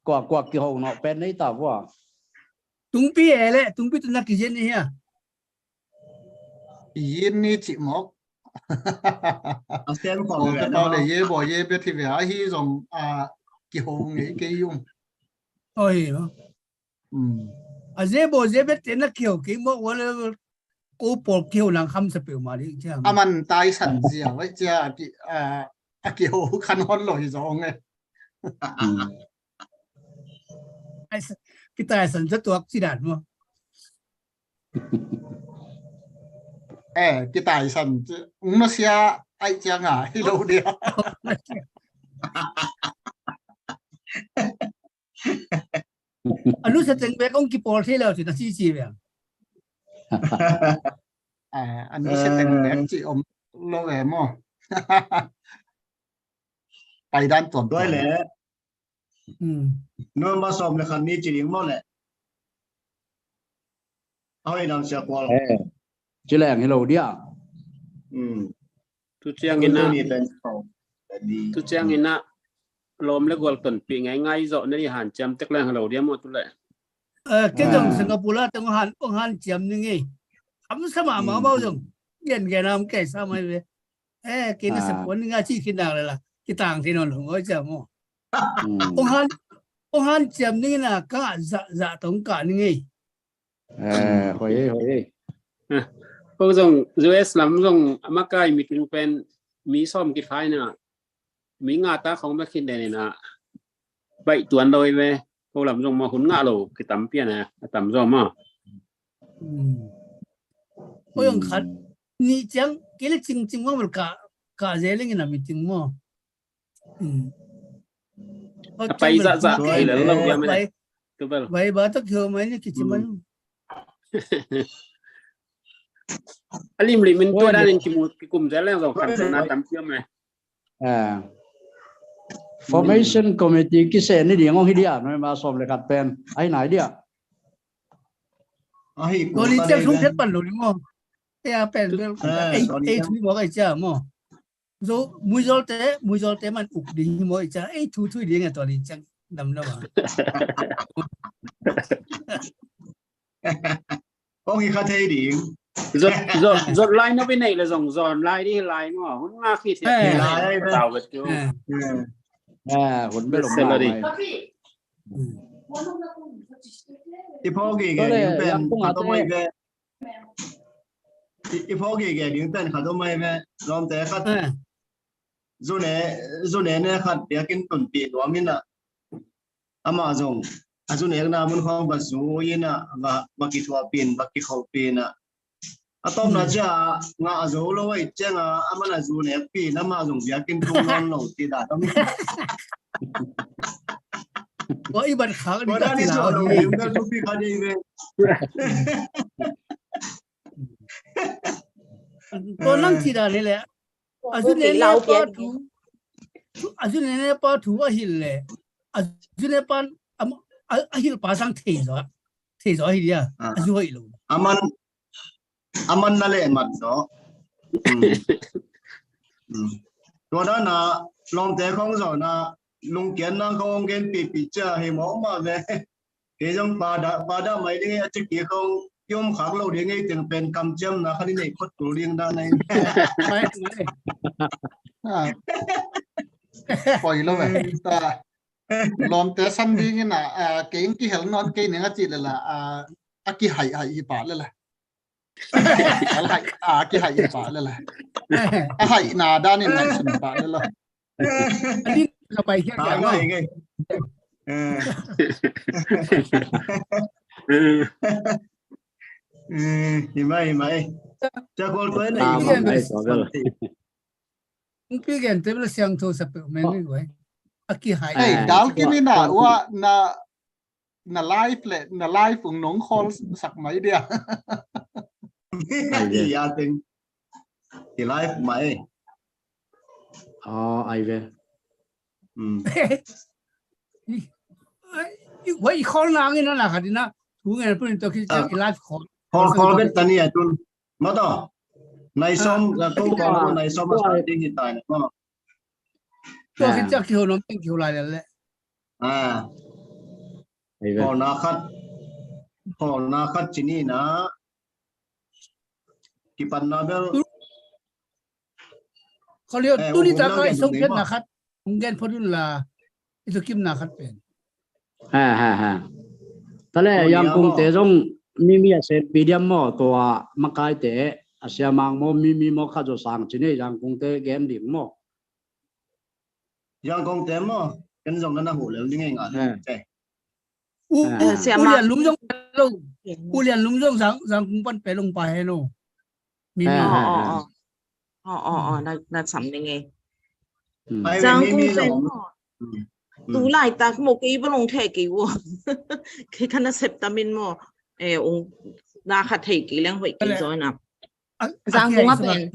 Kua kua kiho nawh pen nei ta vua. Tungpi e le, tungpi tuna kizian ni hia? Yin ni cih mawk. A sian khuang le ye bo ye bet hi ve ahi zong a kiho ngei kei um. Oi. A ze bo ze bet te na kiho kei mawk ua le ko pawl kiho lang kham sa peuh ma ding cia. A man tai san zia vai cia a kiho khan hon lo hi zong e. Kitai san zatuak ci dan maw? Eh, kitai san ung na sia ai ciang a hi lo dia. A nu sa teng bek ong kipawl thei lo ci na ci ci bek. Eh, a nu sa teng bek ci om lo ve maw? Pai dan tuam tuam le. November sawm le khat ni ci ding maw le? A hoi nang sia kual. Ci leng hi lo dia. Tu ciang ina, tu ciang ina lawm le gual tonpih ngaingai zawh na di hanciam tek leng hi lo dia maw tu le? Ken zong Singapore la teng hong hanciam ni ngei. Kham sa mahmah maw zong. Gen gen am kei sa mai ve. Eh, kei na sa puan ni nga ci khin dang le la. Kitang thei nawn lo ngoi cia maw? Ong han, ong hanciam ni na ka zah zah tong ka ni ngei. Eh, hoi ei, hoi ei. Ko zong U S lam zong a makai meeting pen mi sawm kiphai na mi nga ta khong bek khin den ina baih tuan lo ei ve. Ko lam zong maw hun ngah lo kitam pian a tam zong maw? Ko zong khat ni ciang kei le cingcing maw bel ka ka ze leng ina meeting maw? A pai zahzah kei le lo ya mai. Tu bel vai ba tak hiau mai ni kici mai. A limlim in tua dan in kimu kikum zel leng zong khan na tam pian mai. Formation committee kise ni ding ong hi dia, noi ma sawm le khat pen ai nai dia. Ahi ko ni tel thung thet pan lo ni maw? Ei a pen bel ei thu ni maw, ei cia maw? Zo muizol te, muizol te man uk ding hi maw, ei cia ei thu thui ding a tua ni ciang dam lo a. Kong hi kha thei ding. Zot, zot, zot lai na bi nei le zong zon lai di lai maw. Hun nga khi thiam. Eh. Lai ai ve. Tau ve tu. Eh. Eh. Eh, hun be long lai. I pho gige ding pen khat om ai ve. I, i pho gige ding pen khat om ai ve. Lawmte khat. Eh. Zu ne, zu ne ne khat biakinn tunpih nuam in ah. Amah zong a zu nekna mun khawng va zu in ah, va, va kithuahpih in, va kikholhpih in ah. A tawpna ciang a ngah zo lo ahih ciang a, amah na zu nekpih in, amah zong biakinn tung nawn lo ci dan om. Tua i ban khak ni. Tua dan i suah lo hi. Tua nang ci dan hi leh. A zu ne ne pa thu, a zu ne ne pa thu a hilh leh, a zu ne pa, a, a, a hilh pa sang thei zaw, thei zaw hi dia. Ah. A zu hoih lo. Aman, aman na leh mat zaw. Hmm. Hmm. Tua dan a lawmte khawng zaw na lungkiatna khawng genpihpih cia hi mawk mah ve. Kei zong pa dah, pa dah mai ding ei, a ciki khawng i om khak lo ding ei, teng pen kamciamna khat i neih khot kul ding dah nei. Mai, mai. Ah. Poi lo ve. Ta. Lawmte san ding in ah, ah, kei in kihel nawn kei ning a cih leh la, ah, a kihaih haih hi pah leh la. A haih, a kihaih hi pah leh la. A haihna dan in ngaihsun pah leh la. A din ka pai khiak khiak lo. Hi mai, hi mai. Cia kol tua in a hi mai. Pi gen te bel siangtho sa peuh meng ni guai. A kihaih. Ei, dal kim in ah, ua na na live le, na live ung nong khol sak mai dia. Ai ve. Ia teng. Ki live mai. Aw, ai ve. Hmm. Wai khol nang in na khat in a. Thu ngen pun to ki live khol. Khol khol bet tani a tun. Mata. Nai som, ah, ko ko nai som a sa ding hi tai na. Tua khit ciang kiho nuam teng kiho lai lel leh. Ah. Hawlna khat, hawlna khat ci ni na. Kipanna bel. Khawlio, eh, tuni taka i songkhiatna khat hong gen phot un la, i thukimna khat pen. Ha, ha, ha. Tale, Yangkungte zong mimi a set medium maw, tua makaite a siamang maw, mimi maw khat zaw sang ci ni, Yangkungte gen ding maw. Yangkongte maw, ken zong na na huh lel ding ei ngah lel. U, u, u Lian Lum zong lo. U Lian Lum zong Zang, Zangkung pan pe long pa he no. Mimi. Aw, aw, aw. Aw, aw, aw, na, na sam ding ei. Zangkung pen maw. Tu laitak maw kei va long thei kei ua. Kei ka na sep tamin maw. Eh, ung na khat thei kei leng hoih kei zaw na. Zangkung a pen.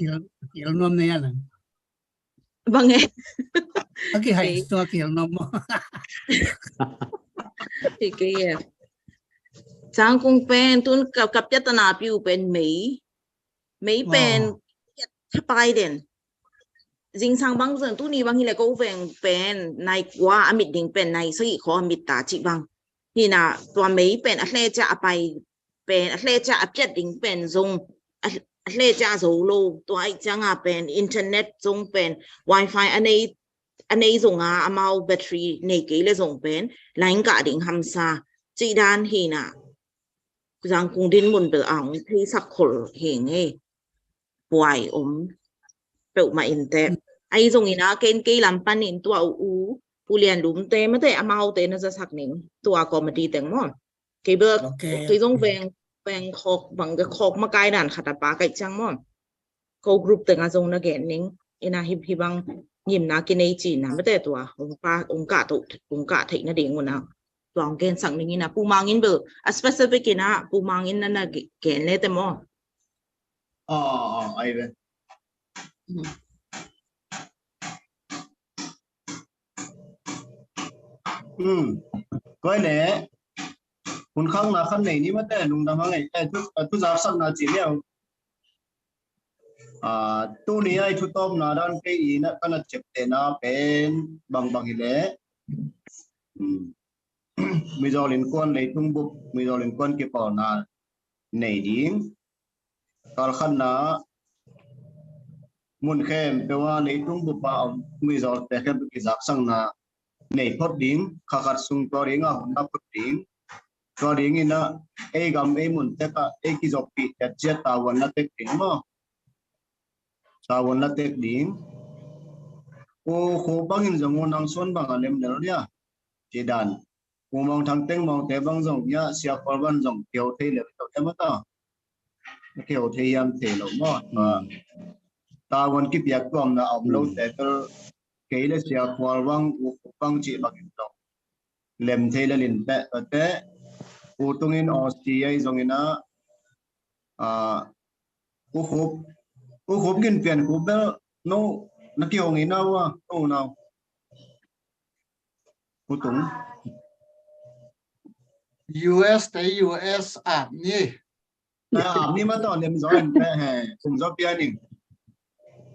Kial nuam nei a nang. Bang e. A kihaih sung a kihel nuam maw. Kei e. Zangkung pen tun ka, ka piatana piu pen mei. Mei pen piat thapai den. Zingsang bang zan tuni bang hi le ko veng pen nai kua a mit ding pen nai sagih khaw a mit ta cih bang. Hi na tua mei pen a hle cia a pai pen, a hle cia a piat ding pen zong a, a hle cia zo lo, tua ahih cianga pen internet zong pen wifi a nei, a nei zonga amau battery nei kei le zong pen line kah ding hamsa cih dan hi na. Zangkung dinmun bel a hong theisak khol hi ngei. Puai om peuhmah in teh. Ahi zongin a ken kei lam panin tua u, u, u Lian Lum te mate amaute na zasak ning tua comedy teng maw. Kei bel, kei zong veng, veng khawk, bang khawk makai dan khat a pa kaih ciang maw. Ko group teng a zong na gen ning, ina hip hibang ngimna kinei cina mate tua, ung pa, ung kah to, ung kah theih na ding una. Tua ung gensak ning ina, Pu Mang in bel, a specific ina, Pu Mang in na na gen le te maw. Aw, aw, aw, ai ve. Hmm. Koi ne, hun khangna khan nei ni mate, lungdam hang ei, eh, thu, thu zak sakna ci liau. Ah, tuni ai thu tawpna dan kei i na, kana ciaptehna pen bangbang hi le. Hmm. Mizaw innkuan leitung bup, Mizaw innkuan kipawlna nei ding. Kalkhatna mun khempeuh a leitung bup a om muizawlte khempeuh kizaksakna nei phot ding, kha khat sung tua ding a honna phot ding, tua dingin ah ei gam ei mun tek ah ei kizoppih tet ciat tavuan la tek ding maw? Tavuan la tek ding. U Khuk bangin zong u Nang Suan bang a lemlel dia, ci dan. U Mawng Thang Teng Mawngte bang zong ia, Sia Khual bang zong kiheu thei lel to em a ta. Kiheu thei hiam thei lo maw? Tavuan kipiak tuamna a om lote bel kei le Sia Khual bang, U Khuk bang cih bangin zong lem thei lel in teh, tua teh U Tung in Aussie ahi zongin ah, U Khuk, U Khuk gin pian Khuk bel no na kihong in ah ua, no nau. U Tung. U S te U S ap ni. Ap ni ma tawh lem zaw in pe he, kum zaw pian in.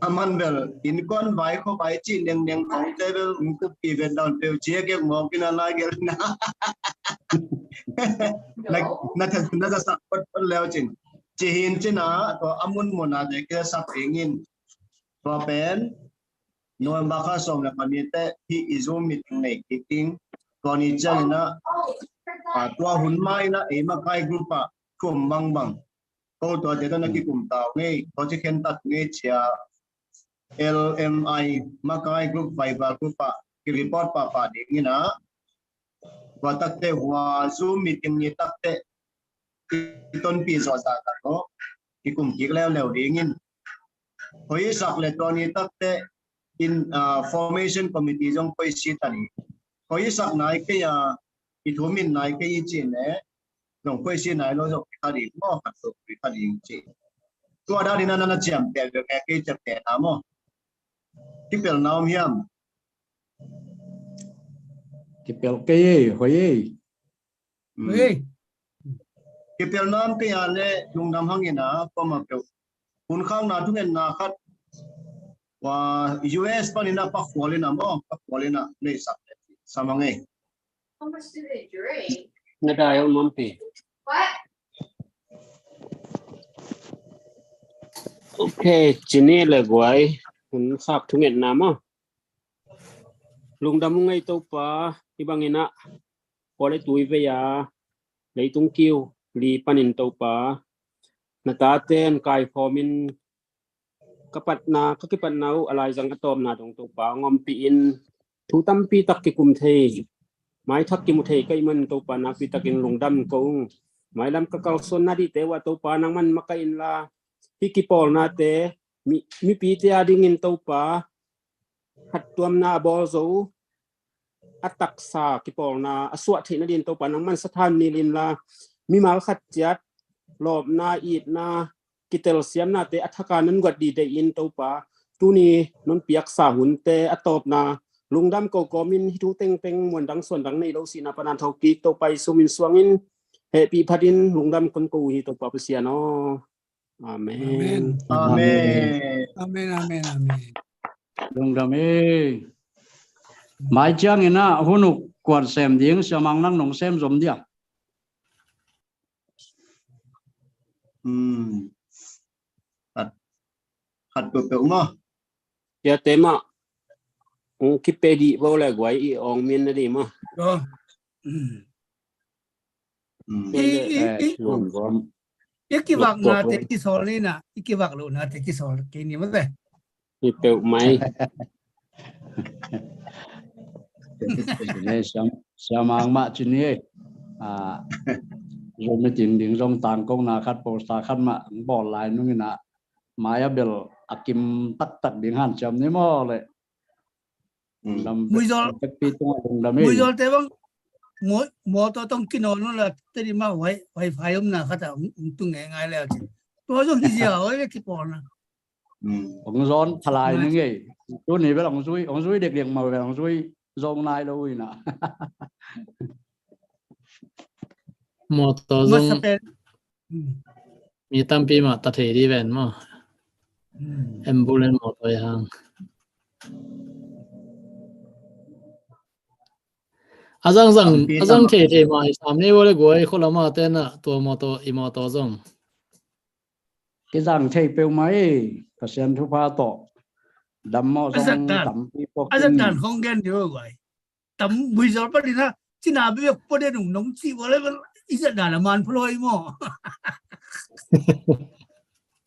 A man bel innkuan vai khua vai cih nengneng khawngte bel ung kup pi vet dawn peuh ci a kek mawk in a lai gel na. Na, na, na, na sak phot phot leu cin. Ci hin cin a, tua a mun mun a te kia sak ding in. Tua pen November kha sawm le pani te hih i Zoom meeting nei kik ding. Tua ni ciangin ah, tua hun ma in ah ei makai group ah kum bangbang ko tuate tawh na kikum ta uh ngei, tua ci khen ta uh ngei cia L M I makai group, Viber group ah ki report pahpah ding in ah, tua takte hua Zoom meeting ni takte i tonpi zawh zah tak aw, i kum kik leuleu ding in. Hoi i sak le tua ni takte in, ah, formation committee zong koih si ta ni. Hoi i sak nai kei a, i thum in nai kei i ci ne, zong koih si nai lo zong kikha ding maw, khat zong kikha ding ci. Tua dan in a na na ciam tel bek e, kei ciam tel na maw. Kipelna om hiam? Kipel kei ei, hoi ei. Hei. Kipelna om kei a le lungdam hang in a, pom a peuh. Hun khakna thungetna khat. Wa U S panin a pakhual in a maw, pakhual in a nei sak le. Sa mang ei. Na dai om om pi. Ok, ci ni le guai. Hun khak thungetna maw. Lungdam ung ei Topa, hih bangin ah, kua le tui vei a, leitung kiu li panin Topa, na taten kaikhawmin ka patna, ka kipatna uh a laizang a tawpna dong Topa, hong ompih in thu tampi tak kikum thei, maithak kimu thei ka hih man Topa, nakpi takin lungdam ko ung. Mailam ka kalsuanna dihte uh ah Topa, nangman makaih inla, hih kipawlnate, mi, mipite a dingin Topa, phattuamna a bawl zo, a taksa kipawlna a suah theih nadin Topa, nangman sathan nil inla, mimal khat ciat lawpna, itna, kitelsiamnate a thaka nan guat dih deih in Topa, tuni non piaksa hunte a tawpna lungdam ko kawmin hih thu tengteng muandang suandang nei lo sihna panan thokik Topa Jesu min suangin hehpih phatin lungdam kon ko uh hi Topa Pasian aw. Amen. Amen. Amen. Amen, amen, amen. Lungdam e. Mai ciangin ah hun uh kuan sem ding, Sia Mang nang nong sem zom dia. Hmm. Khat, khat peuhpeuh maw. Sia te mah hong kipe dih bo le guai i awng min na dih maw. I, i, i, i kivakna te kisawl ni na, i kivak lohna te kisawl kei ni maw te. I peuh mai. Siamang mah ci ni ei. Zoom meeting ding zong tangkona khat, poster khat mah bawl lai nungin ah, mai a bel a kim taktak ding hanciam ni maw le. Muizol, muizol te bang, mawtaw tawh kinawn lo la, teni mah wifi omna khat ah hong tung ngeingai le a ci. Tua zong hi zia oi le kipawlna. Hong zawn phalai ni ngei. Tuni bel hong zui, hong zui dekdek mah bel hong zui zong nai lo uh hi na. Mawtaw zong mi tampi mah ta thei dih ven maw. Ambulance mawtaw i hang. A zangzang, a zang thei thei mah i sam ni ua le guai, khua lamah te na tua mawtaw, i mawtaw zong. Kizang thei peuhmah hi, Pasian thupha tawh. Dammawh zong tampi pawk a zat dan khong gen dih uh guai. Tam muizawl panin ha, cina bek pua den ung nong cih ua le i zat dan a man phaloi maw?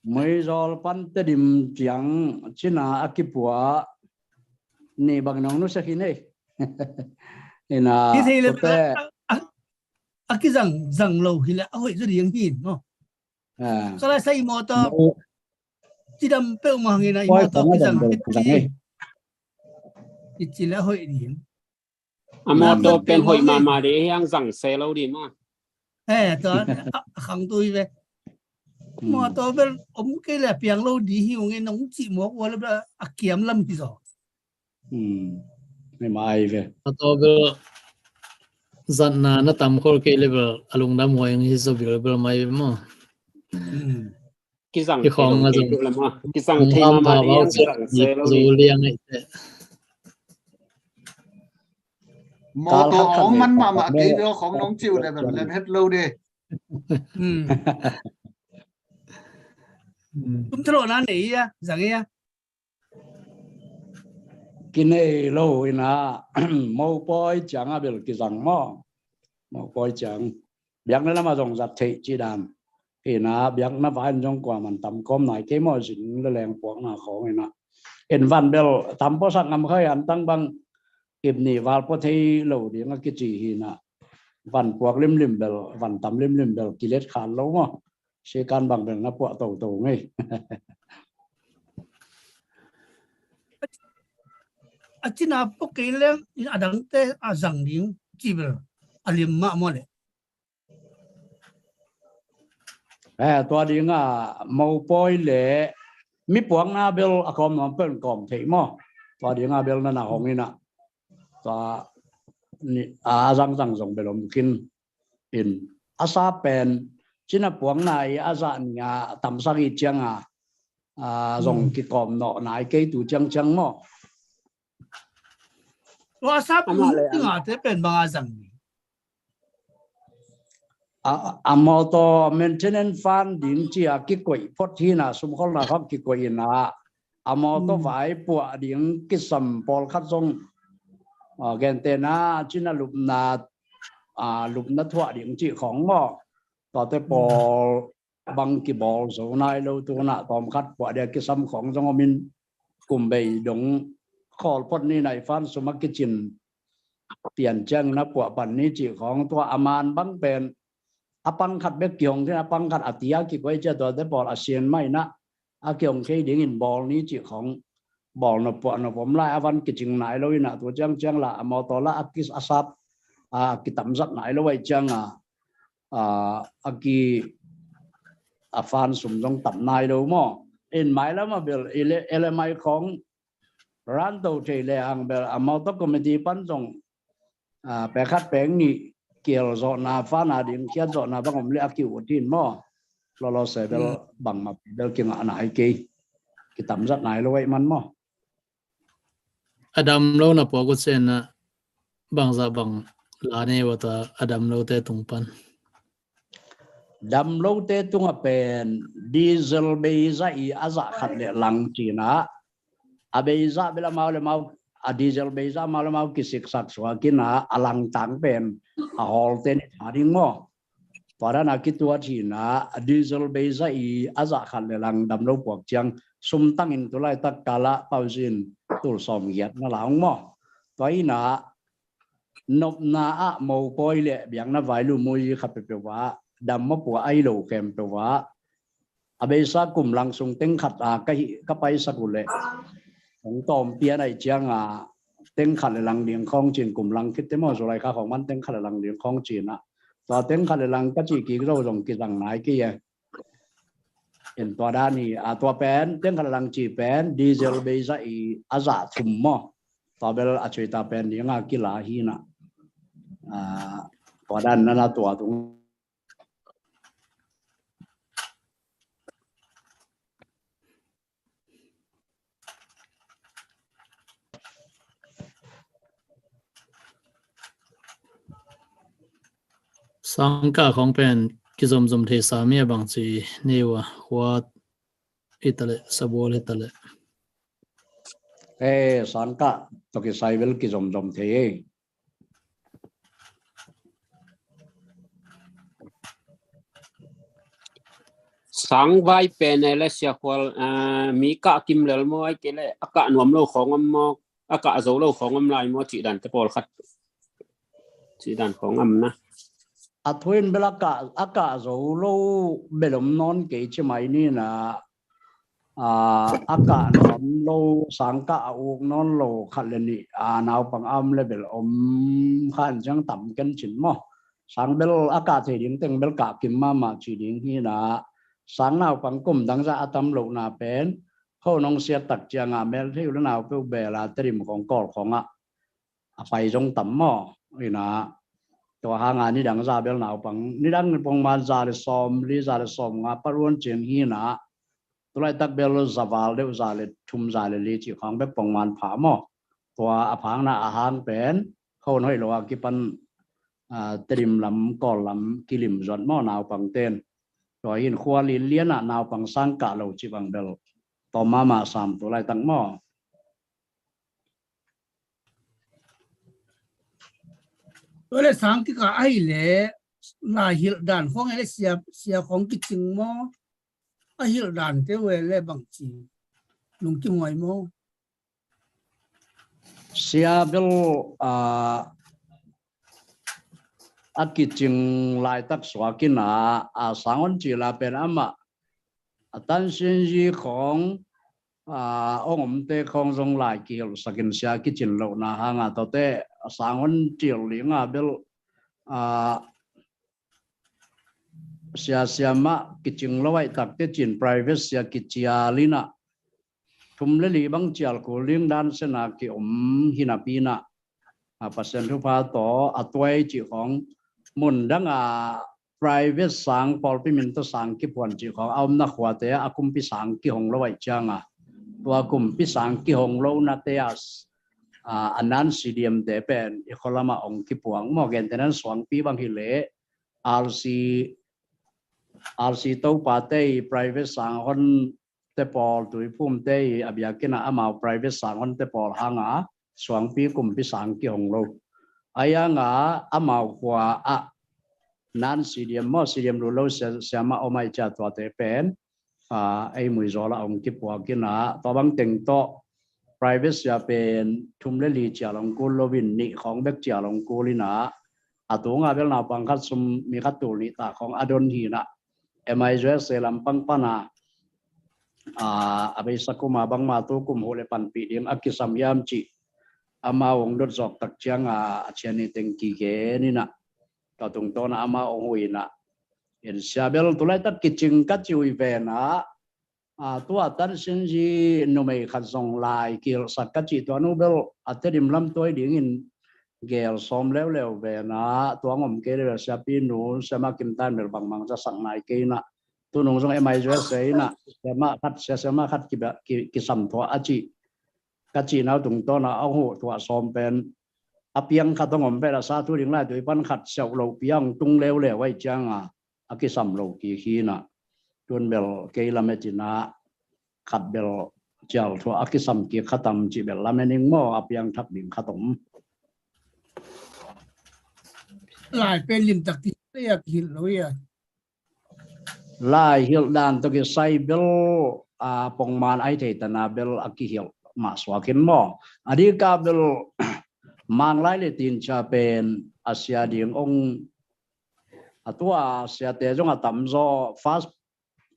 Muizawl pan Tedim ciang cina a kipua nih bang nong nusia khin ei. Ina hi thei le tua a, a, a kizang zang lo hi le a hoih zaw ding hi maw? Ka lai sai mawtaw cidam peuhmah hangin a i mawtaw kizang hi. I ci le a hoih ding. A mawtaw pen hoih mahmah dih hiang zang se lo dih maw? Eh, tua a khangtui ve. Mawtaw bel om kei le a piang lo dih hi ung e nong cih mawk ua le bel a kiam lam hi zaw. Mai mai ve. Mawtaw bel zatna na tam khol kei le bel a lungdam huai ang hi zaw bilbel mai ve maw? Kizang thei lo kei duh lam ha. Kizang thei mahmah dih hiang zang se lo dih. Mawtaw a om man mahmah kei ve khong nong cih uh le bel lem het lo dih. Kum thalawhna nei ia zang ia. Kinei lo ina mopawi cianga bel kizang maw? Mopawi ciang biakna lama zong zat theih cih dan ina biakna vai in zong kuaman tam kawm nai kei maw? Zin le leng puakna khawng ina en van bel tam pawsak ngam khai an tang bang ip nih val pua thei lo ding a kici hi ina van puak limlim bel van tam limlim bel kilet khan lo maw? Sikan bang bel na puah toto ngei. A cina pua kei leng in a dangte a zang ding ci bel a lim mah maw le? Eh, tua dinga mopawi le mi puakna bel a kawm nuam peuh kawm theih maw? Tua dinga bel na na hong ina tua a zangzang zong bel om khin. In a sa pen cina puakna i a zah ni a tamsak i cianga zong kikawm nawh nai kei tu ciangciang maw? Tua a sa pen banga te pen banga zang ni a mawtaw maintenance fund ding cia kikoih phot hina sumkholna khawng kikoih ina a mawtaw vai puah ding kisam pawlkhat zong gentena cina lupna lupna thuah ding cih khawng maw? Tuate pawl bang kibawl zo nai lo tunah tawmkhat puah dia kisam khawng zong omin kumbei dong khawl phot ni naifan suma kicin pian ciangin a puah pan ni cih khawng tua a man bang pen a pangkhat bek kihong khin a pangkhat a tia kikoih cia tuate pawl a sian mah inah a kihong khei dingin bawl ni cih khawng bawl nop puah nop om lai a van kicing nai lo inah tu ciangciang la a mawtaw la a kis a sap a kitamzat nai lo ai cianga a ki a fan sum zong tam nai lo maw? In mailam a bel ele ele mai khawng ran to thei le ang bel a mawtaw committee pan zong pekhat peng nih kiel zawhna fana ding khiat zawhna bang om le a kiu utin maw? Lawlaw se bel bangmah bel kingah nai kei kitamzat nai lo ai man maw? A dam lo na puak uh cianah bangzah bang la ne uh a ta a dam lote tung pan. Dam lote tungah pen diesel beizah i a zah khat le lang cinah a beizah bel amau le mau a diesel beizah amau le mau kisiksak suakinah a langtang pen a hawlte ni tha ding maw? Tua dan a kituat hinah a diesel beizah i a zah khat le lang dam lo puak ciang sumtangin tulaitak kalah pausin tul sawm giat na la hong maw? Tua inah nopna ah mopawi le biakna vai lumui khat peuhpeuh ah dam mawpua ai lo khempeuh ah a beisa kum lang sung teng khat a ka hih ka paisak uh leh hong tawmpian ai cianga teng khat le lang ding khawng cin kum lang khitte maw July kha khawng man teng khat le lang ding khawng cinah tua teng khat le lang ka cih kik zo zong kizang nai kei e. In tua dan hi a tua pen teng khat le lang cih pen diesel beisa i a zah thum maw? Tua bel a cuita pen dinga kila hinah tua dan nana tua tung. Sangkah khawng pen kizomzom thei sa mi a bangci nei uh a khua Hi ta leh, Sabual hi ta leh. Eh, sangkah tawh kisai bel kizomzom thei ei. Sangvai pen e le Sia Khual, ah, mi kah kim lel maw, ai kei le a kah nuam lo khawng om maw, a kah zo lo khawng om lai maw, cih dan te pawlkhat. Cih dan khawng om na. A thu in bel a kah, a kah zo lo bel om nawn kei ci mai ni na. Ah, a kah nuam lo, sangkah a uk nawn lo khat le nih, ah, naupang a om le bel om kha in ciang tam ken cin maw. Sang bel a kah thei ding teng bel kah kim mahmah ci ding hi na. Sang naupang kum dang zah a tam lohna pen, kho nong siat tak ciang a mel thei uh le nau peuh bel a Tedim khawng Kawl khawng ah a pai zong tam maw. Hi na, tua hang a nidang za bel naupang, nidang pongman za le sawm li, za le sawm nga pat ruan ciang hi na. Tulaitak bel za val deuh, za le thum, za le li cih khawng bek pongman pha maw. Tua a phakna a hang pen, kho hoih lo a kipan, ah, Tedim lam, Kawl lam kilim zuat maw naupang ten. Tua hin khua lilian ah naupang sangkah lo cih bang bel tawm mahmah sam tulaitak maw. Tua le sang kikah ahi le, lai hilh dan khawng e le Sia, Sia khawng kicing maw? A hilh dan te uh e le bangci lungkim huai maw? Sia bel, ah, a kicing laitak suak in a, ah, sang hon cil a pen amah a tansinzi khawng, ah, ong omte khawng zong lai kihilhsak in Sia kicin lohna hang a, tawte sang hon cil ling a bel, ah, Sia siamah kicing lo aih takte cin private sia kicial in a, thum le li bang cial kul ding dan sena kiom hi napi in a, a, Pasian thupha tawh a tuai cih khawng mun dang a private sang, pawlpi min tawh sang kiphuan cih khawng a omna khuate a kumpi sang kihong lo aih ciang a, tua kumpi sang kihong lonate a, a, a nan C D M te pen i khualam ah ong kipuang maw. Gentehna in suangpi bang hi leh R C, R C topate i private sang hon te pawl, Tuiphumte i a biakinn ah amau private sang hon te pawl hang a suangpi kumpi sang kihong lo. A yang a amau khua ah nan C D M maw, C D M lut lo sia, siamah om aih ciang tuate pen, a, ei muizawl ah ong kipuak in a, tua bang teng tawh private sia pen thum le li cial ong kul lo in, nih khawng bek cial ong kul in a, a tung a bel naupang khat sum mi khat tul nih ta khawng a don hi in a, M I U S A lampang pan a, a, a beisa kum a bangma tu kum huh le panpih ding a kisam hiam cih amau ong dot zawk tak ciang a, a cian ni teng kigen in a, tua tungtawn ah amau ong huh in a, in Sia bel tulaitak kicing ka ci uh hi ven a, a, tua tansinzi numei khat zong lai kihilhsak ka cih tua nu bel a Tedim lam tuai dingin gel sawm leuleu ven a, tua ngom kei le bel siapi nu, siamah kimtan bel bangmang zasak nai kei in a, tunung zong M I U S A in a, siamah khat, sia siamah khat ki, ki, kisam thuah a cih ka cih nau tungtawn a ong huh thuah sawm pen a piang khat ong om pen a sa thu ding lai tui pan khat siauh loh piang tung leuleu aih ciang a, a kisam lo kik hi in a, tun bel kei lamet in a khat bel cial thuah a kisam kik khat am cih bel lamet ning maw, a piangthak ding khat om. Lai pen limtak kihilh lo ia. Lai hilh dan tawh kisai bel, a, pongman aih thei tana bel a kihilh mah suak in maw. A dika bel Manglai le Tincha pen a sia ding ong, a tua siate zong a tamzaw fast,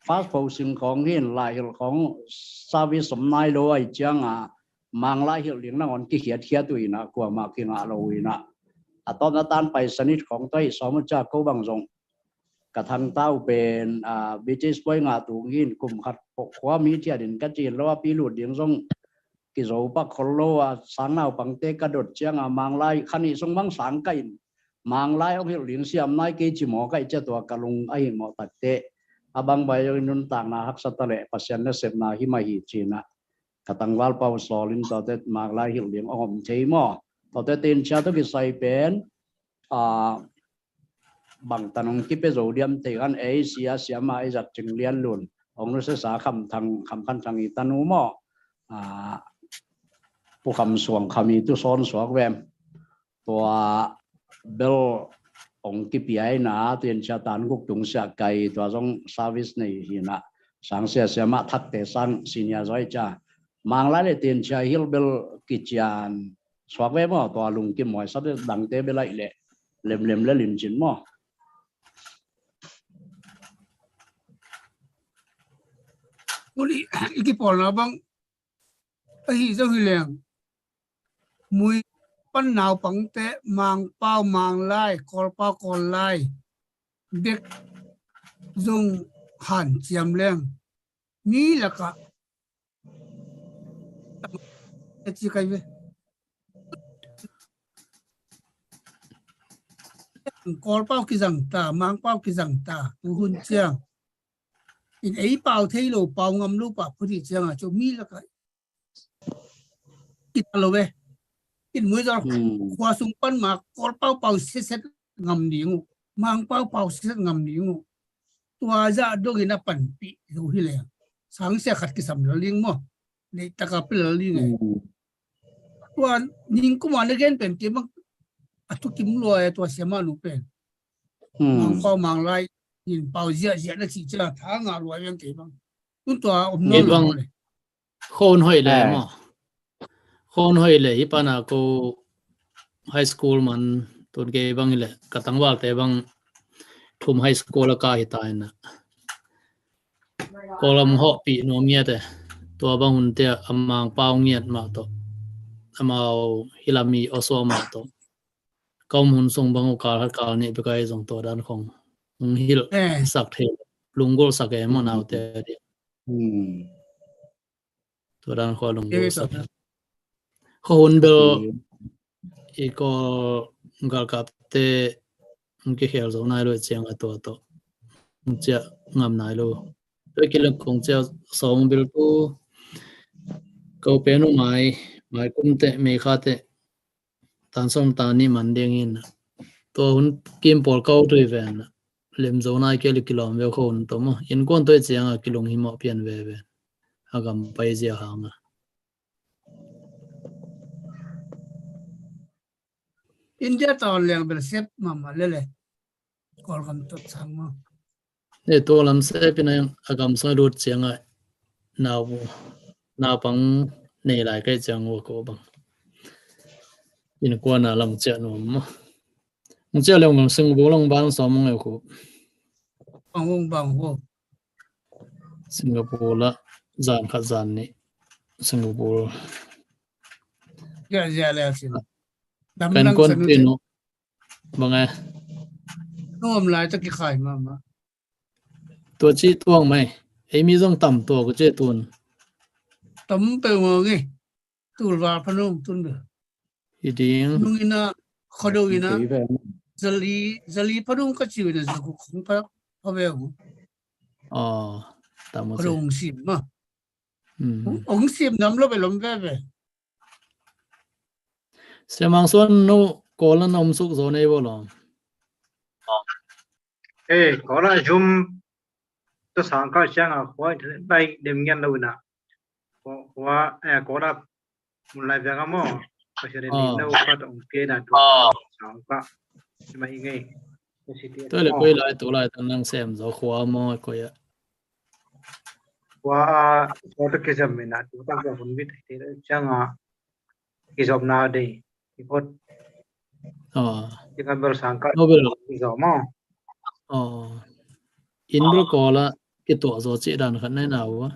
fast posting khawng hin lai hilh khawng service om nai lo aih ciang a, Manglai hilh ding nangawn kikhiatkhiat uh in a, kuamah kingah lo uh in a, a tawpna tan paisanit khawng tawh hi sawm uh ciang ko bang zong ka thangta uh pen, a, British puai ngah tung hin kum khat khua mi thiat in ka cin lo a pi lut ding zong kizo pak khol lo a, sang naupangte ka dot ciang a Manglai kha nih sung bang sang ka in Manglai ong hilh ding siam nai kei ci mawk aih ciang tua ka lung a hih mawh takte a bang bai zong in nuntakna haksa ta leh Pasian nasepna hi mah hi ci in a, ka tangval pau sawl in tuate Manglai hilh ding ong om thei maw. Tuate Tincha tawh kisai pen, a, bangtan ong kipia zo diam thei khan ei sia, siamah ei zat cing lian lun Hong nusia sa Kham Thang, Kham Khan Thang i tanu maw. A, Pu Kham Suang Kham i tu sawn suak vem. Tua bel hong kipia ina, tin cia tan guk tung sia kai, tua zong service nei hina. Sang sia sia mah thakte sang senior zoi cia. Manglai le tin cia hil bel kician suak ve maw, tua lungkim muai sate dangte bel ai le lemlem le lincin maw. Uli, i kipawlna bang ahi zong hi leng, mui pan naupangte Mangpau Manglai, Kawlpau Kawllai bek zong hanciam leng, mi lakah a ci kai ve. Kawlpau kizang ta, Mangpau kizang ta, tu hun ciang in ei pau thei lo, pau ngam lo pah phut hi cianga cu mi lakah kita lo ve. In muizor khua sung pan ma Kawlpau pau siaset ngam ding uh, Mangpau pau siaset ngam ding uh. Tua zah dongin a panpih zo hi leng, sang sia khat kisam lal ding maw. Neih taka pia lal ding e. Tua ningkuma na gen pen kei bang a thukim lua e, tua siamah nu pen. Mangpau Manglai in pau ziahziah na cih ciang tha ngah lua veng kei bang. Tun tua om nawn lo le. Khon hoih le maw. Khon hoih le hi pana ko high school man tun kei bang hi le ka tangvalte bang thum high school a ka hi ta ina. Kawlam hawhpih nuam ngiat e. Tua bang hun tia a Mangpau ngiat mah tawh, amau hilami awsua mah tawh, ka um hun sung bang uh kal khat kal nih bek ahi zong tua dan khong hong hilh sak thei, lunggulh sak e maw naute ding. Tua dan khua lunggulh sak. Khua hun bel i Kawl galkapte hong kikhel zo nai lo ciang a tua tawh hong ciah ngam nai lo. Tua kilak kong ciah sawng bil tu ko pen uh mai, mai kumte, mei khate, tan sawm tan nih man ding in. Tua hun kim pawl ko tui ven lem zo nai kei li kilawm ve khua hun tawh maw. Innkuan tawh i cianga kilung himawh pian veve. A gam pai zia hanga. India tawn leng bel sep mahmah lele. Kawlgam tot sang maw. Ne tua lam sep ina a gam sung lut cianga nau, naupang nei lai kai ciang ua ko bang. Innkuana lam ciah nuam maw. Hong ciah leng bang Singapore long bang sawm hong eu ko. Bang hong bang ho. Singapore la zan khat zan nih Singapore. Zia zia le sin. Kan kuan pin uh bang e. Nuam lai ta kikhai mama. Tua ci tuang mai. Ei mi zong tam tua ko ci tun. Tam pe ngo ngi. Tulva phanung tun be. Hi ding. Nung ina, khodo ina, zali, zali phanung ka ciu ina, zaku khong pa, pa ve hu. Aw, tam hu. Khodo ong sim ma. Ong sim nam lo be lom ve ve. Siamang Suan nu Kawl na om suk zo nei bo lo. Eh, Kawl a zum ta sang ka siang a khua internet lai dem ngian lo ina. Khua, khua, eh, Kawl a mun lai vek a maw. Ka sian ni no ka ta ong pia na tu sang ka. Mai ngei. Ka si ti. Tua le koi lai tu lai ta nang sem zo khua maw koi a. Khua, khua ta kizam ina tu ta ka hun bit te siang a. Kizopna dei. Kipot. Aw. Kikhan bel sang ka. Aw bel. Kizop maw. Aw. Inn bel Kawl a kituah zaw cih dan khat nai na uh a.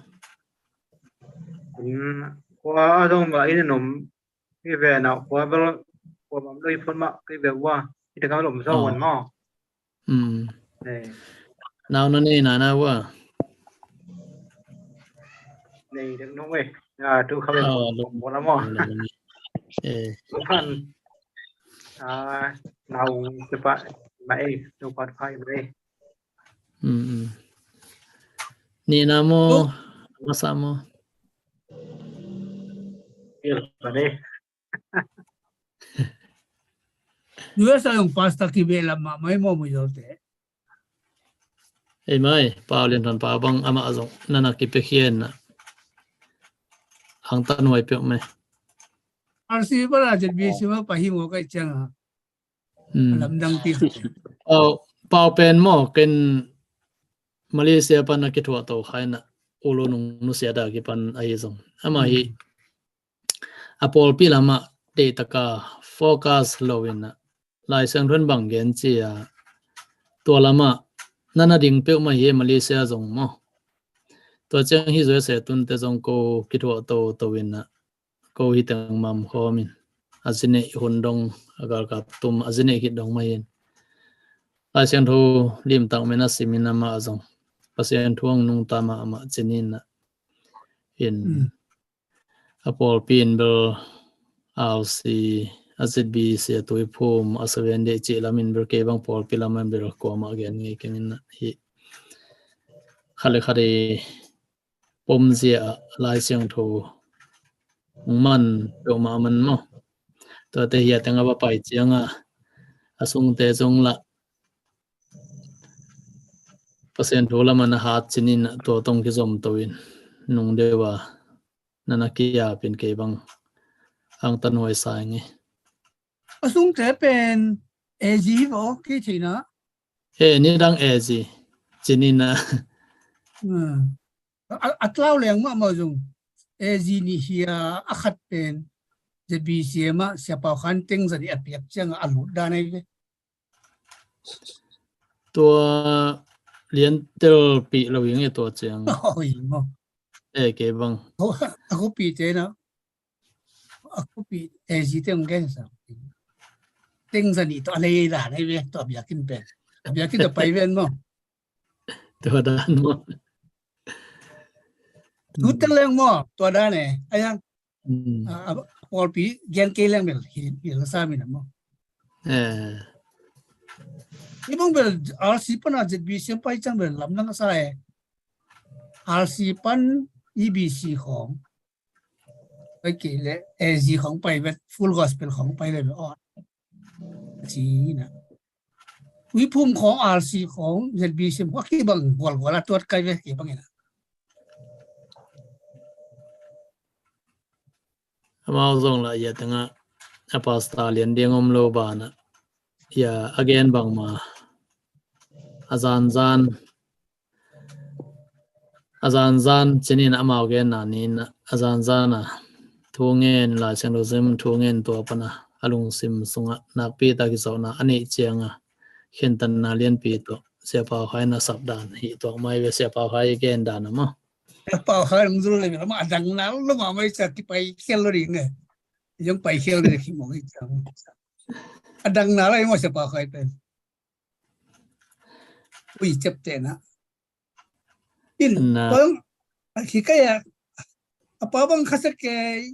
Inn khua a dong ba inn a nom i ve na khua bel khua bam lo i phot mah i ve uh a. I ta ka bel om zaw wan maw. Nau na nei na na ua. Nei dek nung eh. Ah, tu kha bel bol a maw. Eh. Pan. Ah, nau cepat mai, tu pat pai mai. Ni na maw, masa maw. Iya, pada. U S a zong pastor kibeh lam mahmah hi maw, muizawlte. Ei mai, Pau Lian Thon Pau bang amah zong nana kipiakhia in ah, hang ta nuai peuh mai. R C pana Z B C ma pai hi maw, kai ciang a. Hmm. A lamdang pi. Pau, Pau pen maw, ken Malaysia pan a kithuah to khai na, ulu nung nusia da kipan ahi zong. Ama hi, hmm, a pawlpi lamah deih taka focus lo in ah, Lai Siangtho in bang gen ci a, tua lamah nana ding peuhmah hi Malaysia zong maw. Tua ciang hi U S A tunte zong ko kithuah toto in ah, ko hi teng mam khawm in, a zi neih hun dong, a galkap tum a zi neih khit dong mah in, Lai Siangtho limtak men a sim in amah zong Pasian thu hong nungta mahmah ci-in ah, in, hmm, a pawlpi in bel R C, a Z B C, a Tuiphum, a Seven Day cih lam in bel kei bang pawlpi lam in bel kuamah gen ngei keng in ah, hi khat le khat i pom zia ah Lai Siangtho hong man peuhmah a man maw. Tuate hi a teng a va pai ciang a, a sungte zong lah Pasian thu lamah na hat ci-in ah, tua tawh kizom to in, nung deuh a nana kiap in kei bang hang ta nuai sa ing e. A sungte pen A Z hi vaw, kei theihna. E, nidang A Z ci-in ah. Hmm. A, a tlau leng mahmah zong A Z nih hi a, a khat pen Z B C M ah Sia Pau Khan teng za nih a piak ciang a lut dan ahi ve. Tua lian telpih lo ing e tua ciang. Oi maw. E, kei bang. A khuapihte na. A khuapih A Z te hong gen sa. Teng za nih tawh a lei dan ahi ve, tawh a biakinn pen. A biakinn tawh pai ven maw. Tua dan maw. Thu tel leng maw, tua dan e. Ai ang. Hmm. A, a, a pawlpi gen kei leng bel hi, hi la sa mi na maw. Eh. Hi bang bel R C pan a Z B C M pai ciang bel lamdang a sa e. R C pan E B C khawng. Pai kei le A Z khawng pai vet, Full Gospel khawng pai le vet. Ci na. Tuiphum khawng, R C khawng, Z B C M khawng, a kibang gualgual a tuat kai ve, kibang ina. Amau zong lah ia tengah a pastor lian ding om lo banah, ia a gen bangmah a zanzan, a zanzan ci-in amau genna ni-in a zanzan a thu ngen, Lai Siangtho sim thu ngen, tua pan a lungsim sungah nakpi tak kizopna a neih ciang a khentatna lianpi tawh Sia Pau Khai na sap dan hi tuak mai ve, Sia Pau Khai i gen dan a maw. Sia Pau Khai lungzul le mah a dang na lo mah mai sa kipai khel lo ding e. Zong pai khel le khi mong hi sa. A dang na lai maw Sia Pau Khai pen. Ui, cep te na. In, na. Bang, a khi kai a, a pa bang kha sek ke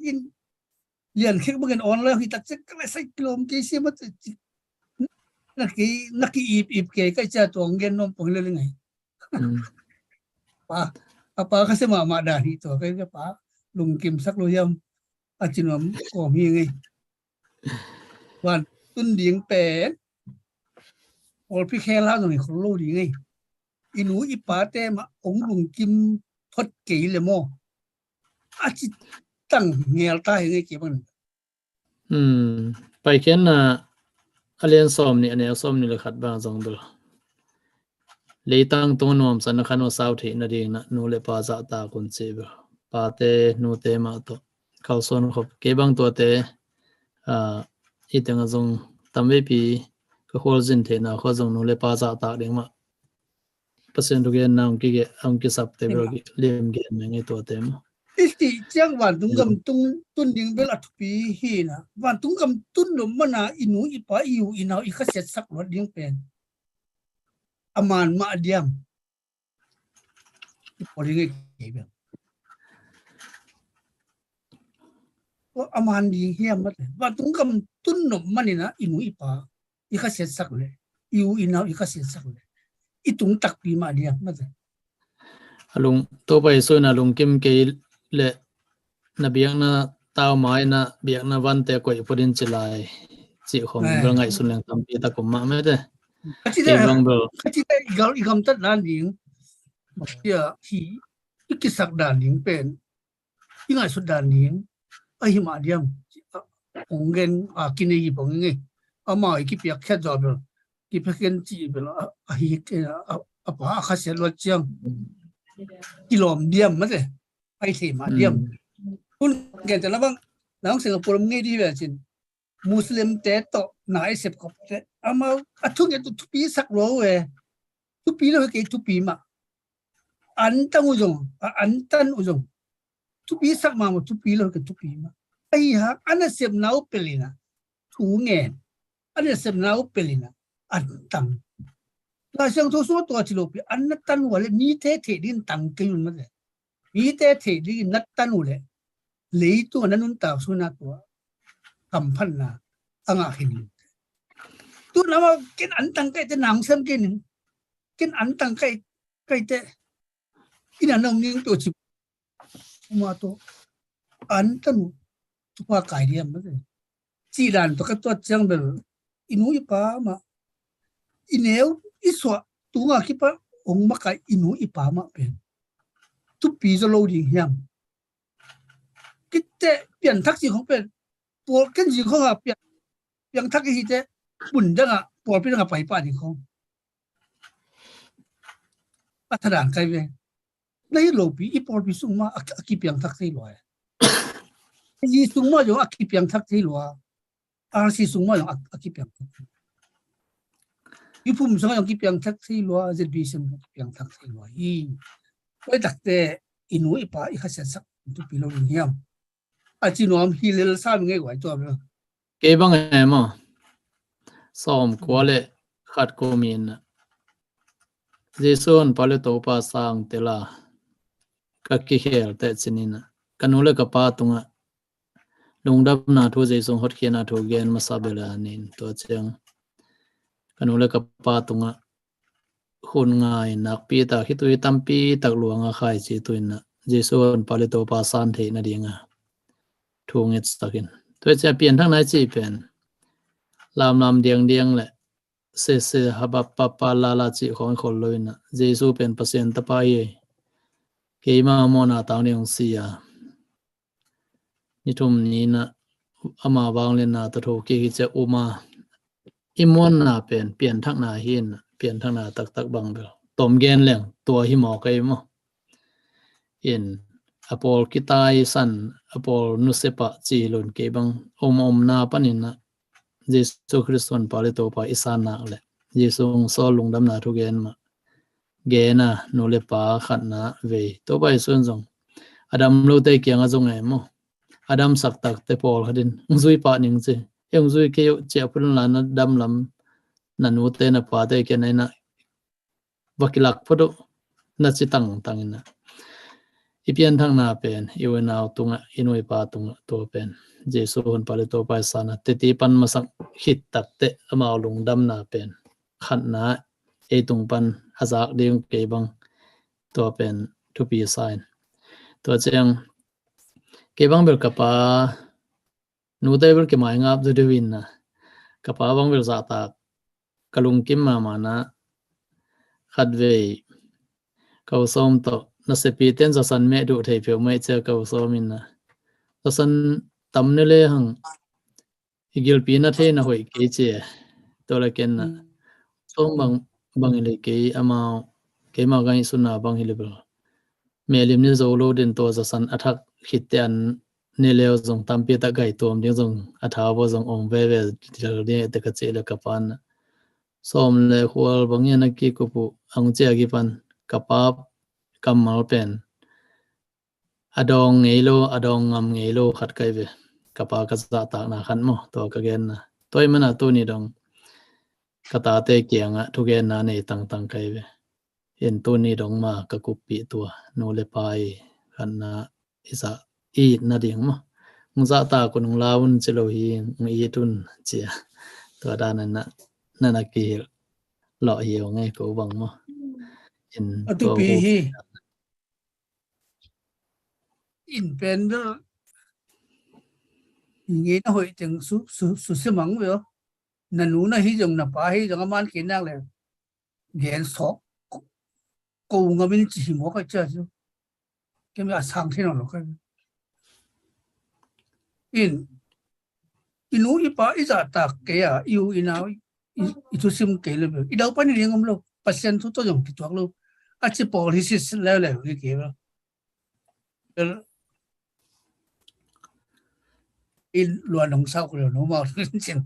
in, lian khek bang in on la hi tak cek ka la sai kilom ke si ma cek. Na ki, na ki ip ip ke kai cha tuang gen nom pang le le ngai. Mm. Pa, a pa kha se ma ma da hi to kai ka pa, lungkim sak lo yam, a ci nuam kawm hi ngai. Vantun ding pen, pawlpi khel a zong hi khol lo ding ei. I nu i pate mah hong lungkim phot kei le maw. A ci tang ngel ta hi ngei kei bang. Hmm. Paikhiatna a lian sawm nih, a neu sawm nih le khat bang zong bel. Leitang tung nuamsa na khan uh sau theih nading na nu le pa zahtak un ci bel. Pate, nute mah tawh kalsuan khop. Kei bang tuate, ah, i tengah zong tamveipi ka khualzin theihna khua zong nu le pa zahtak ding mah. Pasian thugenna hong kige, hong kisapte bel liam gen meng i tuate mah. I cih ciang vantung gam tung tun ding bel a thupi hi na. Vantung gam tun lo mana i nu i pa i u i nau i khasiatsak luat ding pen. A man mah a diam. I pawlpi ngei kei bel. A man ding hiam mate. Vantung gam tun nop manina i nu i pa i khasiatsak le, i u i nau i khasiatsak le, i tung takpi mah diam mate. A lung, Topa Jesu in a lungkim kei le na biakna tau mai na biakna vante koih phutin ci lai. Cih khong bel ngaihsun leng tampi tak om mah mate. Ka ci deh, ka ci deh, i gam, i gamtat dan ding, sia hi, i kisak dan ding pen, i ngaihsut dan ding ahi mah diam? Hong gen a kinei hi bang ing ei. Amau i kipiak khiat zawh bel, kipiak khiat cih bel ahi, a pa a khasiat luat ciang kilawm diam mate? Ai thei mah diam? Hun gen te la bang, nang Singapore ngei di ve cin, Muslim te tawh na i sep khop te, amau a thunget uh thupi sak lua uh e. Thupi lo hi kei, thupi mah. Antang uh zong, a antan uh zong thupi sak mah maw, thupi lo hi kei, thupi mah. Ahi hang a nasepna uh pelina thu ngen, a nasepna uh pelina antang. Lai Siangtho sungah tua ci lopi, an na tan uh a le mite theih dingin tang kei un mate. Mite theih dingin na tan uh leh leitung a na nuntak sungin a tua kamphatna a ngah khin. Tu na ma ken antang kaite nang sem kei ning. Ken antang kai kaite ina nong ning pio ci ma to an tan uh tupa kai diam mate. Ci dan to ka tuat ciang bel i nu i pa mah, i neu i suah tunga kipa ong makai i nu i pa mah pen thupi zaw lo ding hiam? Kite pianthak ci khong pen, pawl ken ci khong a piang, piangthak i hite, bundanga pawlpi danga paipa ding khong a thadan kai ve. Na hi lopi i pawlpi sung mah a kipiangthak thei lua e. I sung mah zong a kipiangthak thei lua. R C sung mah zong a kipiangthak thei lua. I phum sung zong kipiangthak thei lua, Z B C sung kipiangthak thei lua hi. Koi takte i nu i pa i khasiat sak thupi lo ding hiam? A ci nuam hi lel sam ngei guai tua bel. Kei bang e maw? Sawm kua le khat kum in Jesu honpa le Topa sang tela ka kikhel teh cinin ka nu le ka pa tungah lungdamna thu, Jesu hotkhiatna thu gen masa bela nin tua ciang ka nu le ka pa tungah hun ngai nakpi tak, khitui tampi tak luanga khai ci tuinah Jesu honpa le Topa san theih nadinga thu ngetsakin. Tua cia pianthak nai ci pen lamlam diangdiang le sese habap papa lala ci khong khol loinah Jesu pen Pasian tapa hi. Keima mawhna tang ding si a ni thum ni na ama vang le na ta tho kik hi cia uma i muanna pen pianthakna hi in pianthakna taktak bang bel tom gen leng tua hi mawk ei maw? In a pawl kitai san a pawl nusepah ci lun kei bang om omna paninah Jesu Khrist honpa le Topa i san nak le Jesu hong sawl lungdamna thugen mah gena nu le pa khatna vei Topa Jesu in zong a dam lote kianga zong e maw? A damsak takte pawl khatin hong zui pah ning ci. E hong zui kei uh ciah phun la na damlam na nute na pate kia na inah va kilak phot uh na ci tangtang inah i pianthakna pen i u i nau tungah i nu i pa tungah tua pen Jesu honpa le Topa i sana teti pan masak khit takteh amau lungdamna pen khatna ei tung pan a zak ding kei bang tua pen thupi sa in. Tua ciang kei bang bel ka pa nute bel kei mai ngap zu deuh inna ka pa bang bel zahtak ka lungkim mahmahna khatvei ka u sawm tawh na sepi ten zasan meh duh thei peuh mai cia ka u sawm inna zasan tam ne le hang i gilpi na thei na hoih kei cia tua le kenna sawm bang bang hi le kei amau keimau ka ngaihsutna bang hi le bel melim ni zo lo den tua zasan a thak khitte an ne leu zong tampi tak gai tuam ding zong a thau bo zong om veve ding te ka cih le ka pan sawm le khual bang hian a kikup uh ang cia kipan ka pa kammal pen a dawng ngei lo a dawng ngam ngei lo khat kai ve ka pa ka zahtakna khat maw tua ka genna tua i mana tuni dong ka tate kiangah thugenna nei tangtang kai ve. In tuni dong ma ka kuppih tua nu le pa i khatna i zah i itna ding maw? Hong zahtak un hong lau un ci lo hi hong it un cia tua dan na na kihilh lawh hi hong ei ko bang maw? In a tupi hi. In pen bel ngei na hoih teng su su su semang ve aw. Na nu na hi zong, na pa hi zong, a man kei nak le gen sawk ko ngamin ci hi mawk a cia cu. Kei mi a sang thei nawn lo ka. In i nu i pa i zahtak kei a, i u i nau i, i thusim kei le bel i dau pan i ding om lo. Pasian thu tawh zong kituak lo a ci pawl hi sit leuleu hi kei lo. Bel i luan hong sau ko lo, no mau cin.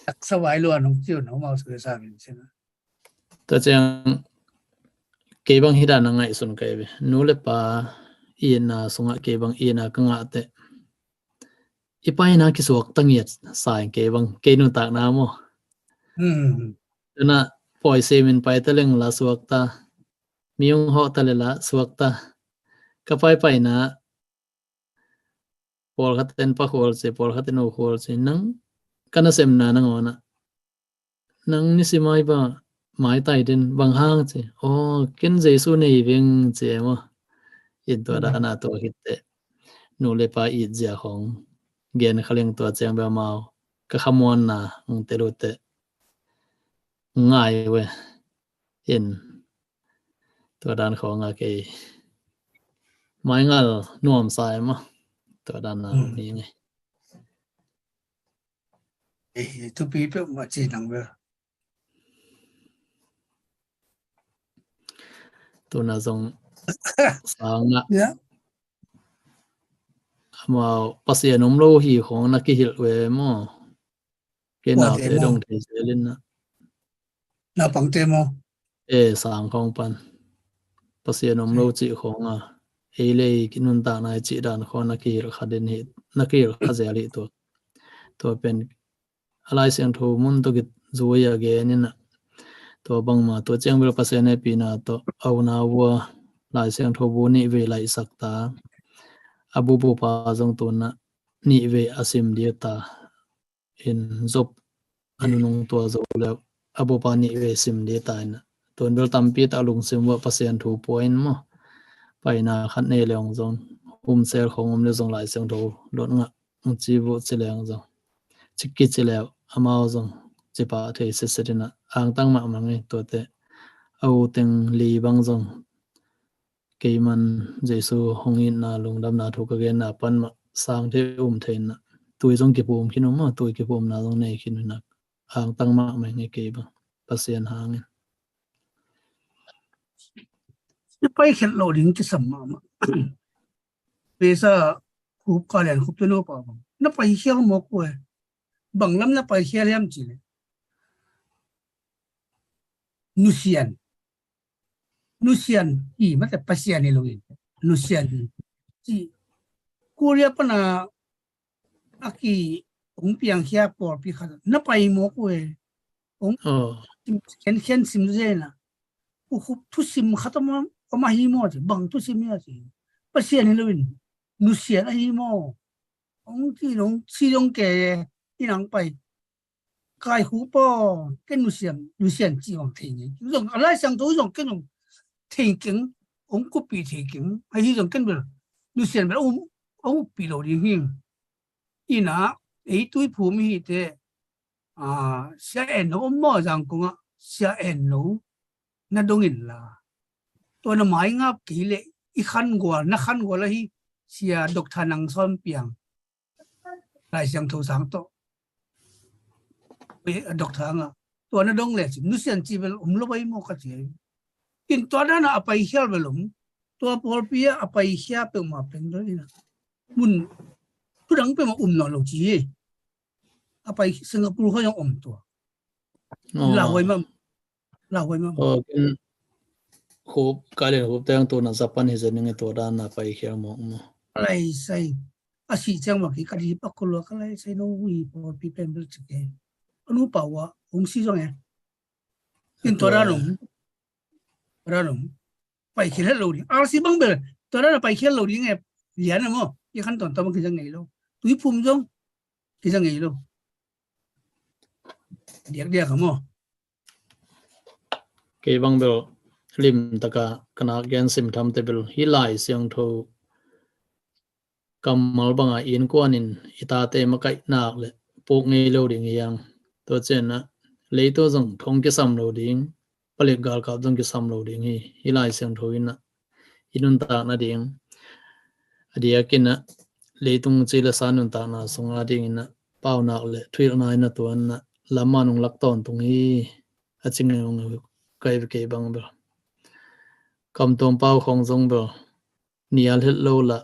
Taksa vai luan hong ciu, no mau su sa min cin. Tua ciang kei bang hi dan a ngaihsun kei ve. Nu le pa itna sungah kei bang itna ka ngah teh i paina kisuak ta ngiat sa in kei bang, kei nuntakna maw. Hmm. Tuna pawi semin pai ta leng la suak ta. Mi hong hawh ta le la suak ta. Ka pai paina pawlkhat in pa khual ci, pawlkhat in u khual ci. Nang ka nasemna nangawn ah nang nisim ai ba maitai den bang hang ci. Aw, ken Jesu nei veng ci e maw. In tua dana tua khit teh nu le pa it zia khawng gen kha leng tua ciang bia mau ka khamuanna hong tel uh teh ngai ve. In tua dan khawng a kei maingal nuam sa e maw. Tua dana mi ngai. Ei, thupi peuhmah ci nang bel. Tuna zong sangah amau Pasian om lo hi khawng na kihilh ve maw. Kei naute dong thei zel in na. Naupangte maw? E, sang khawng pan Pasian om lo cih khawng a, ei le ei nuntakna i cih dan khawng na kihilh kha den hi, na kihilh kha zel hi tua. Tua pen a Lai Siangtho mun tawh kizui a gen in a, tua bangma tua ciang bel Pasian hehpihna tawh a unau uh a Lai Siangtho bu nih vei laihsak ta, a bup uh pa zong tuna nih vei a sim dih ta. In Job a nunung tua zo le a bup a nih vei sim dih ta in a, tun bel tampi tak lungsim uh a Pasian thu pua in maw. Paina khat nei le hong zong, humsel khawng om le zong Lai Siangtho luat ngah hong ci vuh ci le hong zong, ci kici le amau zong ci pah thei sitset in a, angtang mahmah ngei tuate. A u teng li bang zong keiman Jesu hong itna lungdamna thu ka genna pan mah sang thei um thei in a, tui zong kiphum khin uh maw, tui kiphumna zong nei khin uh in a, angtang mahmah ngei kei bang Pasian hangin. I paikhiat lo ding kisam mahmah. Pesa khup ka lian khup tu no pa bang na paikhial mawk uh e. Bang lam na paikhial hiam ci le, nusian. Nusian hi mate, Pasian hi lo in nusian hi. Ci Korea pana a ki hong piangkhia pawlpi khat na pai mawk uh e. Hong khenkhen sim zel a, khup thusim khat om a, om ahi maw ci, bang thusim hi a ci. Pasian hi lo in nusian ahi maw. Hong ci dong ci dong ke in hong pai. Kai hu paw ken nusian, nusian ci bang thei ngei. Zong a Lai Siangtho zong ken zong thei keng, hong kupi thei keng. Ahi zong ken bel nusian bel hong, hong kupi lo ding hi. Ina ei tui phum hi te, a, Sia En No om maw Zangkong ah, Sia En No na dong in la. Tua na mai ngap kei le i khan gual, na khan gual ahi Sia Doctor Nang Sawn Piang. Lai Siangtho sang tawh. Ui, a Doctor Anga. Tua na dong le ci, nusian ci bel um lo bai maw ka ci. In tua dana a paikhial bel um. Tua pawlpi a a paikhia peuhmah pen bel ina. Mun, tu dang peuhmah um nawn lo ci hi. A pai Singapore khawng zong om tua. Lauhuai mah. Lauhuai mah. Aw, ken khup, ka lian khup teng tuna Japan hi zen ning i tua dan na paikhial mawk maw. Ka lai sai. A sih ciang mah kei ka dip a kulua ka lai sai no hui pawlpi pen bel ci kei. A nupa uh a hong si zong e. In tua dan om. Tua dan om. Paikhial het lo ding. R C bang bel tua dan a paikhial lo ding e. Lian a maw. I khan tawntawn bang kizang ngei lo. Tui phum zong kizang ngei lo. Diakdiak a maw. Kei bang bel limtaka ka nak gen sim tham te bel hi Lai Siangtho kammal banga innkuan in i tate makaihnak le puk ngei lo ding hi hang. Tua ciangin ah leitung zong thong kisam lo ding, palik galkap zong kisam lo ding hi. Hih Lai Siangtho in ah i nuntak nading, a diakin ah leitung ci le sa nuntakna sung adingin ah paunak le thuhilhna in ah tua in ah lam a nung lak tawntung hi. A ci ngeungeu kai ve kei bang bel. Kamtuam Pau khong zong bel nial het lo lah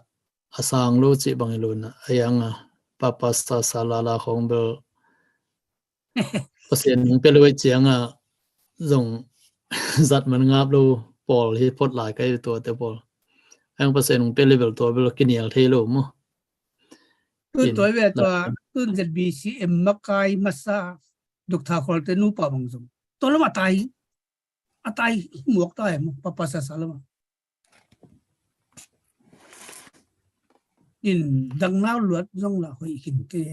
a sang lo cih bang hi lo in ah a yang a Papa Sa Sa La La khong bel Pasian hong pia lo ih ciang a zong zat man ngap lo pawl hi phot lai kai ve tuate pawl. A yang Pasian hong pia le bel tua bel kinial thei lo maw. Tu In tua ve tua la tun Z B C M makai masa Doctor Kholte nupa bang zong tua lam a tai, a tai muak tai maw, Papa Sa Sa lam a. In dang nau luat zong la hoih khin ke,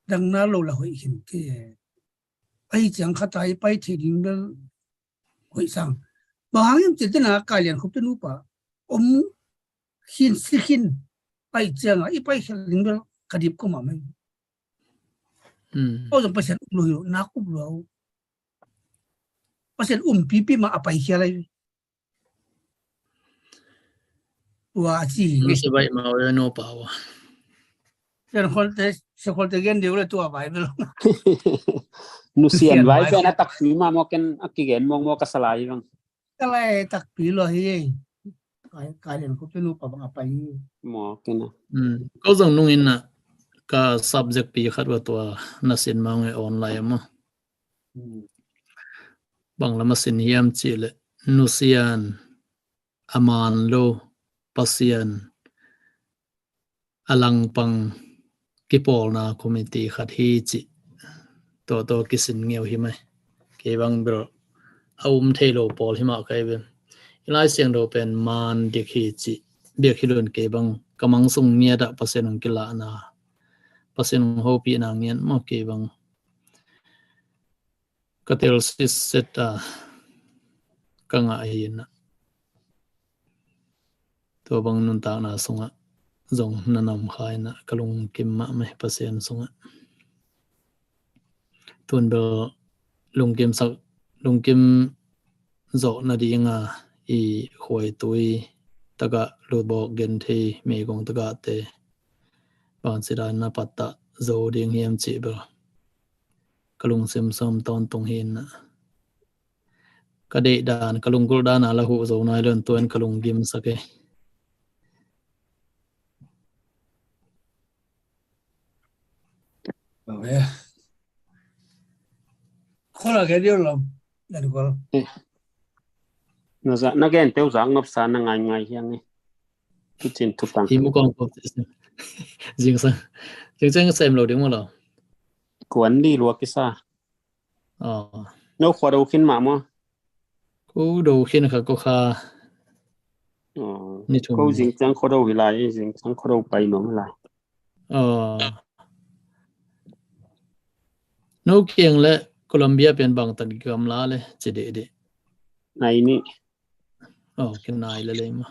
dang nau lo la hoih khin ke. Ahi ciang khat a i pai thei ding bel hoih sang. Bang hang hiam cih tena Kai Lian Khup te nupa om khin si khin, ahi ciang a i pai khel ding bel ka dip ko mah mai. Hmm. Aw zong Pasian um lo hi lo, nak um lo. Pasian um pipi mah a pai khia lai. Tua a ci hi. Nusia baih mah uh e nupa uh. Sian Kholte, Sian Kholte gen deuh le tua vai bel. Nusian vai pen a takpi mah maw, ken a kigen mawk maw ka sa lai bang. Ka lai takpi lo hi. Kai, Kai Lian Khup te nupa bang a pai hi. Maw ken a. Hmm. Ko zong nung in ah ka subject pi khat uh a tua na sin mah nge online maw. Hmm. Bang lam a sin hiam cih leh nusian a man lo Pasian a langpang kipawlna committee khat hi cih tua tua kisin ngeu hi mai. Kei bang bel a um thei lo pawl hi mah kai bel. I Lai Siangtho pen man dik hi cih biak hi lo in kei bang ka mang sung ngiat ah Pasian hong kilahna, Pasian hong hopihna ngiat maw kei bang ka tel sitset a ka ngah hi in ah. Tua bang nuntakna sungah zong na nam kha in ah ka lungkim mahmah Pasian sungah. Tun bel lungkim sak, lungkim zawh nadinga i khuaitui tagah lubawk genthei meigong tagahte bangci dan na pattah zo ding hiam cih bel ka lungsim sawm tawntung hi in ah. Ka deih dan, ka lunggulh dan a la huh zo nai lo in tua in ka lunggim sak e. Khuala ke dio lo, dan khuala. Na za, na gen teu zak nop sa na ngai ngai hiang e. Tucin tutang. Hi mu kong kop zingsang. Zingsang sem lo ding mu lo. Kuan di luak kisa. Aw. No khua do khin mah maw? Ko do khin kha ko kha. Aw. Ni thum ko ni. Zingciang khua do hi lai, zingciang khua do pai nuam hi lai. Aw. No kiang le Colombia pian bang tan gamla le ci deh deh. Nai ni. Aw, kin nai le le ma.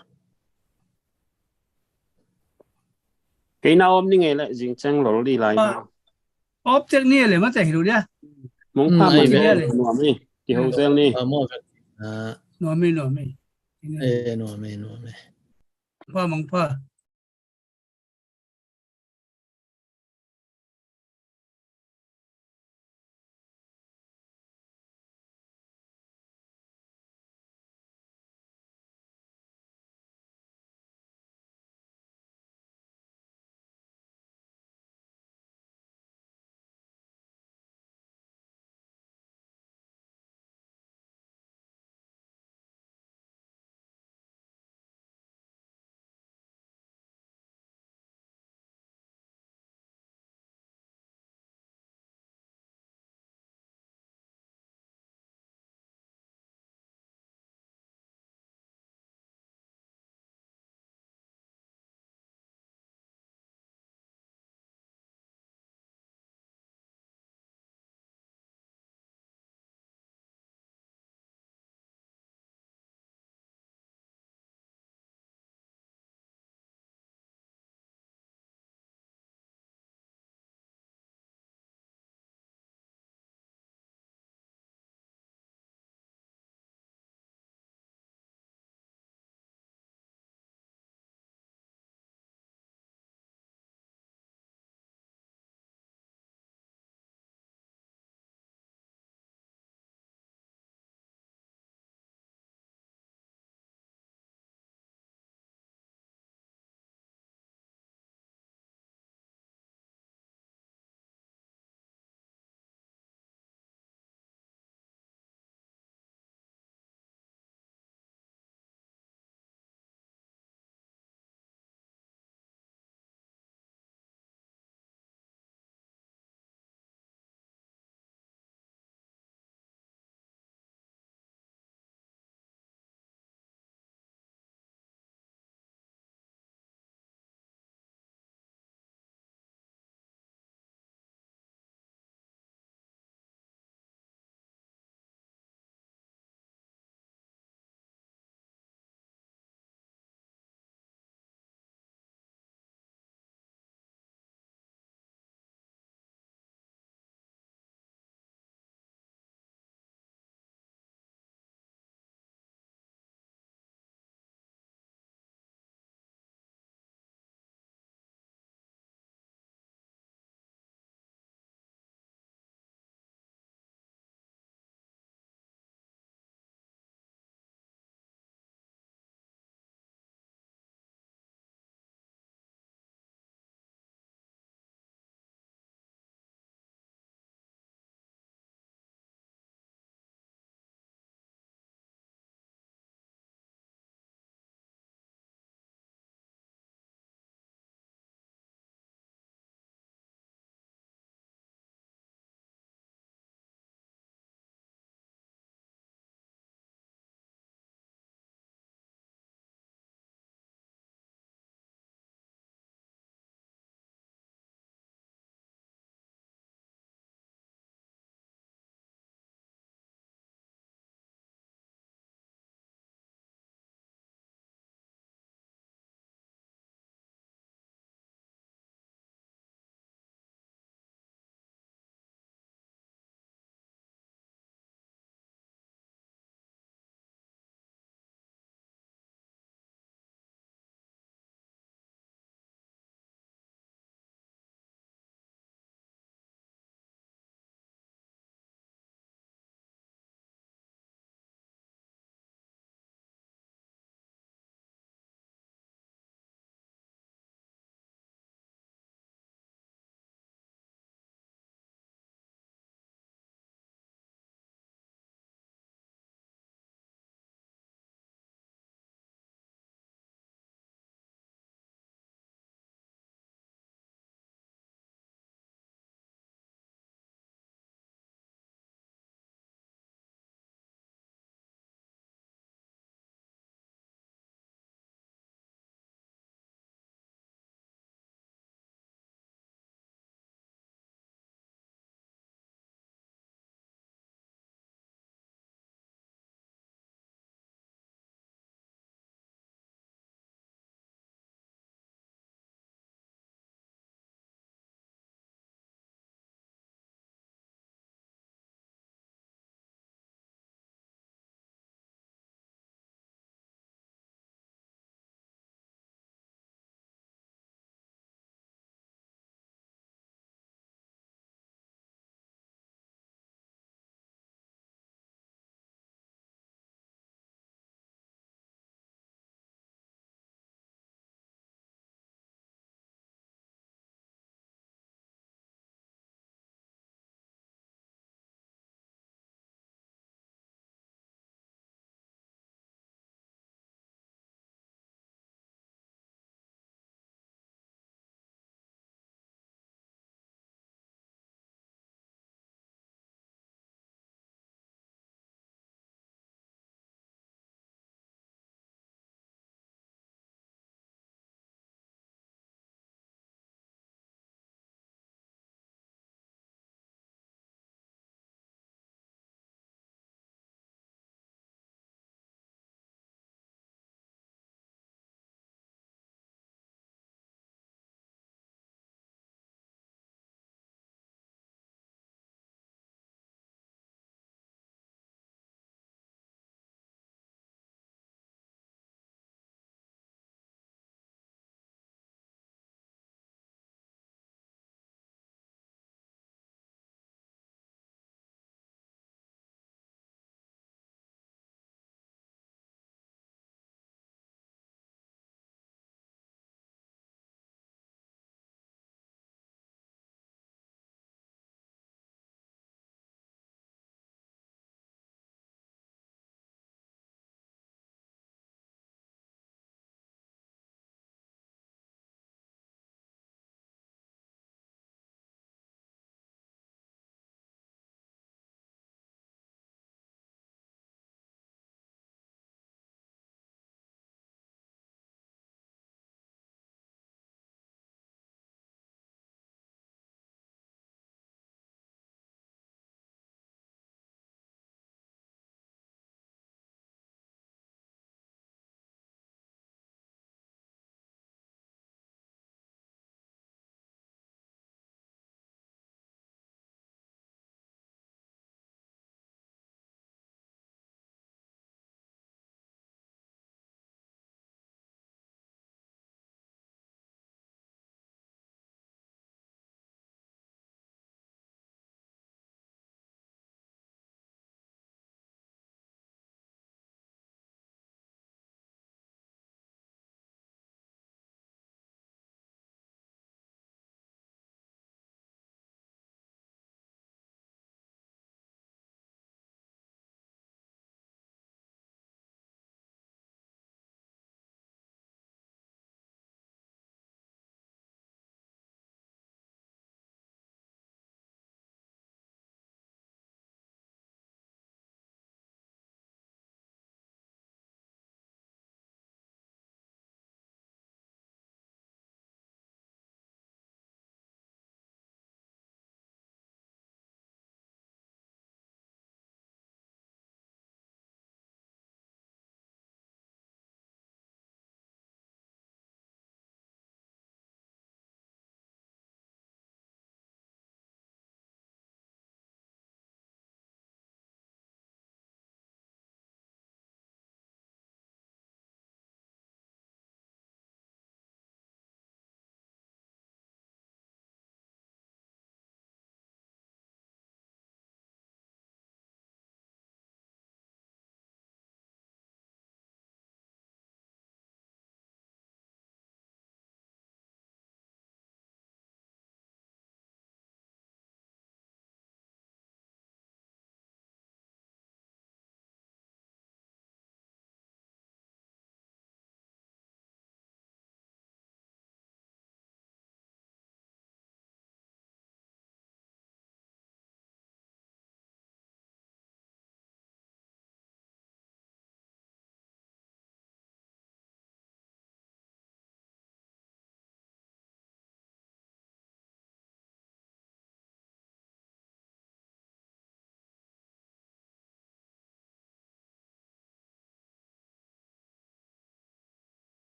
Kei na om ni ngei le zingciang lol di lai. Aw. Op tek ni le mate hi lo dia. Mong pha ma ni le. Nuam ni. Ki ho zel ni. Nuam mi, nuam mi. Eh, nuam mi, nuam mi. Pha mong pha.